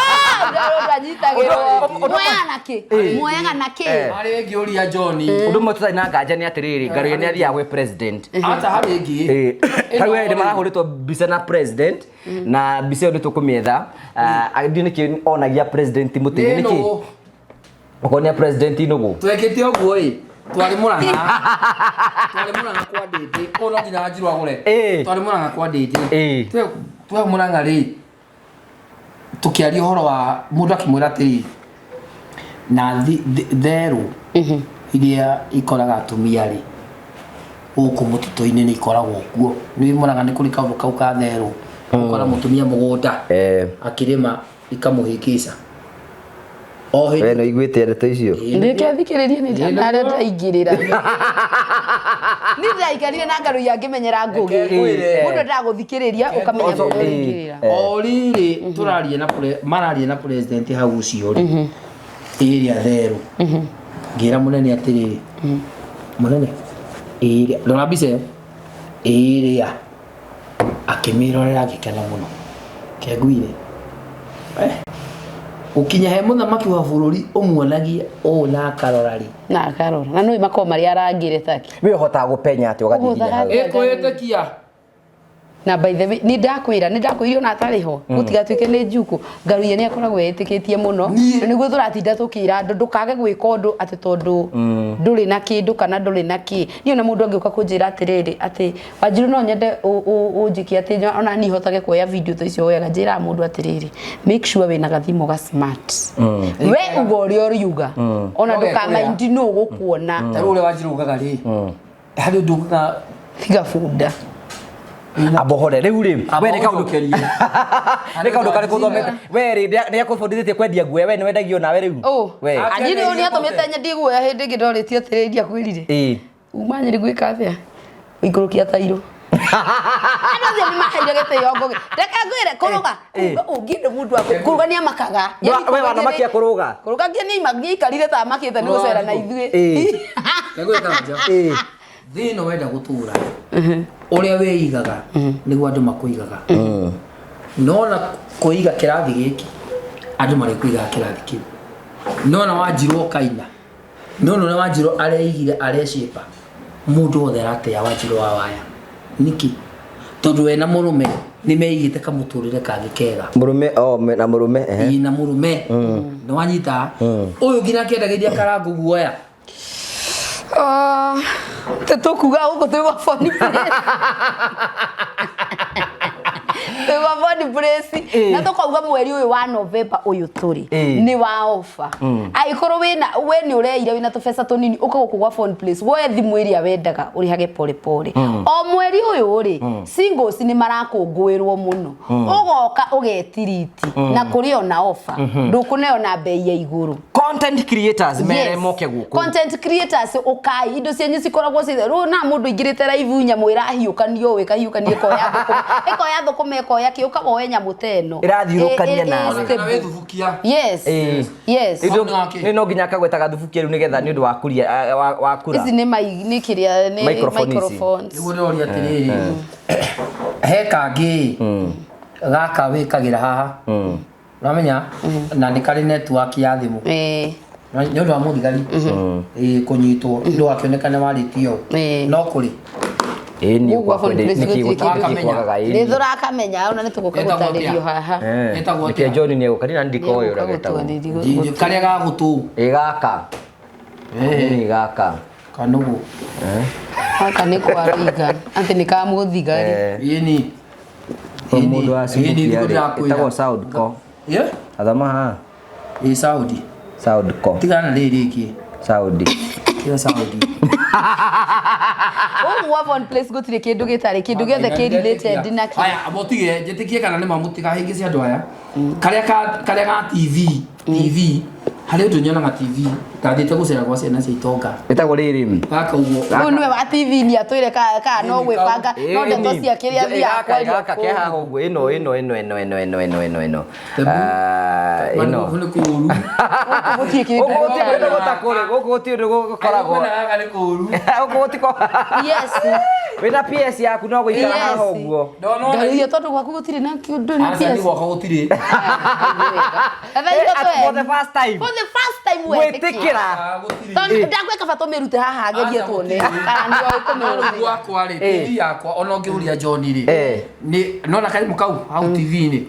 Mũndũ anyitagĩrwo. Muoyaga na kĩ? Muoyaga na kĩ? Harĩ ĩngĩ ũria John. Ũndũ ũmwe tũtarĩ na nganja nĩ atĩrĩrĩ, Ngaruiya nĩ athiaga gwĩ president. Acha harĩ ĩngĩ. Hau hĩndĩ marahũrĩtwo mbica na president, na mbica ĩyo nĩ tũkũmĩetha. Ndiũĩ nĩkĩ onagia president mũtĩ-inĩ, nĩkĩ? Nũgũ. Ũkonia president nũgũ? Twekĩte ũguo ĩ, twarĩ Mũrang'a. Twarĩ Mũrang'a kwa Ndĩndĩ. Ũũ no nginya Wanjiru agũre. Twarĩ Mũrang'a kwa Ndĩndĩ. Twe Mũrang'a rĩ, tũkĩaria ũhoro wa mũndũ akĩmwĩra atĩrĩ, na therũ iria ikoraga atumia rĩ, gũkũ mũtitũ-inĩ nĩ ikoragwo kuo. Nĩ Mũrang'a nĩ kũrĩ kaũndũ kau ka therũ. Ũkora mũtumia mũgũnda akĩrĩma ikamũhĩngĩca. O hĩndĩ We nĩ ũiguĩte ndeto icio? Ndĩke thikĩrĩrie nĩ ndarĩa ndaingĩrĩra. Niĩ ndĩraikarire na Ngaruiya ngĩmenyera Ngũgĩ. Mũndũ endaga gũthikĩrĩria ũkamenya kũrĩa ũraingĩrĩra. O rĩrĩ tũraria na mararia na president hau ũcio rĩ, ĩrĩa therũ. Ngĩra mũnene atĩrĩrĩ, mũnene, ĩrĩa, rora mbica ĩyo, ĩrĩa, akĩmĩrorera agĩkena mũno. Kĩanguire. Ũkinya he mũthamaki wa bũrũri ũmuonagie ũũ na akarora rĩ. Na akarora. Na nĩũĩ makoragwo marĩ arangĩre take. We ũhotaga gũpenya atĩa ũgathiĩ nginya hau? Ĩkwĩtĩkia. Na by the way, nĩ ndakwĩra, nĩ ndakwĩrire ona atarĩ ho. Gũtigatuĩke nĩ njuku. Ngaruiya nĩ akoragwo etĩkĩtie mũno. Na nĩguo tũratinda tũkĩra andũ ndũkage gwĩka ũndũ atĩ tondũ ndũrĩ na kĩndũ kana ndũrĩ na kĩ. Niĩ ona mũndũ angĩũka kũnjĩra atĩrĩrĩ, atĩ Wanjiru no nyende ũnjĩke atĩ ona niĩ hotage kuoya video ta icio woyaga, njĩraga mũndũ atĩrĩrĩ, make sure wĩna gathimũ ga smart. We uga ũrĩa ũriuga. Ona No gekũrĩa. ndũkamaindi nũ ũgũkuona. Ta rĩu ũrĩa Wanjiru ugaga rĩ, harĩ ũndũ ugaga Tiga bunda. Abohore rĩu rĩ, we nĩ kaũndũ ũcokerie. Nĩ kaũndũ karĩkũ ũthomete? We rĩ, nĩ akũbundithĩtie kwendia nguo, we nĩ wendagio nawe rĩu? Ũ. We. Anyini ũyũ nĩ atũmĩte nyendie guoya hĩndĩ ĩngĩ ndorĩtie atĩrĩria ndiakwĩrire. Uma Nyĩrĩ gwĩka atĩa? Gũikũrũkia tairũ. Andũ acio nĩ maheire gĩtĩo Ngũgĩ. Reke ngwĩre, kũrũga. Ũngĩenda mũndũ wa kũrũga nĩ amakaga. We wanamakia kũrũga? Kũrũga nginya nĩ aikarire ta amakĩte nĩ gũcera na ithuĩ. Reke ngwĩre Karanja. Thĩ ĩno wenda gũtũra. Ũrĩa wĩigaga nĩguo andũ makũigaga. Nona kũiga kĩrathi gĩkĩ, andũ marĩkũigaga kĩrathi kĩu. Nona Wanjirũ ũkaina, nona ũrĩa Wanjirũ areigire arecipa, mũndũ wothe aratĩa Wanjirũ wa Waya. Nĩkĩ? Tondũ we na mũrũme nĩ meigĩte kamũtũrĩre kangĩ kega. Mũrũme, oh, na mũrũme, ehe. Ĩĩ, na mũrũme. Nĩ wanyita? Ũyũ nginya akĩendagĩria karangũ guoya. Tũkuga gũkũ twĩ gwa Phone Place. Twĩ gwa Phone Place. Na tũkauga mweri ũyũ wa November ũyũ tũrĩ nĩ wa offer. Angĩkorwo wĩna we nĩ ũreire wĩna tũbeca tũnini ũka gũkũ gwa Phone Place woe thimũ ĩrĩa wendaga ũrĩhage pole pole. O mweri ũyũ rĩ, singles nĩ marakũngũĩrwo mũno. Ũgoka ũgetiriti na kũrĩ ona offer. Ndũkũneo na bei ya igũrũ. Content creators mere Yes. moke gũkũ. Content creators ũkai, indo cianyu cikoragwo ci rĩu na mũndũ aingĩrĩte live nyamũ ĩrahiũkanio ũũ, ĩkahiũkanio ĩkoya thũkũma, ĩkoya thũkũma ĩkoya kĩ, ũka woe nyamũ ta ĩno. Ĩrathiũrũkania nawe. Ona kana wĩ thubukia. Yes. Yes. Ithu- Nĩ wake. Nĩ no nginya akagwetaga thubukia rĩu nĩgetha nĩ ũndũ wa kuria wa kura. Ici nĩ nĩ kĩrĩa nĩ Microphone ici. microphones. Nĩguo ndĩroria atĩrĩrĩ, he kangĩ gaka wĩkagĩra haha, ũramenya, na nĩ karĩ network ya thimũ. Nĩ ũndũ wa mũthigari kũnyitwo, ndũgakĩonekane warĩtie ũũ. No kũrĩ. Ĩĩ, niĩ Gũkũ gwakwa Phone Place nĩkĩ gũtirĩ kĩndũ. gũtakĩĩ kwagaga, ĩĩ Nĩ niĩ. tũrakamenya ona nĩ tũgũka Getagwo gũtarĩrio atĩa? haha. Getagwo Nĩkĩo atĩa? John nĩ egũka, ndirĩ na ndikoĩ ũrĩa Nĩegũka getagwo. gũtwarĩrio. Nji- Karĩa ga gũtũ. Ĩ gaka. Nĩ gaka. Kanũgũ. Gaka nĩ kwa Reagan. Atĩ nĩ ka mũthigari. Ĩni. Mũndũ wa Subukia rĩ, ĩtagwo Soundco. Yeah? Athoma haha. Ĩ Saudi. Soundco. Tigana rĩrĩ rĩngĩ. Saudi. Tiga Saudi. Gũkũ gwa Phone Place gũtirĩ kĩndũ gĩtarĩ, kĩndũ gĩothe kĩ related na kĩ. Aya, mũtige, njĩtĩkie kana nĩ mamũtikahĩngĩce andũ aya. Karĩa ka karĩa ga TV, TV, harĩ ũndũ nyonaga TV, ndathiĩte gũcera gwa ciana cia itonga. Ĩtagwo rĩrĩ. Gaka ũguo. Ũyũ nĩwe wa TV nĩ atwĩre ka no gwĩbanga no ndeto cia kĩrĩa athiaga kwaria Gaka ke haha ũguo, ĩno ĩno ĩno ĩno ĩno ĩno ĩno ĩno ĩno. Ĩno. Gũkũ nĩ kũũru. Gũtirĩ kĩndũ. Gũkũ gũtirĩ ũndũ gũtakũrĩ, gũkũ gũtirĩ ũndũ gũkoragwo. Gaka nĩ kũũru. Gũkũ gũtiko. Yes. Wĩna PS yaku no gũikara haha ũguo. Ngarũiyo tondũ gwaku gũtirĩ na kĩndũ na Aca PS. gwakwa gũtirĩ. For the first time. For the first time Gwĩtĩkĩra. Tondũ ndakwĩ kaba tũmĩrute haha agerie tuone kana nĩ oĩ kũmĩhũthĩra. Gwakwa rĩ, TV yakwa ona ũngĩũria John rĩ, nĩ nona kanyamũ kau hau TV-inĩ.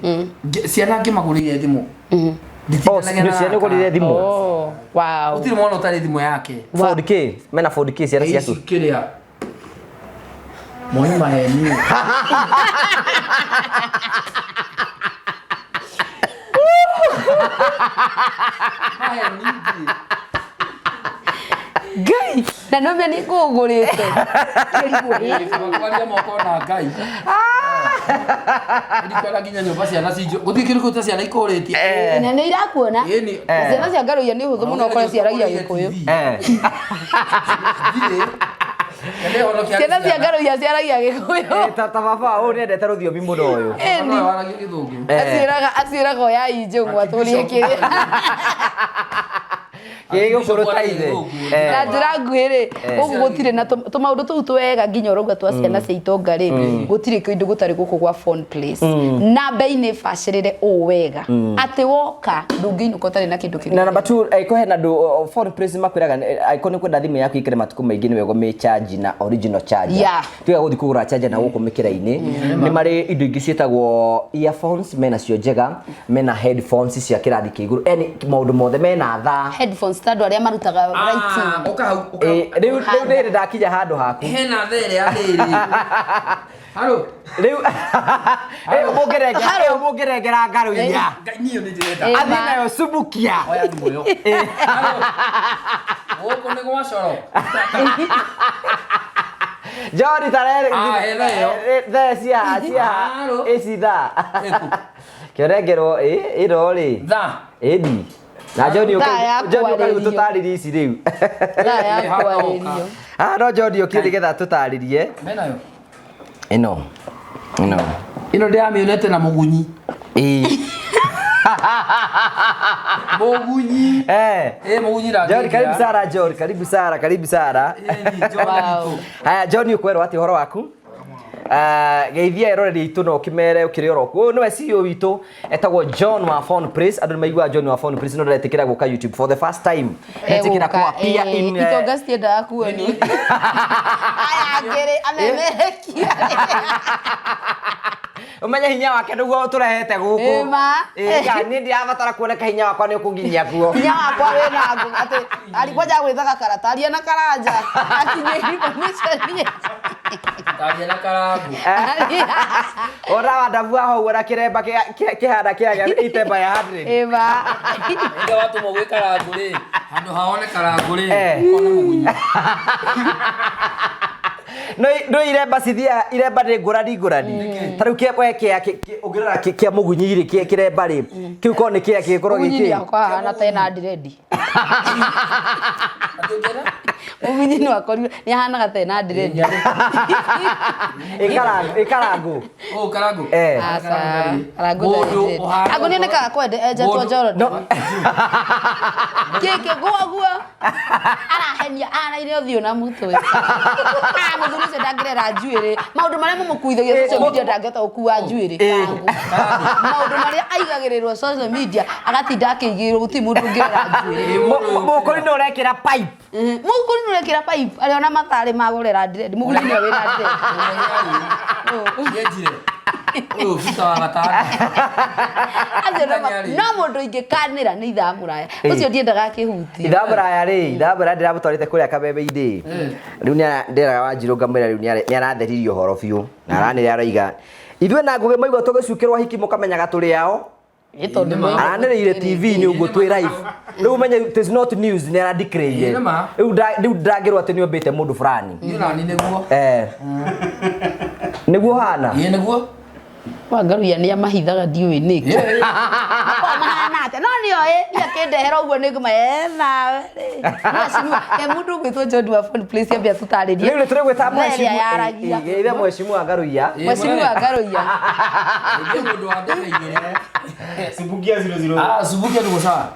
Ciana ngĩmagũrĩire thimũ. Oh, ciana ũgũrĩire thimũ? Oh, wow. Gũtirĩ mwana ũtarĩ thimũ yake. 4K, mena 4K ciana ciaku. Ici kĩrĩa. Moi maheni. Ngai, na no menya nĩ ngũgũrĩte. Kwaria moko na Ngai. Ndikwenda nginya nyũmba ciana cinjo. Gũtirĩ kĩndũ kĩu ta ciana ikũrĩtie. Na nĩ irakuona. Ĩni. Ciana cia Ngaruiya nĩ hũthũ mũno ũkore ciaragia Gĩkũyũ. Ciana cia Ngaruiya ciaragia Gĩkũyũ. Ta baba ũyũ nĩendete rũthiomi mũno ũyũ. Ĩni. Aciĩraga aciĩraga oyai njũng'wa tũrĩe kĩrĩa. Gĩgũkũrũ ta ithe. Na njĩra nguhĩ rĩ, gũkũ gũtirĩ na tũmaũndũ tũu twega nginya ũrauga twa ciana cia itonga rĩ, gũtirĩ kĩndũ gũtarĩ gũkũ gwa Phone Place. Na bei nĩ bacĩrĩre ũũ wega atĩ woka ndũngĩinũka ũtarĩ na kĩndũ kĩngĩ. Na number 2, aiko hena andũ Phone Place makwĩraga aiko nĩ kwenda thimũ yaku ĩikare matukũ maingĩ nĩ wega ũmĩcharge na original charger. Tiga gũthiĩ kũgũra charger na gũkũ mĩkĩra-inĩ. Nĩ marĩ indo ingĩ ciĩtagwo earphones, mena cio njega, mena headphones cia kĩrathi kĩa igũrũ, yani maũndũ mothe mena thaa. Headphones ta andũ arĩa marutaga writing. Ũka hau, ũka hau. Rĩu rĩu nĩ ndakinya handũ haku. Hena thaa ĩrĩa rĩrĩ. Haro. Rĩu rĩu mũngĩrengera Ngaruiya. Ngai niĩ nĩ ndĩrenda. Athiĩ nayo Subukia. Oya thimũ ĩyo. Haro. Gũkũ nĩ gwa coro. John tarere. Ah, ĩno ĩyo. Thaa cia cia Haro. ici thaa. Kĩorengerwo ĩno rĩ. Thaa. Ĩni. Na John Thaa ya John ũka rĩu kwarĩrio. tũtarĩrie ici rĩu. Thaa ya kwarĩrio. Ah, no John ũkire nĩgetha tũtarĩrie. Menayo. Ĩno. Ĩno. Ĩno ndĩramĩonete na mũgunyi. Ĩĩ. Mũgunyi. Mũgunyi John, karibu Sara, John, karibu Sara, karibu Sara. Wow. Haya, John ũkwerwo atĩ ũhoro waku? Geithia eroreri aitũ na ũkĩmere ũkĩrĩ oro kuo. Ũyũ nĩwe CEO witũ etagwo John wa Phone Place. Andũ nĩ maiguaga John wa Phone Place no ndaretĩkĩra gũka YouTube for the first time. Etĩkĩra Egũka, kũ appear in itonga citiendaga kuonio. Aya angĩ-rĩ, amemerekia. Ũmenye hinya wake nĩguo tũrehete gũkũ. Ĩma. Niĩ ndirabatara kuoneka hinya wakwa nĩ ũkũnginyia kuo. Hinya wakwa wĩna ngũ atĩ alikwanja gwĩthaga karata aria na karanja akinye information. Taria na karangu. Ona wandabu aho ũguo na kĩremba kĩhana kĩa itemba ya 100. Ĩma. Rĩrĩa watũmwo gwĩ karangu rĩ, handũ haone karangu rĩ, ũkona mũgunyi. No iremba cithia iremba nĩ ngũrani ngũrani. Ta rĩu kĩa we kĩa ũngĩrora kĩa mũgunyi rĩ, kĩa kĩremba rĩ, kĩu korwo nĩ kĩa gĩkorwo Mũgunyi gĩkĩ. nĩ akwa ahana ta ena ndiredi. Atĩ ũngĩona? Mũgunyi nĩ akorirwo nĩ ahanaga ta ena ndiredi. Ĩkarangu. Ũũ karangu. Aca, karangu Mũndũ ndarĩ ndiredi. ũhana Angu nĩonekaga kwende enjetwo Mũndũ- Njoroge. Gĩkĩ guo arahenia araire ũthiũ na mũtwe. Ah, mũthuri ũcio ndangĩrera njuĩrĩ. Maũndũ marĩa mamũkuithagia social media ndangĩhota gũkua njuĩrĩ. Karangu. Maũndũ marĩa aigagĩrĩrwo social media agatinda akĩigĩrĩrwo gũtirĩ mũndũ ũngĩrera njuĩrĩ. Mũkũri nĩ ũrekĩra pipe. Mũgũri nĩ ũrekĩra pipe arĩ ona matharĩ magũrera ndiredi. Mũgũri nĩwe wĩna ndiredi. Nĩenjire. Ũyũ buta wa gatano. Acio no mũndũ ingĩkanĩra nĩ ithaa mũraya. Ũcio ndiendaga akĩhutie. Ithaa mũraya rĩ, ithaa mũraya ndĩramũtwarĩte kũrĩa kameme-inĩ. Rĩu nĩ ndĩraga Wanjirũ ngamwĩra rĩu nĩ aratheririe ũhoro biũ. Na aranĩra araiga ithuĩ na Ngũgĩ maigua tũgĩcukĩrwo hiki mũkamenyaga tũrĩ ao. Aranĩrĩire TV-inĩ ũguo twĩ live. Rĩu ũmenye it is not news nĩ aradeclare. Rĩu rĩu ndangĩrwo atĩ nĩ ombĩte mũndũ fulani. Niĩ nani nĩguo. Nĩguo hana. Ĩĩ nĩguo. Wangaruia nĩ amahithaga ndiũĩ nĩkĩ. Makoragwo mahana atĩa? No nĩoĩ, niĩ akĩndehera ũguo nĩ ngũma, nawe rĩ. Mheshimiwa, he mũndũ ũgwĩtwo John wa Phone Place ambia tũtarĩrie. Rĩu nĩ tũrĩgwĩta Mberia yaragia. mheshimiwa. Mheshimiwa Ngaruiya. Mheshimiwa Ngaruiya. Ĩngĩ mũndũ wa ndebe igĩrĩ. Subukia 00. Ah, Subukia tuko sawa.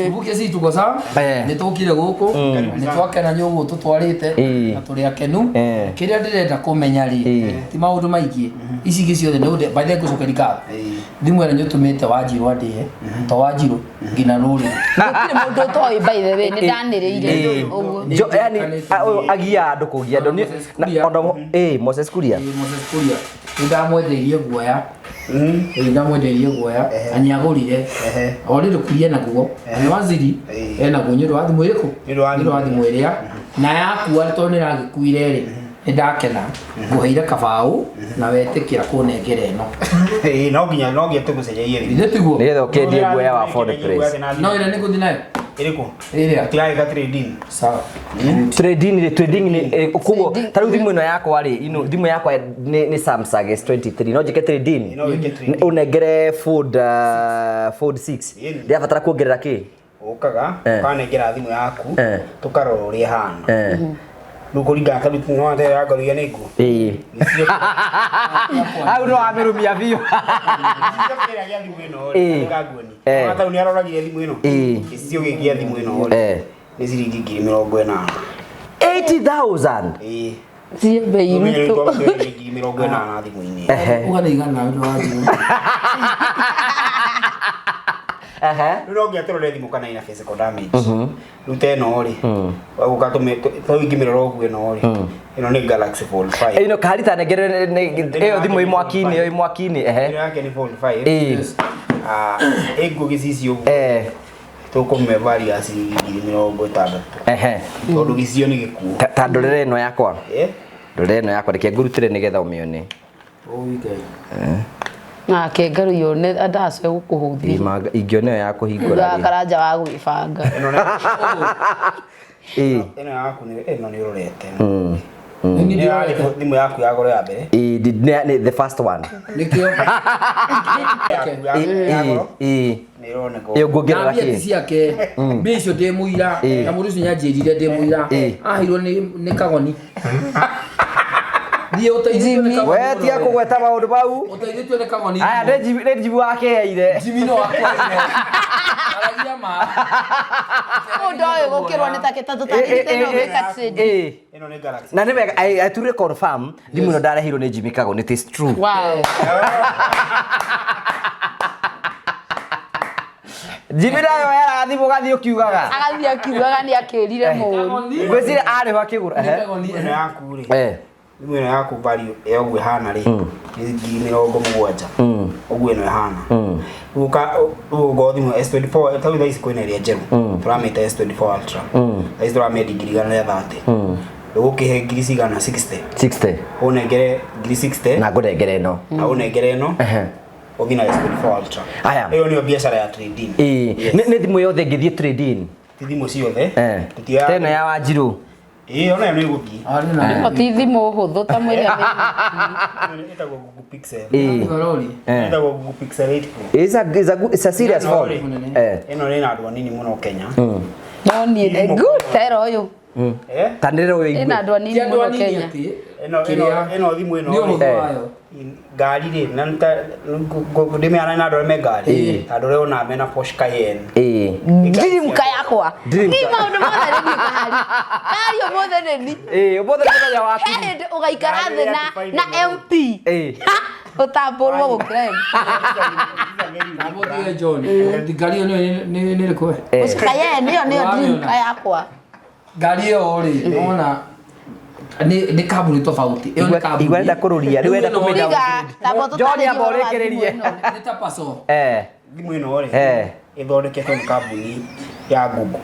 Subukia si tuko sawa. Nĩ tũkire gũkũ, nĩ twakena nĩ ũguo tũtwarĩte na tũrĩ akenu. Kĩrĩa ndĩrenda kũmenya rĩ, ti maũndũ maingĩ. Ici ingĩ ciothe nĩ ũndũ by the way ngũcokeria ngatho. Thimũ ĩrĩa nĩ ũtũmĩte Wanjirũ andĩhe, to Wanjirũ nginya rũrĩrĩ. Gũtirĩ mũndũ ũtoĩ by the way, nĩ ndanĩrĩire ũguo. Yani ũyũ agiaga andũ kũgia andũ. Moses Kuria. Moses Kuria. Nĩ ndamwendeirie guoya. Ĩĩ ndamwendeirie guoya na nĩ agũrire. O rĩrĩ Kuria naguo. Nĩ waziri enaguo nĩ ũndũ wa thimũ ĩrĩkũ? Nĩ ũndũ wa thimũ ĩrĩa. Na yakua tondũ nĩ ĩragĩkuire rĩ, nĩ ndakena. Ngũheire kabaũ na wetĩkĩra kũnengera ĩno. Ĩĩ no nginya tũgũcenjerie thimũ. Ithe tiguo. Nĩgetha ũkĩendie guoya wa Phone Place. No ĩrĩa nĩ ngũthiĩ nayo. Ĩrĩkũ? Ĩrĩa. Tũtirarĩka trading. Sawa. Trading rĩ, trading nĩ koguo ta rĩu thimũ ĩno yakwa rĩ, ino thimũ yakwa nĩ Samsung S23 no njĩke trading. No wĩke trading. Ũnengere Fold Fold 6. Ndĩrabatara kuongerera kĩ? Ũkaga ũkanengera thimũ yaku tũkarora ũrĩa ĩhana. Rĩu kũringana tondũ no atĩ ya Ngaruiya nĩ nguo. Ĩĩ. Hau no amĩrũmia biũ. Gĩcicio kĩrĩa gĩa thimũ ĩno rĩ, ngaguoni. Ona tau nĩ aroragire thimũ ĩno. Gĩcicio gĩkĩ gĩa thimũ ĩno rĩ, nĩ ciringi 80,000. 80,000? Ĩĩ. Ciĩ bei Rĩu rutũ. 80,000 thimũ-inĩ. Uga nĩ igana ũndũ wa thimũ. Rĩu no nginya tũrore thimũ kana ĩna physical damage. Rĩu ta ĩno rĩ, ũgũka tũu ingĩmĩrora ũguo ĩno rĩ, ĩno nĩ Galaxy Fold 5. Ĩno karita nengere ĩyo thimũ ĩ mwaki-inĩ, ĩyo ĩ mwaki-inĩ, Ĩno yake nĩ Fold 5. Ĩ nguo gĩcicio ũguo. Tũkũmĩhe value ya ciringi 60,000. Tondũ gĩcicio nĩ gĩkuũ. Ta ndorere ĩno yakwa. Ndorere ĩno yakwa, reke ngũrutĩre nĩgetha ũmĩone. Nake Ngaruiya one ndacoe gũkũhũthia. Ingĩona ĩyo ya kũhingũra rĩ. Karanja wa gwĩbanga. Ĩno yaku nĩ ĩno nĩ ũrorete. Nĩ yarĩ thimũ yaku ya goro ya mbere. Ĩĩ, the first one. Nĩkĩo. Ya goro. Ĩĩ. Nĩ ĩroneka. Ĩyo nguongerera Na mbia ti kĩ? ciake. Mbia icio ndĩ mũira. Na mũndũ ũcio nĩanjĩrire ndĩ mũira. Aheirwo nĩ kagoni. Thiĩ ũteithĩtio nĩ kagoni. We tiga kũgweta maũndũ mau. Ũteithĩtio nĩ kagoni. Aya nĩ Jimmy wakeheire. Jimmy no wakwaire. Aria ma. Mũndũ ũyũ gũkĩrwo nĩ take ta tũtangĩte no gwĩka trade. Ĩno nĩ Galaxy. Na nĩ wega I truly confirm thimũ ĩno ndarehirwo nĩ Jimmy Kago, it is true. Wow. Jimmy nayo yara thimũ gathiĩ ũkiugaga. Agathiĩ akiugaga nĩ akĩrire mũru. Ngwĩciria arĩ ho akĩgũra. Ehe. Thimũ ĩno yaku rĩ. Eh. Thimũ ĩno yaku value ya ũguo ĩhana rĩ nĩ 70,000. Ũguo ĩno ĩhana. Rĩu rĩu ũngorwo thimũ S24 ta rĩu thaa ici kwĩna ĩrĩa njerũ tũramĩta S24 Ultra. Thaa ici tũramĩendia 130,000. Rĩu ũkĩhe ngiri cigana 60. 60. Ũnengere ngiri 60 Na ngũnengere ĩno. na ũnengere ĩno Ehe. ũthiĩ na S24 Ultra. Aya. Ĩyo nĩyo biacara ya trading. Ĩĩ. Yes. Nĩ thimũ yothe ĩngĩthiĩ trade-in. Ti thimũ ciothe. Eh. Tũtioyaga- Ta ĩno ya Wanjirũ. Ĩĩ ona ĩyo nĩ ĩgũthiĩ. Ĩno ti thimũ hũthũ ta mwĩrĩ. Ĩno ĩtagwo Google Pixel. Ĩĩ. Eh. Ĩtagwo Google Pixel 8 Pro. It's a serious Ĩno phone. rĩ, Eh. ĩno ĩna andũ anini mũno Kenya. No niĩ nĩ good tera ũyũ. Eh? Tanĩrĩra ũyũ igue. Ĩna andũ anini mũno Kenya. Ĩno ĩno ĩno thimũ ĩno Nĩ ũhũthũ rĩ, wayo. ngari rĩ na ndĩmĩana na andũ arĩa me ngari ta andũ arĩa ona mena Porsche Cayenne. Ĩĩ. Dream car yakwa. Dream Ni car. maũndũ mothe nĩ niĩ kahari. Kahari ũmũthĩ nĩ ni. Ĩĩ, ũmũthĩ nĩ mũthenya waku. He hĩndĩ ũgaikara thĩ na MP. Ĩĩ. Ũtambũrwo gũkĩra MP. Nabotire John. Ngari ĩyo nĩ nĩ ĩrĩkũ we? Porsche Cayenne ĩyo nĩyo dream car yakwa. Ngari ĩyo rĩ, nona nĩ kambuni tofauti. Ĩyo nĩ kambuni. Igua enda kũrũria, rĩu enda Rĩu ĩno kũmĩdowngrade. Tiga, tamba John tũtarĩrie amba ũhoro wa thimũ ũrĩkĩrĩrie. ĩno. Nĩ ta Paso. Eh. Thimũ ĩno rĩ Eh. ĩthondeketwo nĩ kambuni ya Google.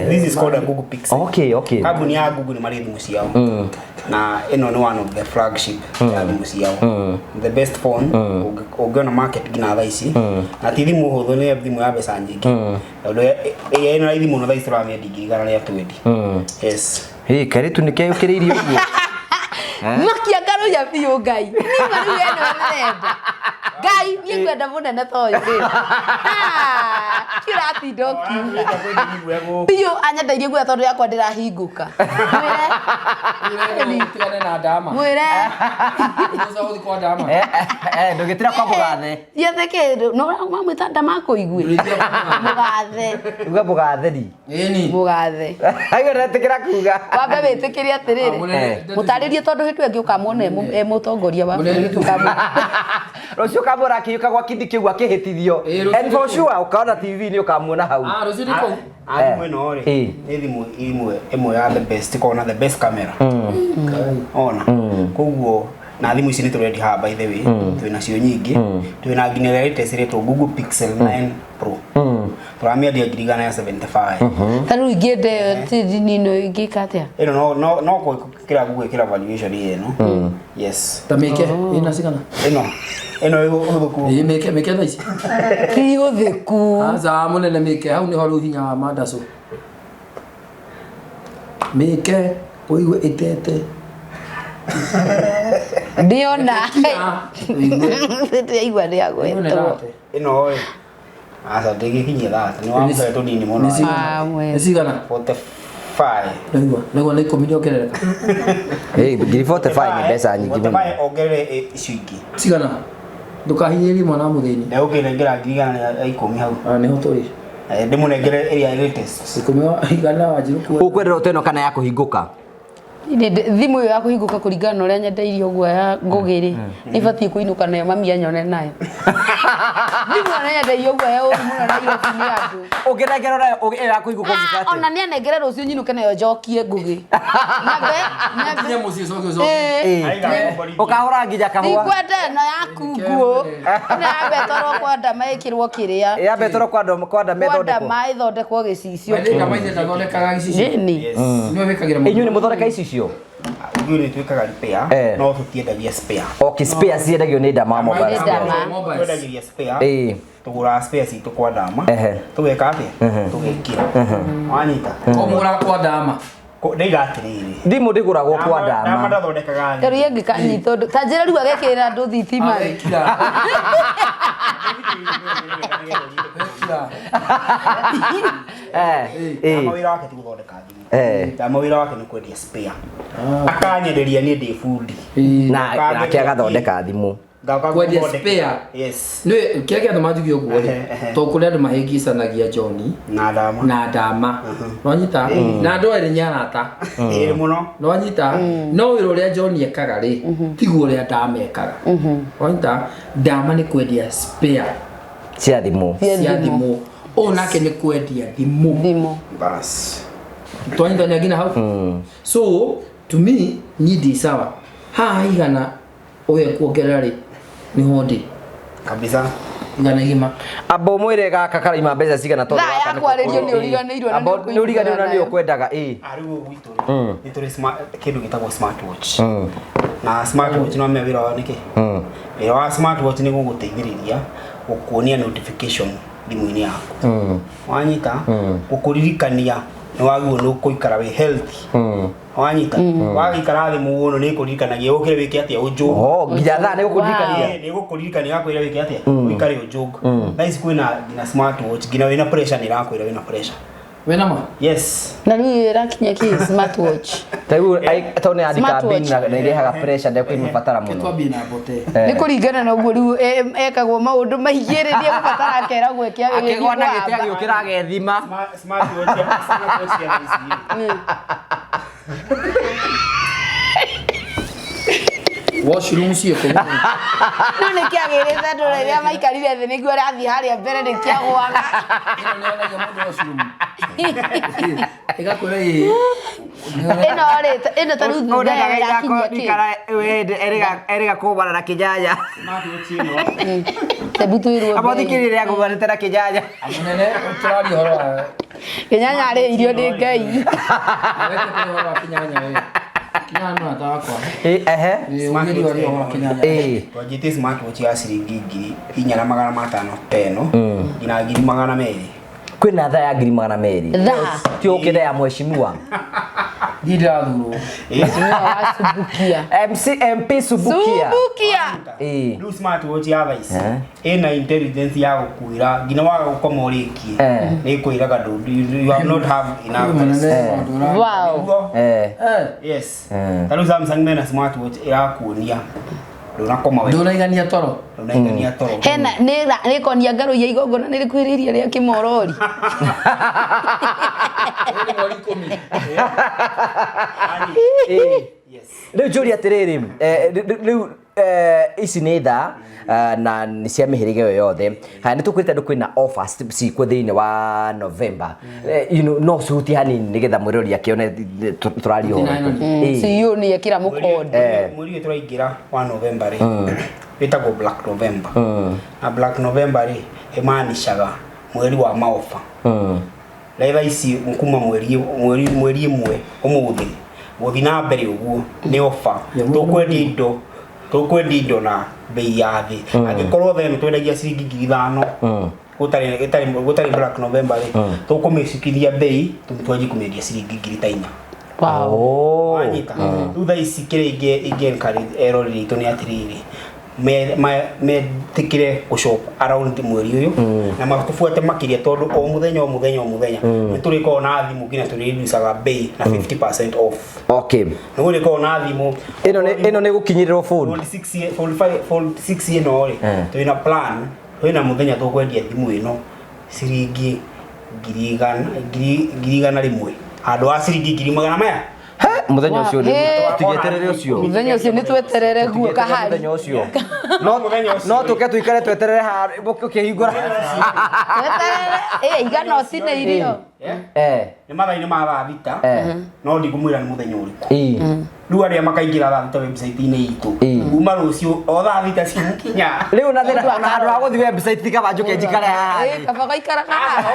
This is called a Google Pixel. Okay, okay. Kambuni ya Google nĩ marĩ thimũ ciao. Na ĩno nĩ one of the flagship ya thimũ ciao. The best phone ũngĩona market nginya thaa ici. Na ti thimũ hũthũ nĩ thimũ ya mbeca nyingĩ. Tondũ ĩrĩa ĩna raithi mũno thaa ici tũramĩendia 120,000. Yes. Ĩĩ, kairĩtu nĩ keyũkĩrĩirie ũguo. Makia ngaruya biũ Ngai. Niĩ ma rĩu ĩno ndĩrenda. Ngai niĩ ngwenda mũnene ta ũyũ rĩ. Ti ũratinda ũkiuga. Biũ anyendeirie guoya tondũ yakwa ndĩrahingũka. Mwĩre. Tigane na ndama. Mwĩre. Ũcoke ũthiĩ kwa ndama. Eh, eh, ndũgĩtira kwa mũgathe. Ciethe kĩndũ. No wamwĩta ndamakũigue. Mũgathe. Uga mũgatheri. Ĩni. Mũgathe. Aigua ndetĩkĩra kuga. Wambe wĩtĩkĩre atĩrĩrĩ. Mũtarĩrie tondũ hĩndĩ ĩyo ĩngĩ ũkamuona e mũtongoria wa bũrũri ũkamuona. Rũciũ ũkamuona akĩũka gwa kindi kĩu akĩhĩtithio. Ĩĩ, rũciũ And for sure ũkaona TV-inĩ ũkamuona hau. Ah, rũciũ nĩ kũu. Thimũ ĩno rĩ Eh. nĩ thimũ ĩmwe ĩmwe ya the best ĩkoragwo na the best camera. Ona koguo na thimũ ici nĩ tũrendi haha by the way twĩ nacio nyingĩ twĩ na nginya ĩrĩa latest ĩretwo Google Pixel 9 Pro. Tũramĩendia 175,000. Ta rĩu ingĩenda ĩyo tĩri ĩno ingĩka atĩa? Ĩno no no no kĩra Google ĩkĩra valuation ĩno. Yes. Ta mĩke. Ĩna cigana? Ĩno ĩno ĩhũthũku. Ĩĩ, mĩke mĩke thaa ici. Ti ũthĩku. Aca mũnene mĩke hau nĩho rĩu hinya wa mandacũ. Mĩke ũigue ĩtete. Ndiona. Ũigue. Ndĩraigua nĩ agwetwo. Ĩno ĩ aca ndĩgĩkinyia thate nĩ wamũhe tũnini mũno. Ah, Nĩ cigana? 45. Naigua, naigua nĩ ikũmi nĩongerereka. Ĩĩ, 45,000 nĩ mbeca nyingĩ mũno. 45 ongerere icio ingĩ. Cigana? Ndũkahinyĩrĩrie mwana wa mũthĩni. Ndegũkĩnengera 110,000 hau. Ah, nĩho tũrĩ. Ndĩmũnengere ĩrĩa latest. Ikũmi wa igana wa Wanjirũ kuo. Ũkwendera ũte ĩno kana ya kũhingũka? Thimũ ĩyo ya kũhingũka kũringana na ũrĩa nyendeirio guoya ngũgĩ rĩ nĩ batiĩ kũinũka nayo mami anyone nayo. Thimũ ĩyo nyendeirio guoya ũru mũno Nairobi nĩ andũ. Ũngĩnengera nayo ĩyo ya kũhingũka ũngĩka atĩa? Ona nĩ anengere rũciũ nyinũke nayo njokie ngũgĩ. Nyambe nyambe. Kinya mũciĩ ũcoke ũcoke. Ĩĩ. Ũkahũra nginya kahũa. Ndikwenda ĩno yaku nguũ. Ĩno yambe ĩtwarwo kwa ndama ĩkĩrwo kĩrĩa. Yambe ĩtwarwo kwa ndama Kwa ndama ĩthondekwo gĩcicio. By the way, ndama ithe ndathondekaga gĩcicio. Ĩni. Nĩwe wĩkagĩra mũndũ. Inyuĩ nĩ mũthondeka icicio? Ithuĩ nĩ twĩkaga repair no tũtiendagia spare. Okay, spare ciendagio nĩ Ndama Mobile. Nĩ Ndama. Twendagĩria spare. Ĩĩ. Tũgũraga spare citũ kwa Ndama. Ehe. Tũgeka atĩa? Tũgekĩra. Wanyita? Ko mũgũraga kwa Ndama. Ndaiga atĩrĩrĩ. Thimũ ndĩgũragwo kwa Ndama Ndama. ndathondekaga Ta rĩu ĩngĩkanyita ũndũ ta njĩra rĩu agekĩrĩra andũ thitima rĩ. Agekĩra. Eh. Ndama Ĩĩ. wĩra wake ti gũthondeka thimũ. Eh. Ndama wĩra wake nĩ kwendia spare. Akanyenderia niĩ ndĩ bundi. Na nake agathondeka thimũ. Ngaka Kwendia gũthondeka. spare. Yes. Nĩ kĩrĩa kĩatũma njuge ũguo rĩ, Ehe, ehe. tondũ kũrĩ andũ mahĩngicanagia John Na ndama. na ndama nwanyita na andũ erĩ nĩ arata Ĩĩ mũno. nwanyita no wĩra ũrĩa John ekaga rĩ tiguo ũrĩa ndama ekaga nwanyita ndama nĩ kwendia spare Cia thimũ. Cia cia thimũ. thimũ ũyũ nake nĩ kwendia thimũ Thimũ. Bas. twanyitania nginya hau so to me niĩ ndĩ sawa haha igana ũyũ ekuongerera rĩ nĩho ndĩ Kabisa. igana igima Amba ũmwĩre gaka karaima mbeca cigana tondũ Thaa gaka ya nĩko- kwarĩrio nĩ ũriganĩirwo na Amba nĩ nĩ ũriganĩirwo na nĩ ũkũiguana ũkwendaga ĩ. Rĩu gwitũ rĩ, nĩ tũrĩ kĩndũ gĩtagwo smartwatch. Na smartwatch no menya wĩra wao nĩ kĩ? Wĩra wa smartwatch nĩ gũgũteithĩrĩria gũkuonia notification thimũ-inĩ yaku. Wanyita gũkũririkania nĩ wagĩrĩirwo nĩ gũikara wĩ healthy. Wanyita wagĩikara thĩ mũno nĩ ĩkũririkanagia ũkĩre wĩke atĩa ũnjũge. Oh, nginya thaa nĩ gũkũririkania. Nĩ gũkũririkania gakwĩra wĩke atĩa ũikare ũnjũge. Thaa ici kwĩna nginya smartwatch nginya wĩna pressure nĩ ĩrakwĩra wĩna pressure. wĩna ma Yes. Na rĩu ĩrakinya kĩ smartwatch. Ta rĩu tondũ nĩ andĩka Smartwatch. bin na ĩrehaga pressure ndekũmĩbatara mũno. twambie na mbote Nĩ kũringana na ũguo rĩu ekagwo maũndũ maingĩ rĩrĩa gũbatara akeragwo eke Akĩgwa na gĩtĩ agĩũkĩra agethima. Smartwatch smartwatch ya thaa ici rĩ. washroom ciĩkũ No nĩ kĩagĩrĩte andũ rĩrĩa maikarire thĩ nĩguo ũrathiĩ harĩa mbere nĩ kĩagwaga. ĩno nĩyonagia mũndũ washroom ĩgakwĩra ĩ Ĩno rĩ ĩno ta rĩu thutha ĩrakinyia kĩ. Erĩga kũmana na kĩnyanya. Smartwatch ĩno Tebu twĩrwo Amba mbei. thikĩrĩria agũmanĩte na kĩnyanya. mũnene tũraria ũhoro wa Kĩnyanya arĩ irio nĩ Ngai. Areke kũrĩ ũhoro wa kĩnyanya we kĩnyanya nĩ mũrata wakwa Ĩ, ehe. Ĩ, ũngĩria ũrĩa ũhoro wa kĩnyanya Ĩ. twanjĩtie smartwatch ya ciringi 4500 ta ĩno nginya 200,000. Kwĩna thaa ya 200,000. Thaa. Ti ũkĩre ya mheshimiwa. Niĩ ndĩrathurwo Mheshimiwa wa Subukia. MC MP Subukia. Subukia. Ĩ. Rĩu smartwatch ya thaa ici Eh. ĩna intelligence ya gũkwĩra nginya waga gũkoma ũrĩkie Eh. nĩ ĩkwĩraga you have not have enough rest. Mũnene maũndũ ũra- Wow. Nĩguo? Eh. Eh, Yes. Eh. Ta rĩu Samsung mena smartwatch ĩrakuonia ndũnakoma wega ndũraigania toro ndũnaigania toro. Hena nĩ nĩ konia ngarũ ya igongona nĩ rĩkuhĩrĩirie rĩa kĩmorori. Nĩ mweri ikũmi Ĩ. Yes. Rĩu njũria atĩrĩrĩ, rĩu ici nĩ thaa na nĩ cia mĩhĩrĩga ĩyo yothe. Haya nĩ tũkwĩrĩte andũ kwĩna offers cikwo thĩinĩ wa November. You know, no cihutie hanini nĩgetha mwĩrori akĩone tũraria ũhoro ũrĩkũ. Ĩ. CEO nĩ ekĩra mũkonde. Mweri ũyũ tũraingĩra wa November rĩ wĩtagwo Black November. Na Black November rĩ ĩmaanishaga mweri wa maofa. Na thaa ici kuma mweri mweri mweri ĩmwe ũmũthĩ gũthiĩ na mbere ũguo nĩ ofa. Tũkwendia indo na bei ya thĩ. Angĩkorwo thaa ĩno twendagia ciringi 5,000 gũtarĩ Black November rĩ tũkũmĩcukithia bei twanjie kũmĩendia ciringi 4,000. Wow. Oh. Wanyita rĩu thaa ici kĩrĩa ingĩ encourage eroreri aitũ nĩ atĩrĩrĩ metĩkĩre gũ-shop around mweri ũyũ na matũbuate makĩria tondũ o mũthenya o mũthenya o mũthenya nĩ tũrĩkoragwo na thimũ nginya tũrĩreducaga bei na 50% off. Okay. Nĩ gũrĩkoragwo na thimũ Ĩno nĩ gũkinyĩrĩrwo phone. Fold 6 fold 5 fold 6 ĩno rĩ twĩna plan twĩna mũthenya tũkwendia thimũ ĩno ciringi 100,000 handũ ha ciringi 400,000. He, mũthenya ũcio Hey. tũtigĩeterere ũcio. Mũthenya ũcio nĩ tweterere guo Tũtigĩeterere kahari. mũthenya ũcio. No Mũthenya ũcio no rĩ. tũke tũikare tweterere haha ũkĩhingũra. Tweterere. Ĩ igana ũcine irio. Eh. Nĩ mathaa-inĩ ma thaa thita no ndigũmwĩra nĩ mũthenya ũrĩkũ. Ĩ. Rĩu arĩa makaingĩra thaa thita website-inĩ itũ kuma rũciũ o thaa thita ciakinya Rĩu na thĩna ona handũ ha gũthiĩ website kaba njũke njikare haha. Ĩ kaba gaikara haha.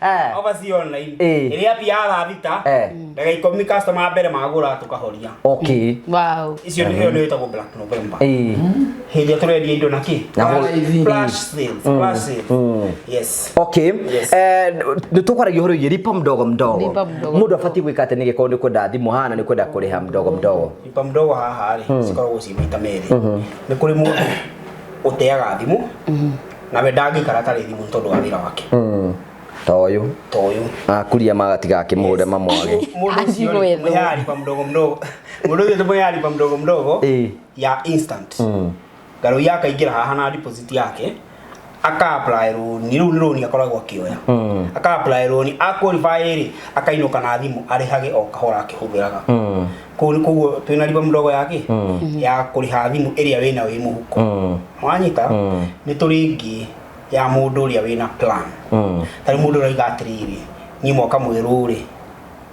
Eh. Offer ci online Ĩ. ĩrĩa app ya thaa thita ndagĩka 10 customer a mbere magũra tũkahoria. Okay. Wow. Icio ĩyo nĩyo ĩtagwo Black November. Ĩ. Hĩndĩ ĩrĩa tũrendia indo na kĩ Na flash sales, flash sales. Yes. Okay. Yes. Nĩ tũkwaragia ũhoro wĩgiĩ lipa mdogo mdogo. Lipa mdogo Mũndũ abatiĩ gwĩka atĩ nĩgĩkorwo nĩ kwenda thimũ hana nĩ kwenda kũrĩha mdogo mdogo. Lipa mdogo haha rĩ cikoragwo ciĩ maita merĩ. Nĩ kũrĩ mũndũ ũteaga thimũ nawe ndangĩikara atarĩ thimũ nĩ tondũ wa wĩra wake. Ta ũyũ. Ta ũyũ. Akuria magatigakĩmũhũre mamwage. Mũndũ ũcio rĩ, tũmũheaga lipa mdogo mdogo. Mũndũ ũcio tũmũheaga lipa mdogo mdogo ya instant. Ngarũiya akaingĩra haha na deposit yake aka apply loan rĩu nĩ loan akoragwo akĩoya aka apply loan a qualify rĩ akainũka na thimũ arĩhage o kahora akĩhũthĩraga kũu nĩ koguo twĩna riba mdogo yake ya kũrĩha thimũ ĩrĩa wĩna wĩ mũhuko wanyita nĩ tũrĩ ĩngĩ ya mũndũ ũrĩa wĩna plan ta rĩu mũndũ ũraiga atĩrĩrĩ niĩ mwaka mwerũ rĩ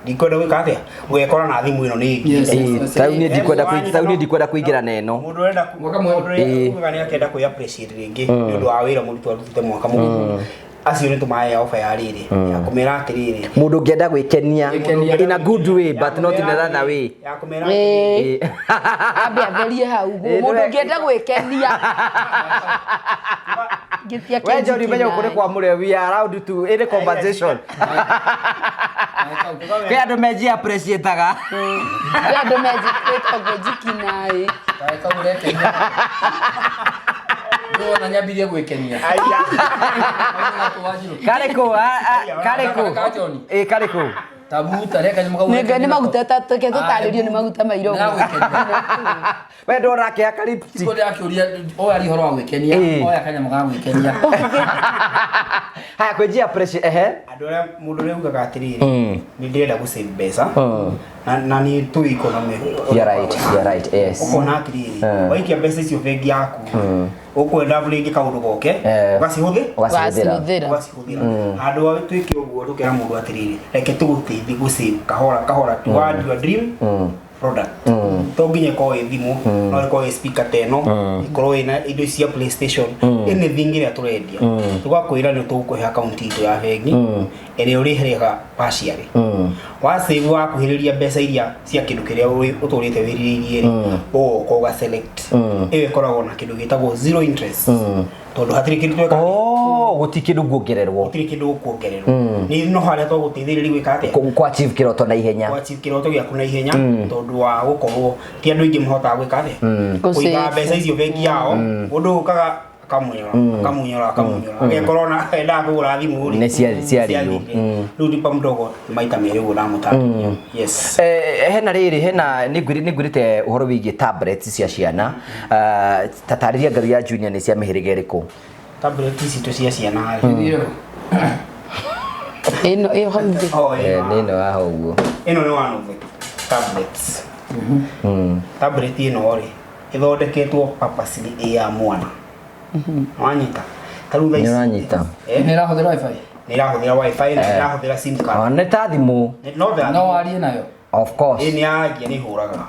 ndikwenda gwĩka atĩa ũgekora na thimũ ĩno nĩ ĩngĩ Yes, yes, yes. Ta rĩu niĩ ndikwenda ta rĩu niĩ ndikwenda kũingĩra na ĩno. Mũndũ ũrenda Mwaka mwerũ. mũndũ ũrĩa ugaga nĩ akenda kwĩ appreciate rĩngĩ nĩ ũndũ wa wĩra mũritũ arutĩte mwaka mũgima acio nĩ tũmahe offer ya rĩrĩ ya kũmera atĩrĩrĩ Mũndũ ũngĩenda gwĩkenia Gwĩkenia. in a good way but not in another way. ya kũmera atĩrĩrĩ Ĩĩ. Ambe atherie hau ũguo. Ĩĩ, Mũndũ nĩwe- ũngĩenda gwĩkenia. Ngĩtia We John menya kũrĩ kwa mũrĩa we are allowed to any conversation. Kwĩ andũ menji appreciate-aga. Kwĩ andũ menjikĩtwo gwĩjikinaĩ. Kaĩ kau ũrekenia. Ndĩrona nyambirie gwĩkenia. Aya. Karĩ kũ? Karĩ kũ? Ka John. Ĩĩ karĩ kũ? Tabuta reka nyamũ kau. Nĩ nĩ maguta tũke tũtarĩrio nĩ maguta ma iromo. We ndona akĩhaka lipstick. Tiko ndĩrakĩũria oya ri ũhoro wa gwĩkenia Ĩĩ. oya kanyamũ ga gwĩkenia. Haya kwĩnjia appreciate ehe. Andũ arĩa mũndũ ũrĩa ugaga atĩrĩrĩ nĩ ndĩrenda gũ save mbeca na nĩ tũĩ economy You're right, you're right, yes. ũkona atĩrĩrĩ waikia mbeca icio bengi yaku ũkwenda rĩngĩ kaũndũ goke ũgacihũthĩ Ũgacihũthĩra. Wacihũthĩra. Ũgacihũthĩra handũ wa twĩke ũguo tũkera mũndũ atĩrĩrĩ reke tũgũteithie gũ save kahora kahora toward your dream product to nginya ĩkorwo ĩ thimũ no ĩkorwo ĩ speaker ta ĩno ĩkorwo ĩna indo cia PlayStation anything ĩrĩa tũrendia tũgakwĩra nĩ tũgũkũhe account itũ ya bengi ĩrĩa ũrĩhĩraga partially wa save wakuhĩrĩria mbeca iria cia kĩndũ kĩrĩa ũtũrĩte wĩrirĩirie rĩ ũgoka ũga select ĩyo ĩkoragwo na kĩndũ gĩtagwo zero interest tondũ hatirĩ kĩndũ tweka Oh, gũtirĩ kĩndũ nguongererwo. Gũtirĩ kĩndũ gũkuongererwo nĩ no harĩa twagũteithĩrĩria gwĩka atĩa Kũ achieve kĩroto na ihenya. Ku achieve kĩroto gĩaku na ihenya tondũ wa gũkorwo ti andũ aingĩ mahotaga gwĩka atĩa kũiga Gũsave. mbeca icio bengi yao mũndũ ũkaga akamunyora akamunyora akamunyora agekora ona endaga kũgũra thimũ rĩ Nĩ ciarĩirwo. Ciathire. Rĩu lipa mdogo maita merĩ ũguo ndamũtarĩria yes. Hena rĩrĩ hena nĩ ngwĩrĩte ũhoro wĩgiĩ tablets cia ciana. Ta tarĩria ngaru ya Junior nĩ cia mĩhĩrĩga ĩrĩkũ? Tablet citũ cia ciana rĩ Ĩno ĩyo hau thĩ. Oh, ĩno. Nĩ ĩno haha ũguo. Ĩno nĩ one of the tablets. Tablet ĩno rĩ ĩthondeketwo purposely ĩ ya mwana wanyita ta rĩu thaa Nĩ ici ũranyita. Nĩ ĩrahũthĩra wifi. Nĩ ĩrahũthĩra wifi na nĩ ĩrahũthĩra sim card. Oh, nĩ ta thimũ. No the No warie nayo. Of course. Ĩ nĩ yarangia nĩ ĩhũraga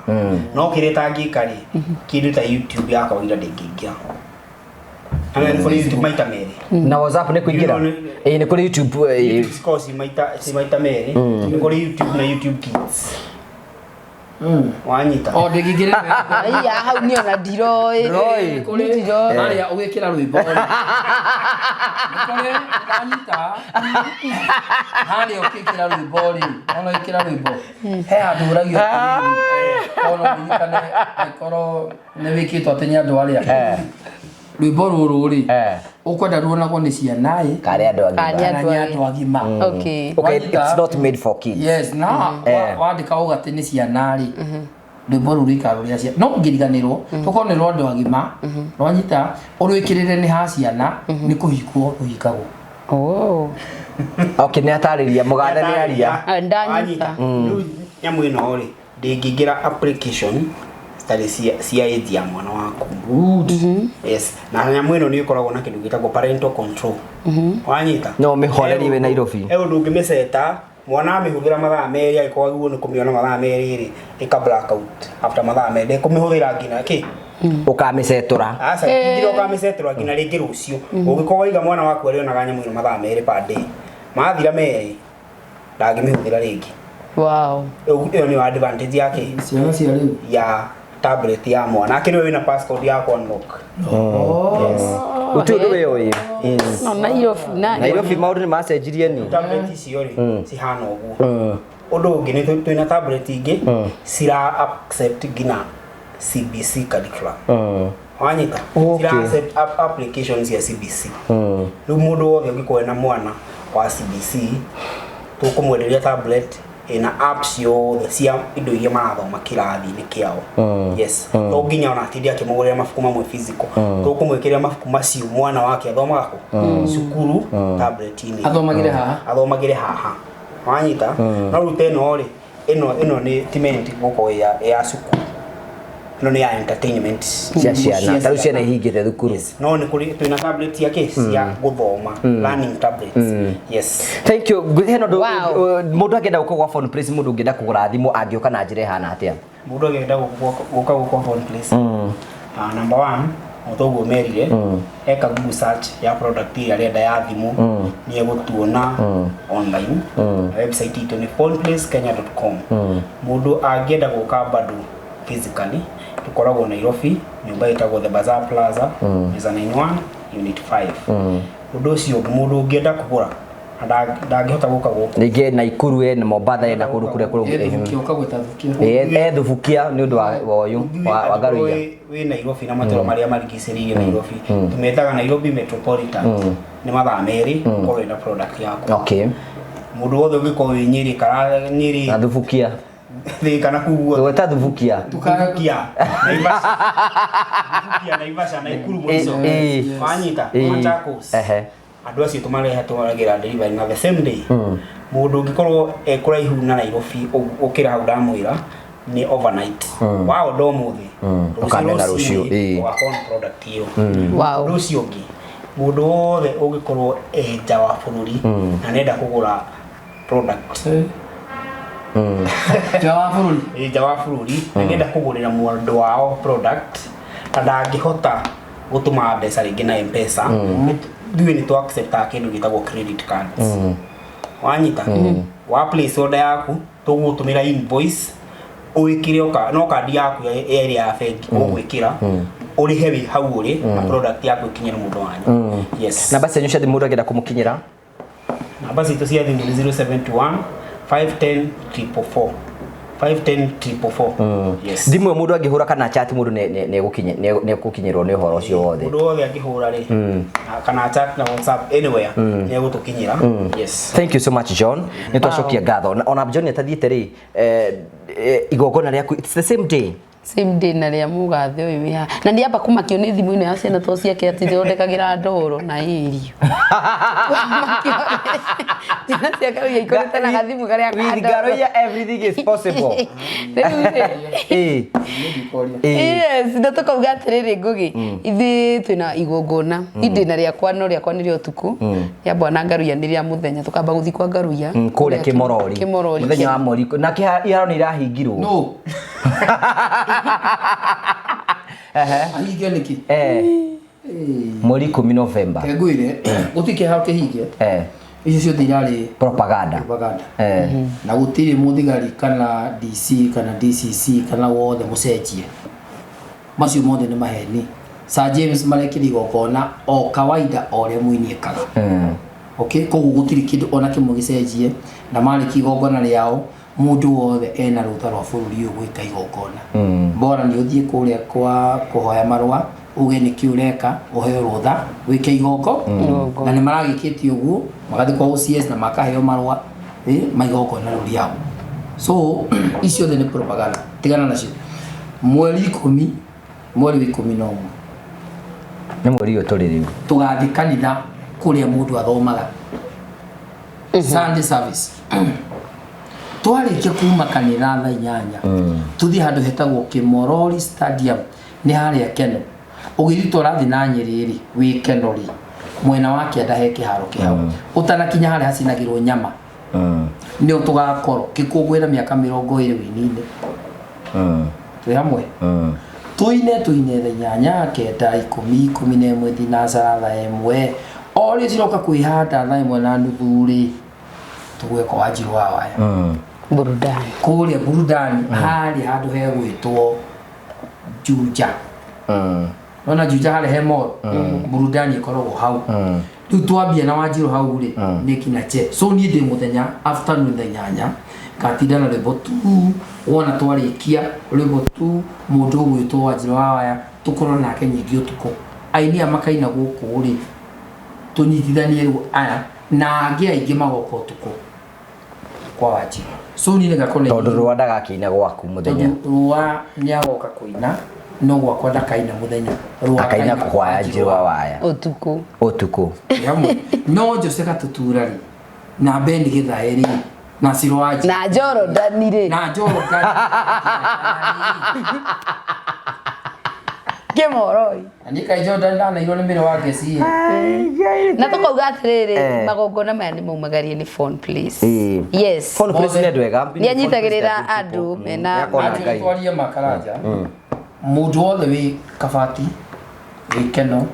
no kĩrĩa ĩtangĩka rĩ kĩndũ ta YouTube ya kawaida ndĩngĩingĩra na nĩ kũrĩ YouTube maita merĩ. Na WhatsApp nĩ kũingĩra? Ĩĩ nĩ kũrĩ YouTube. YouTube cikoragwo ci maita merĩ nĩ kũrĩ YouTube na YouTube Kids wanyita. O ndĩngĩingĩra. Aiya hau niĩ ona ndiroĩ. Ndũroĩ. Kũrĩ Ndiroĩ. harĩa ũgĩkĩra rwĩmbo rĩ. Nĩ kũrĩ ndanyita harĩa ũkĩkĩra rwĩmbo rĩ ona ũgĩkĩra rwĩmbo he handũ ũragio atĩrĩrĩ ona ũririkane angĩkorwo nĩ wĩkĩtwo atĩ nĩ andũ arĩa rwĩmbo rũrũ rĩ ũkwenda ruonagwo nĩ ciana ĩ Karĩ andũ Kana agima. kana nĩ andũ agima. Okay. Okay, Wanyita? it's not made for kids. Yes, na wandĩka ũũ atĩ nĩ ciana rĩ rwĩmbo rũu rũikara rũrĩa ciana no ũngĩriganĩrwo tũkorwo nĩ rwa andũ agima rwanyita ũrwĩkĩrĩre nĩ ha ciana nĩ kũhikwo rũhikagwo. Oh. Okay, nĩ atarĩria mũgathe nĩ aria. Ah, ndanyita. Wanyita. Rĩu nyamũ ĩno rĩ ndĩngĩingĩra application citarĩ cia age ya mwana waku. Yes, na nyamũ ĩno nĩ ĩkoragwo na kĩndũ gĩtagwo parental control wanyita. No ũmĩhorerie wĩ Nairobi. He ũndũ ũngĩmĩceta mwana amĩhũthĩra mathaa merĩ angĩkorwo agĩrĩirwo nĩ kũmĩona mathaa merĩ rĩ ĩka black out after mathaa merĩ ndekũmĩhũthĩra nginya kĩ Ũkamĩcetũra. Aca nginya ũkamĩcetũra nginya rĩngĩ rũciũ ũngĩkorwo waiga mwana waku arĩonaga nyamũ ĩno mathaa merĩ per day mathira merĩ ndangĩmĩhũthĩra rĩngĩ. Wow. Rĩu ĩyo nĩyo advantage yake Ciana cia rĩu ya tablet ya mwana ake nĩwe wĩna passcode ya ku unlock. Yes. Gũtirĩ ũndũ wĩyũĩ. No Nairobi na Nairobi maũndũ nĩ macenjirie ni. Tablet icio rĩ cihana ũguo ũndũ ũngĩ nĩ twĩna tablet ingĩ cira accept nginya CBC curriculum wanyita. Okay. Cira accept applications cia CBC. Rĩu mũndũ wothe ũngĩkorwo ena mwana Wa CBC tũkũmwenderia tablet ĩna apps ciothe cia indo iria marathoma kĩrathi-inĩ kĩao. Yes, to nginya ona atinde akĩmũgũrĩra mabuku mamwe physical, tũkũmwĩkĩrĩra mabuku macio mwana wake athomaga kũ cukuru tablet-inĩ. Athomagĩre haha. Athomagĩre haha, wanyita? No rĩu ta ĩno rĩ, ĩno nĩ ti meant gũkorwo ĩ ya cukuru, ĩno nĩ ya entertainment cia ciana, tarĩu ciana ihingĩte thukuru. Yes. No nĩ kũrĩ twĩna tablet cia kĩ cia gũthoma, learning tablets, yes. Thank you. Hena ũndũ Wow. mũndũ angĩenda gũka gwa Phone Place, mũndũ ũngĩenda kũgũra thimũ angĩũka na njĩra ĩhana atĩa? Mũndũ angĩenda gũka gũkwa Phone Place, number one, o toguo merire, eka Google search ya product ĩrĩa arenda ya thimũ, nĩ egũtuona online. Na website itũ nĩ phoneplacekenya.com. Mũndũ angĩenda gũka bado physically, tũkoragwo Nairobi, nyũmba ĩtagwo The Bazaar Plaza, mezzanine 1, unit 5. Ũndũ ũcio ũngĩ, mũndũ ũngĩenda kũgũra na ndangĩhota gũka gũkũ, Rĩngĩ Naikuru, ena Mombatha, ena kũndũ kũrĩa kũrĩa. Ethubukia ũkagwĩta thubukia. Ethubukia nĩ ũndũ wa ũyũ wa Ngaruiya. Wĩ Nairobi na matũra marĩa marigicĩrĩirie Nairobi, tũmetaga Nairobi Metropolitan, nĩ mathaa 2 ũkorwo wĩna product yaku. Mũndũ wothe ũngĩkorwo wĩ Nyĩrĩ kana Nyĩrĩ Na thubukia. Thika na kuu guothe. Gweta thubukia. Thubukia, Naivasha. Thubukia, Naivasha, Naikuru mũico. Wanyita? Machakos. Andũ acio tũmarehe, tũmaragĩra delivery na the same day. Mũndũ ũngĩkorwo e kũraihu na Nairobi ũkĩra hau ndamwĩra nĩ overnight, wa order ũmũthĩ, Ũkamĩona rũciũ, rũcinĩ ũgakorwo na product ĩyo. Wow. Ũndũ ũcio ũngĩ, mũndũ wothe ũngĩkorwo e nja wa bũrũri na nenda kũgũra product, Nja wa bũrũri. Ĩ nja wa bũrũri na nenda kũgũrĩra mũndũ wao product na ndangĩhota gũtũma mbeca rĩngĩ na M-Pesa, ithuĩ nĩ tũ acceptaga kĩndũ gĩtagwo credit cards. Wanyita? Wa place order yaku, tũgũgũtũmĩra invoice, ũĩkĩre no kandi yaku ĩrĩa ya bengi ũgwĩkĩra, ũrĩhe wĩ hau ũrĩ na product yaku ĩkinyĩre mũndũ wanyu. Yes. Namba cianyu cia thimũ, mũndũ angĩenda kũmũkinyĩra? Namba citũ cia thimũ nĩ 071 510 444, 510 444. Yes. Thimũ ĩyo mũndũ angĩhũra kana chat, mũndũ nĩ egũkinyĩrwo nĩ ũhoro ũcio wothe. Mũndũ wothe angĩhũra rĩ, kana chat na WhatsApp, anywhere nĩ egũtũkinyĩra. Yes. Thank you so much, John, nĩ twacokia ngatho. Ona John atathiĩte rĩ, igongona rĩaku, it's the same day. Same day na rĩa mũgathe ũyũ wĩ haha, na nĩ amba kũmakio nĩ thimũ ĩno ya ciana to ciake atĩ thondekagĩra ndoro na irio. Ciana ciake rĩu ikorĩte na gathimũ karĩa ka With ndoro. Ngaruiya everything is possible. Rĩu rĩ, Yes, na tũkauga atĩrĩrĩ, Ngũgĩ, ithuĩ twĩna igongona indĩ na rĩakwa, no rĩakwa nĩ rĩa ũtukũ, rĩa bwana Ngaruiya nĩ rĩa mũthenya. Tũkamba gũthiĩ kwa Ngaruiya Kũrĩa Kĩmorori. Kĩmorori. Mũthenya wa mweri na iharo nĩ irahingirwo. No. Ahinge nĩkĩ? Mweri 10 November. Ngwĩre gũtirĩ kĩharo kĩhinge. Icio ciothe irarĩ Propaganda. Propaganda. Na gũtirĩ mũthigari kana DC kana DCC kana wothe mũcenjie, macio mothe nĩ maheni. Sir James marekire igongona o kawaida o ũrĩa mũini ekaga. Okay, koguo gũtirĩ kĩndũ ona kĩmwe gĩcenjie, na marĩkia igongona rĩao, mũndũ wothe ena rũtha rwa bũrũri ũyũ gwĩka igongona. Bora nĩ ũthiĩ kũrĩa kwa kũhoya marũa, uge nĩkĩ ũreka, ũheo rũtha wĩke igongo. Na nĩ maragĩkĩtie ũguo, magathiĩ kwa OCS na makaheo marũa ma igongona rĩu rĩao. So icio othe nĩ propaganda, tigana nacio. Mweri 10, mweri wa 11, Nĩ mweri ũyũ tũrĩ rĩu. Tũgathiĩ kanitha kũrĩa mũndũ athomaga Sunday service. Twarĩkia kuma kanitha thaa 8, tũthiĩ handũ hetagwo Kĩmorori Stadium, nĩ harĩa Keno. Ũgĩthiĩ twarathiĩ na Nyĩrĩ rĩ, wĩ Keno rĩ, mwena wa kĩanda he kĩharo kĩ hau, ũtanakinya harĩa hacinagĩrwo nyama, nĩo tũgakorwo kĩkũngũĩra mĩaka 20 wĩini-inĩ. Twĩ hamwe tũine, tũine thaa 8, 9, 10, 11, thinacara thaa 1, o rĩ ciroka kwĩhanda thaa 1:30 rĩ, tũgweka Wanjiru wa Waya. Burudani. Kũrĩa burudani, harĩa handũ hegwĩtwo Juja. Nona Juja harĩa he mall, burudani ĩkoragwo hau. Rĩu twambia na Wanjiru hau rĩ, nĩ kinya che. So niĩ ndĩ mũthenya afternoon thaa 8 ngatinda na rwĩmbo tu. Wona twarĩkia rwĩmbo tu, mũndũ ũgwĩtwo Wanjiru wa Waya tũkorwo nake nyingĩ ũtukũ, aini aya makaina gũkũ rĩ, tũnyitithanie rĩu aya. Na angĩ aingĩ magoka ũtukũ kwa Wanjiru. So niĩ nĩngakorwo na Tondũ Rũa ndagakĩina gwaku mũthenya. Tondũ Rũa nĩagoka kũina no gwakwa ndakaina mũthenya. Rũa Akaina kwa Wanjiru wa Waya. Ũtukũ. Ũtukũ. Hamwe. No Jose Gatutura rĩ na Ben Githae rĩ na Ciro Wanjiru. Na Jordan rĩ. Na Jordan. Kĩmoroi. Na niĩ kaĩ Jordan ndanairwo nĩ mĩrĩ wa ngeci. Na tũkauga atĩrĩrĩ magongona maya nĩ maumagarie nĩ phone please. Yes. Phone please nĩ andũ ega. Nĩ anyitagĩrĩra andũ mena Nĩakona twarie makaranja. Mũndũ wothe wĩ Kabati, wĩ Keno,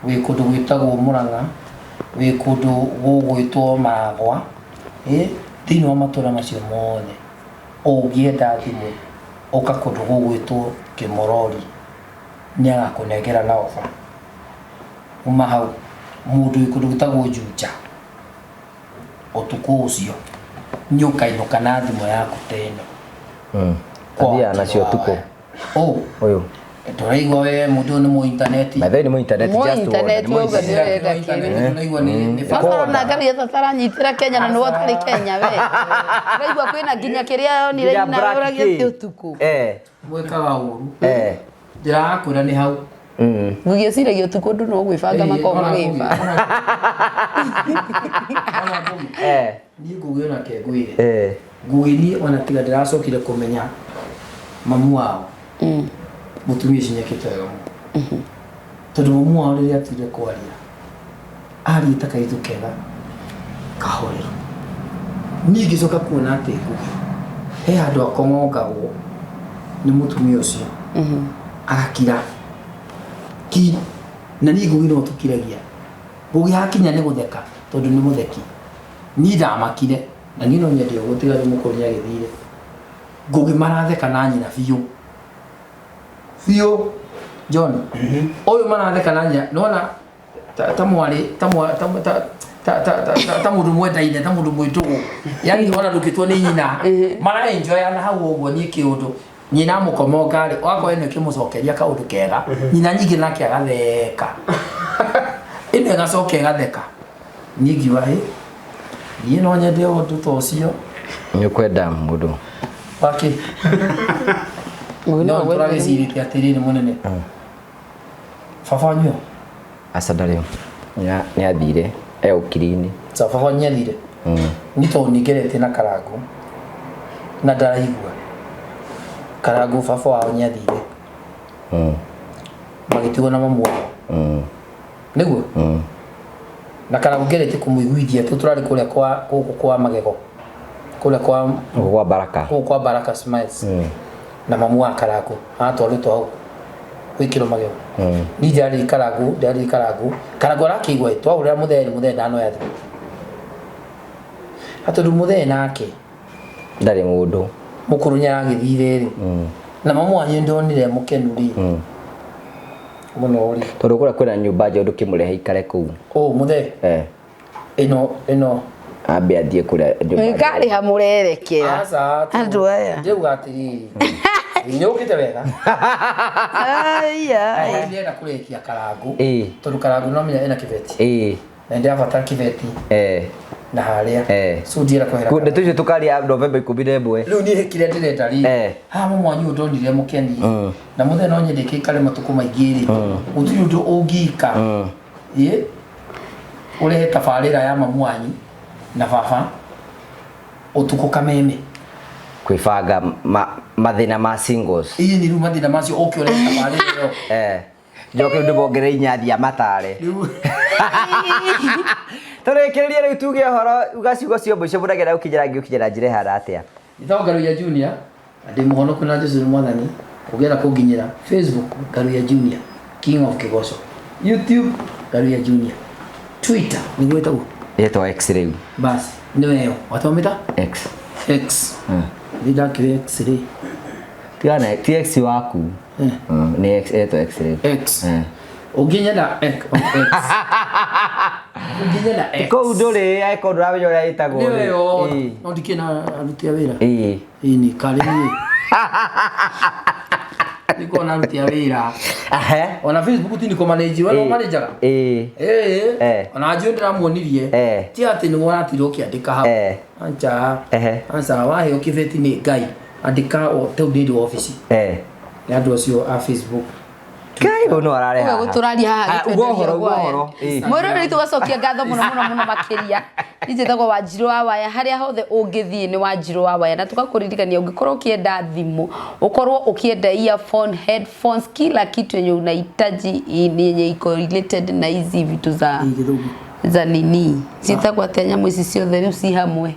wĩ kũndũ gwĩtagwo Mũrang'a, wĩ kũndũ gũgwĩtwo Maragwa, thĩinĩ wa matũra macio mothe, ũngĩenda thimũ, ũka kũndũ gũgwĩtwo Kĩmorori, nĩagakũnengera na ofa. Uma hau, mũndũ wĩ kũndũ gwĩtagwo Juja, ũtukũ ũcio, nĩũkainũka na thimũ yaku ta ĩno. Athiaga nacio ũtukũ. Ũyũ. Tũraigua we mũndũ ũyũ nĩ mũ internet. By the way nĩ mũ internet Mũ just internet wonder, nĩ mũ ũguo internet. nĩ ũrenda kĩrĩ. Tũraigua nĩ Sasa ona ngari taranyitĩra Kenya na nĩwe ũtarĩ Kenya we. Tũraigua kwĩna nginya kĩrĩa yonire Nginya nyina Black ũragia King. ti ũtukũ. Mwĩkaga ũru. Ndĩrakwĩra nĩ hau. Ngũgĩciragia ũtukũ ũndũ no gwĩbanga makoragwo magĩbanga. Niĩ Ngugi ona ke ngwĩre. Ngugi niĩ ona tiga ndĩracokire kũmenya mamu wao. Mũtumia ũcio nĩekĩte wega mũno. Tondũ mamu wao rĩrĩa atuire kwaria, ariĩ ta kaitũ kega kahoreru. Niĩ ngĩcoka kuona atĩ Ngugi he handũ akong'ongagwo nĩ mũtumia ũcio. Agakira ki na niĩ Ngugi no tũkiragia. Ngugi hakinya nĩ gũtheka tondũ nĩ mũtheki. Niĩ ndamakire na niĩ no nyende ũguo tiga rĩu mũkũrũ nĩagĩthire. Ngugi maratheka na nyina biũ. Biũ John. Ũyũ maratheka na nyina nĩwona ta mwarĩ ta ta ta ta ta mũndũ mwendaine ta mũndũ mwĩ ndũgũ. Yaani ona ndũngĩtua nĩ nyina. Mara enjoy na hau ũguo niĩ kĩũndũ. Nyina amũkomonga rĩ, ũgakorwo ĩno ĩkĩmũcokeria kaũndũ kega. Nyina nyingĩ nake agatheka. Ĩno ĩgacoka ĩgatheka. Niĩ ngiuga hĩ, niĩ no nyende ũndũ ta ũcio. Nĩ ũkwenda mũndũ. Wake. No tũragĩcirĩtie atĩrĩrĩ mũnene. Baba wanyu? Aca ndarĩ. Nĩ athire e ũkiri-inĩ. Sa baba wanyu nĩ athire? Nĩ tondũ nĩ ngeretie na Karangũ na ndaraigua. Karangũ baba wao nĩ athire. Magĩtigwo na mamu wao. Nĩguo? Na Karangũ ngeretie kũmũiguithia tũ tũrarĩ kũrĩa kwa gũkũ kwa magego. Kũrĩa kwa gũkũ kwa Baraka. Gũkũ kwa Baraka Smiles. Na mamu wa Karangũ atwarĩtwo hau gwĩkĩrwo magego. Niĩ ndarĩ Karangũ, ndarĩ Karangũ. Karangũ arakĩigua twahũrĩra mũthee mũthee ndanoya thimũ. Atondũ mũthee nake ndarĩ mũndũ. Mũkũrũ nĩ aragĩthire rĩ. Na mamu wanyu ndonire mũkenu rĩ. Mũno rĩ. Tondũ kũrĩa kwĩna nyũmba njerũ ndũkĩmũrehe ikare kũu. Ũ mũthee. Ĩno ĩno ambe athiĩ kũrĩa nyũmba. Nĩkarĩha mũrerekera. Aca. Andũ aya. Ndĩuga atĩrĩrĩ. Nĩ ũkĩte wega. Aya. Ndĩrenda kũrĩkia Karangũ. Tondũ Karangũ no menya ena kĩbeti. Na ndĩrabatara kĩbeti. Na harĩa. So ndienda kwehera. Ndeto icio tũkaria November 11. Rĩu niĩ kĩrĩa ndĩrenda rĩ. Haha mamu wanyu ndonire mũkeni. Na mũthee no nyende kĩikare matukũ maingĩ rĩ. Gũtirĩ ũndũ ũngĩka. Ũrehe tabarĩra ya mamu wanyu na baba ũtukũ kameme. Kwĩbanga mathĩna ma singles. Ĩĩ nĩ rĩu mathĩna macio ũke ũrehe tabarĩra ĩyo. Njoke ndĩmongerere inyathi matare. Tũrĩkĩrĩrie rĩu tuge ũhoro uga ciugo cia mũico mũragera gũkinyĩra ngĩũkinyĩra njĩra ĩhana atĩa. Njĩtagwo Ngaruiya Junior na ndĩ mũhonoku na Jesũ nĩ mwathani. Ũngĩenda kũnginyĩra Facebook Ngaruiya Junior King of Kĩgoco, YouTube Ngaruiya Junior, Twitter nĩguo ĩtagwo ĩtwa X rĩu. Basi nĩwe ĩyo watwamĩta X. X. Nĩ ndakĩrĩ X rĩ. Tigana ti X waku. Nĩ X ĩtwa X rĩu. X. Ũngĩnyenda X. Ũngĩnyenda X. Kũu ndũrĩ angĩkorwo ndũramenya ũrĩa ĩtagwo. Nĩwe ĩyo. No ndikĩna aruti a wĩra. Ĩĩ nĩ karĩ niĩ. Niko na aruti a wĩra. Ahe. Ona Facebook ti niko manage, we no manager. Ĩĩ. Eh. Eh. Ona njũ ndĩramuonirie. Eh. Ti atĩ nĩ waratirwo ũkĩandĩka hau. Eh. Anja. Ehe. Anja waheo kĩbeti nĩ Ngai. Andĩka o tau ndĩ ofici. Eh. Nĩ andũ acio a Facebook. Kai ũyũ no arare Ũguo haha. gũtũraria haha Ah, uga ũhoro, uga ũhoro. Ĩĩ. mwĩroreri tũgacokia ngatho mũno mũno mũno makĩria niĩ njĩtagwo Wanjirũ wa Waya harĩa hothe ũngĩthiĩ nĩ Wanjirũ wa Waya na tũgakũririkania ũngĩkorwo ũkĩenda thimũ ũkorwo ũkĩenda earphone headphones kila kitu yenye unahitaji yenye iko related na hizi vitu za Ĩ, Gĩthũngũ. za nini ciĩtagwo atĩa nyamũ ici ciothe rĩu ci hamwe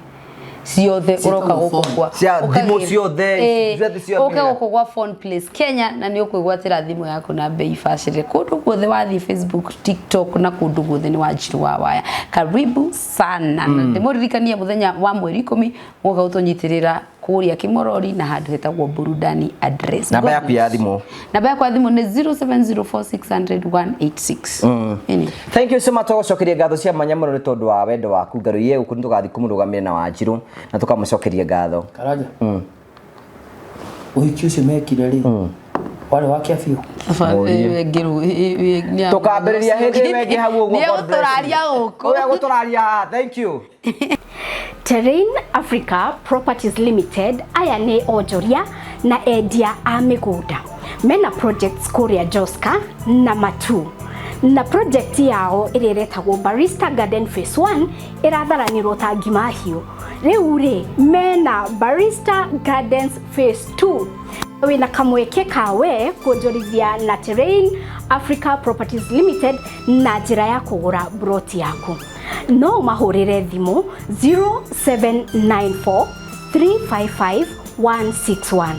ciothe Ciĩtagwo ũroka gũkũ phone. kwa Cia thimũ ũkagĩra- ciothe, Ĩĩ, ciothe ciothe. ũke gũkũ gwa Phone Place Kenya na nĩ ũkwĩgwatĩra thimũ yaku na bei bacĩrĩre kũndũ guothe wathiĩ Facebook, TikTok na kũndũ guothe nĩ Wanjirũ wa Waya. Karibu sana na ndĩmũririkanie mũthenya wa mweri 10 mũgoka gũtũnyitĩrĩra kũrĩa Kĩmorori na handũ hetagwo Burudani address. Namba God yaku ya bless. thimũ. Namba yakwa ya thimũ nĩ 0704600186. Ĩni. Thank you so much tũgũcokeria ngatho cia mwanya mũno nĩ tondũ wa wendo waku Ngaruiye gũkũ nĩ tũgathiĩ kũmũrũgamĩrĩra na Wanjirũ na tũkamũcokeria ngatho. Karanja. Ũhiki ũcio mekire rĩ. Warĩ wa kĩa biũ. Tũkambĩrĩria hĩndĩ ĩyo ĩngĩ hau ũguo. Nĩ God bless you. egũtũraria gũkũ. Ũyũ egũtũraria haha. Thank you. Terrain Africa Properties Limited aya nĩ onjoria na endia a mĩgũnda mena projects kũrĩa Joska na Matu na project yao ĩrĩa ĩretagwo Barista Garden Phase 1 ĩratharanĩrwo ta ngima hiũ rĩu rĩ mena Barista Gardens Phase 2 wĩna kamweke kawe kuonjorithia na Terrain Africa Properties Limited na njĩra ya kũgũra broti yaku no ũmahũrĩre thimũ 0794 355 161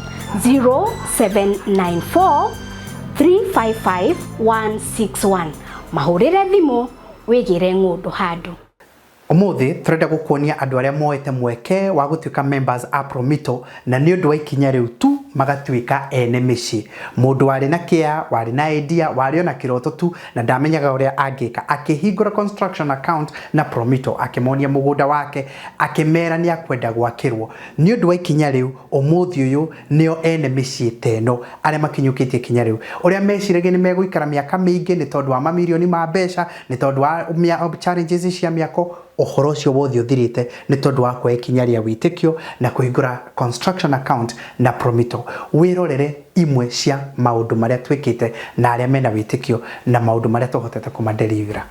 0794 355 161 mahũrĩre thimũ wĩgĩre ng'ũndũ handũ. Umuthi turenda gukuonia andu aria moete mweke wa gutuika members a Promito na ni undu wa ikinya riu tu magatuika ene micii. Mundu wari na kia, wari na idea, wari ona kiroto tu na ndamenyaga uria angika, akihingura construction account na Promito, akimonia mugunda wake, akimera ni akwenda gwakirwo. Ni undu wa ikinya riu umuthi uyu nio ene micii ta ino aria makinyukitie ikinya riu uria meciragia ni meguikara miaka miingi ni tondu wa mamirioni ma mbeca, ni tondu wa challenges cia miako. Uhoro ucio wothe uthirite ni tondu wa kuoya ikinya ria witikio na kuhingura construction account na Promito. Wirorere imwe cia maundu maria twikite na aria mena witikio na maundu maria tuhotete kumadelivera.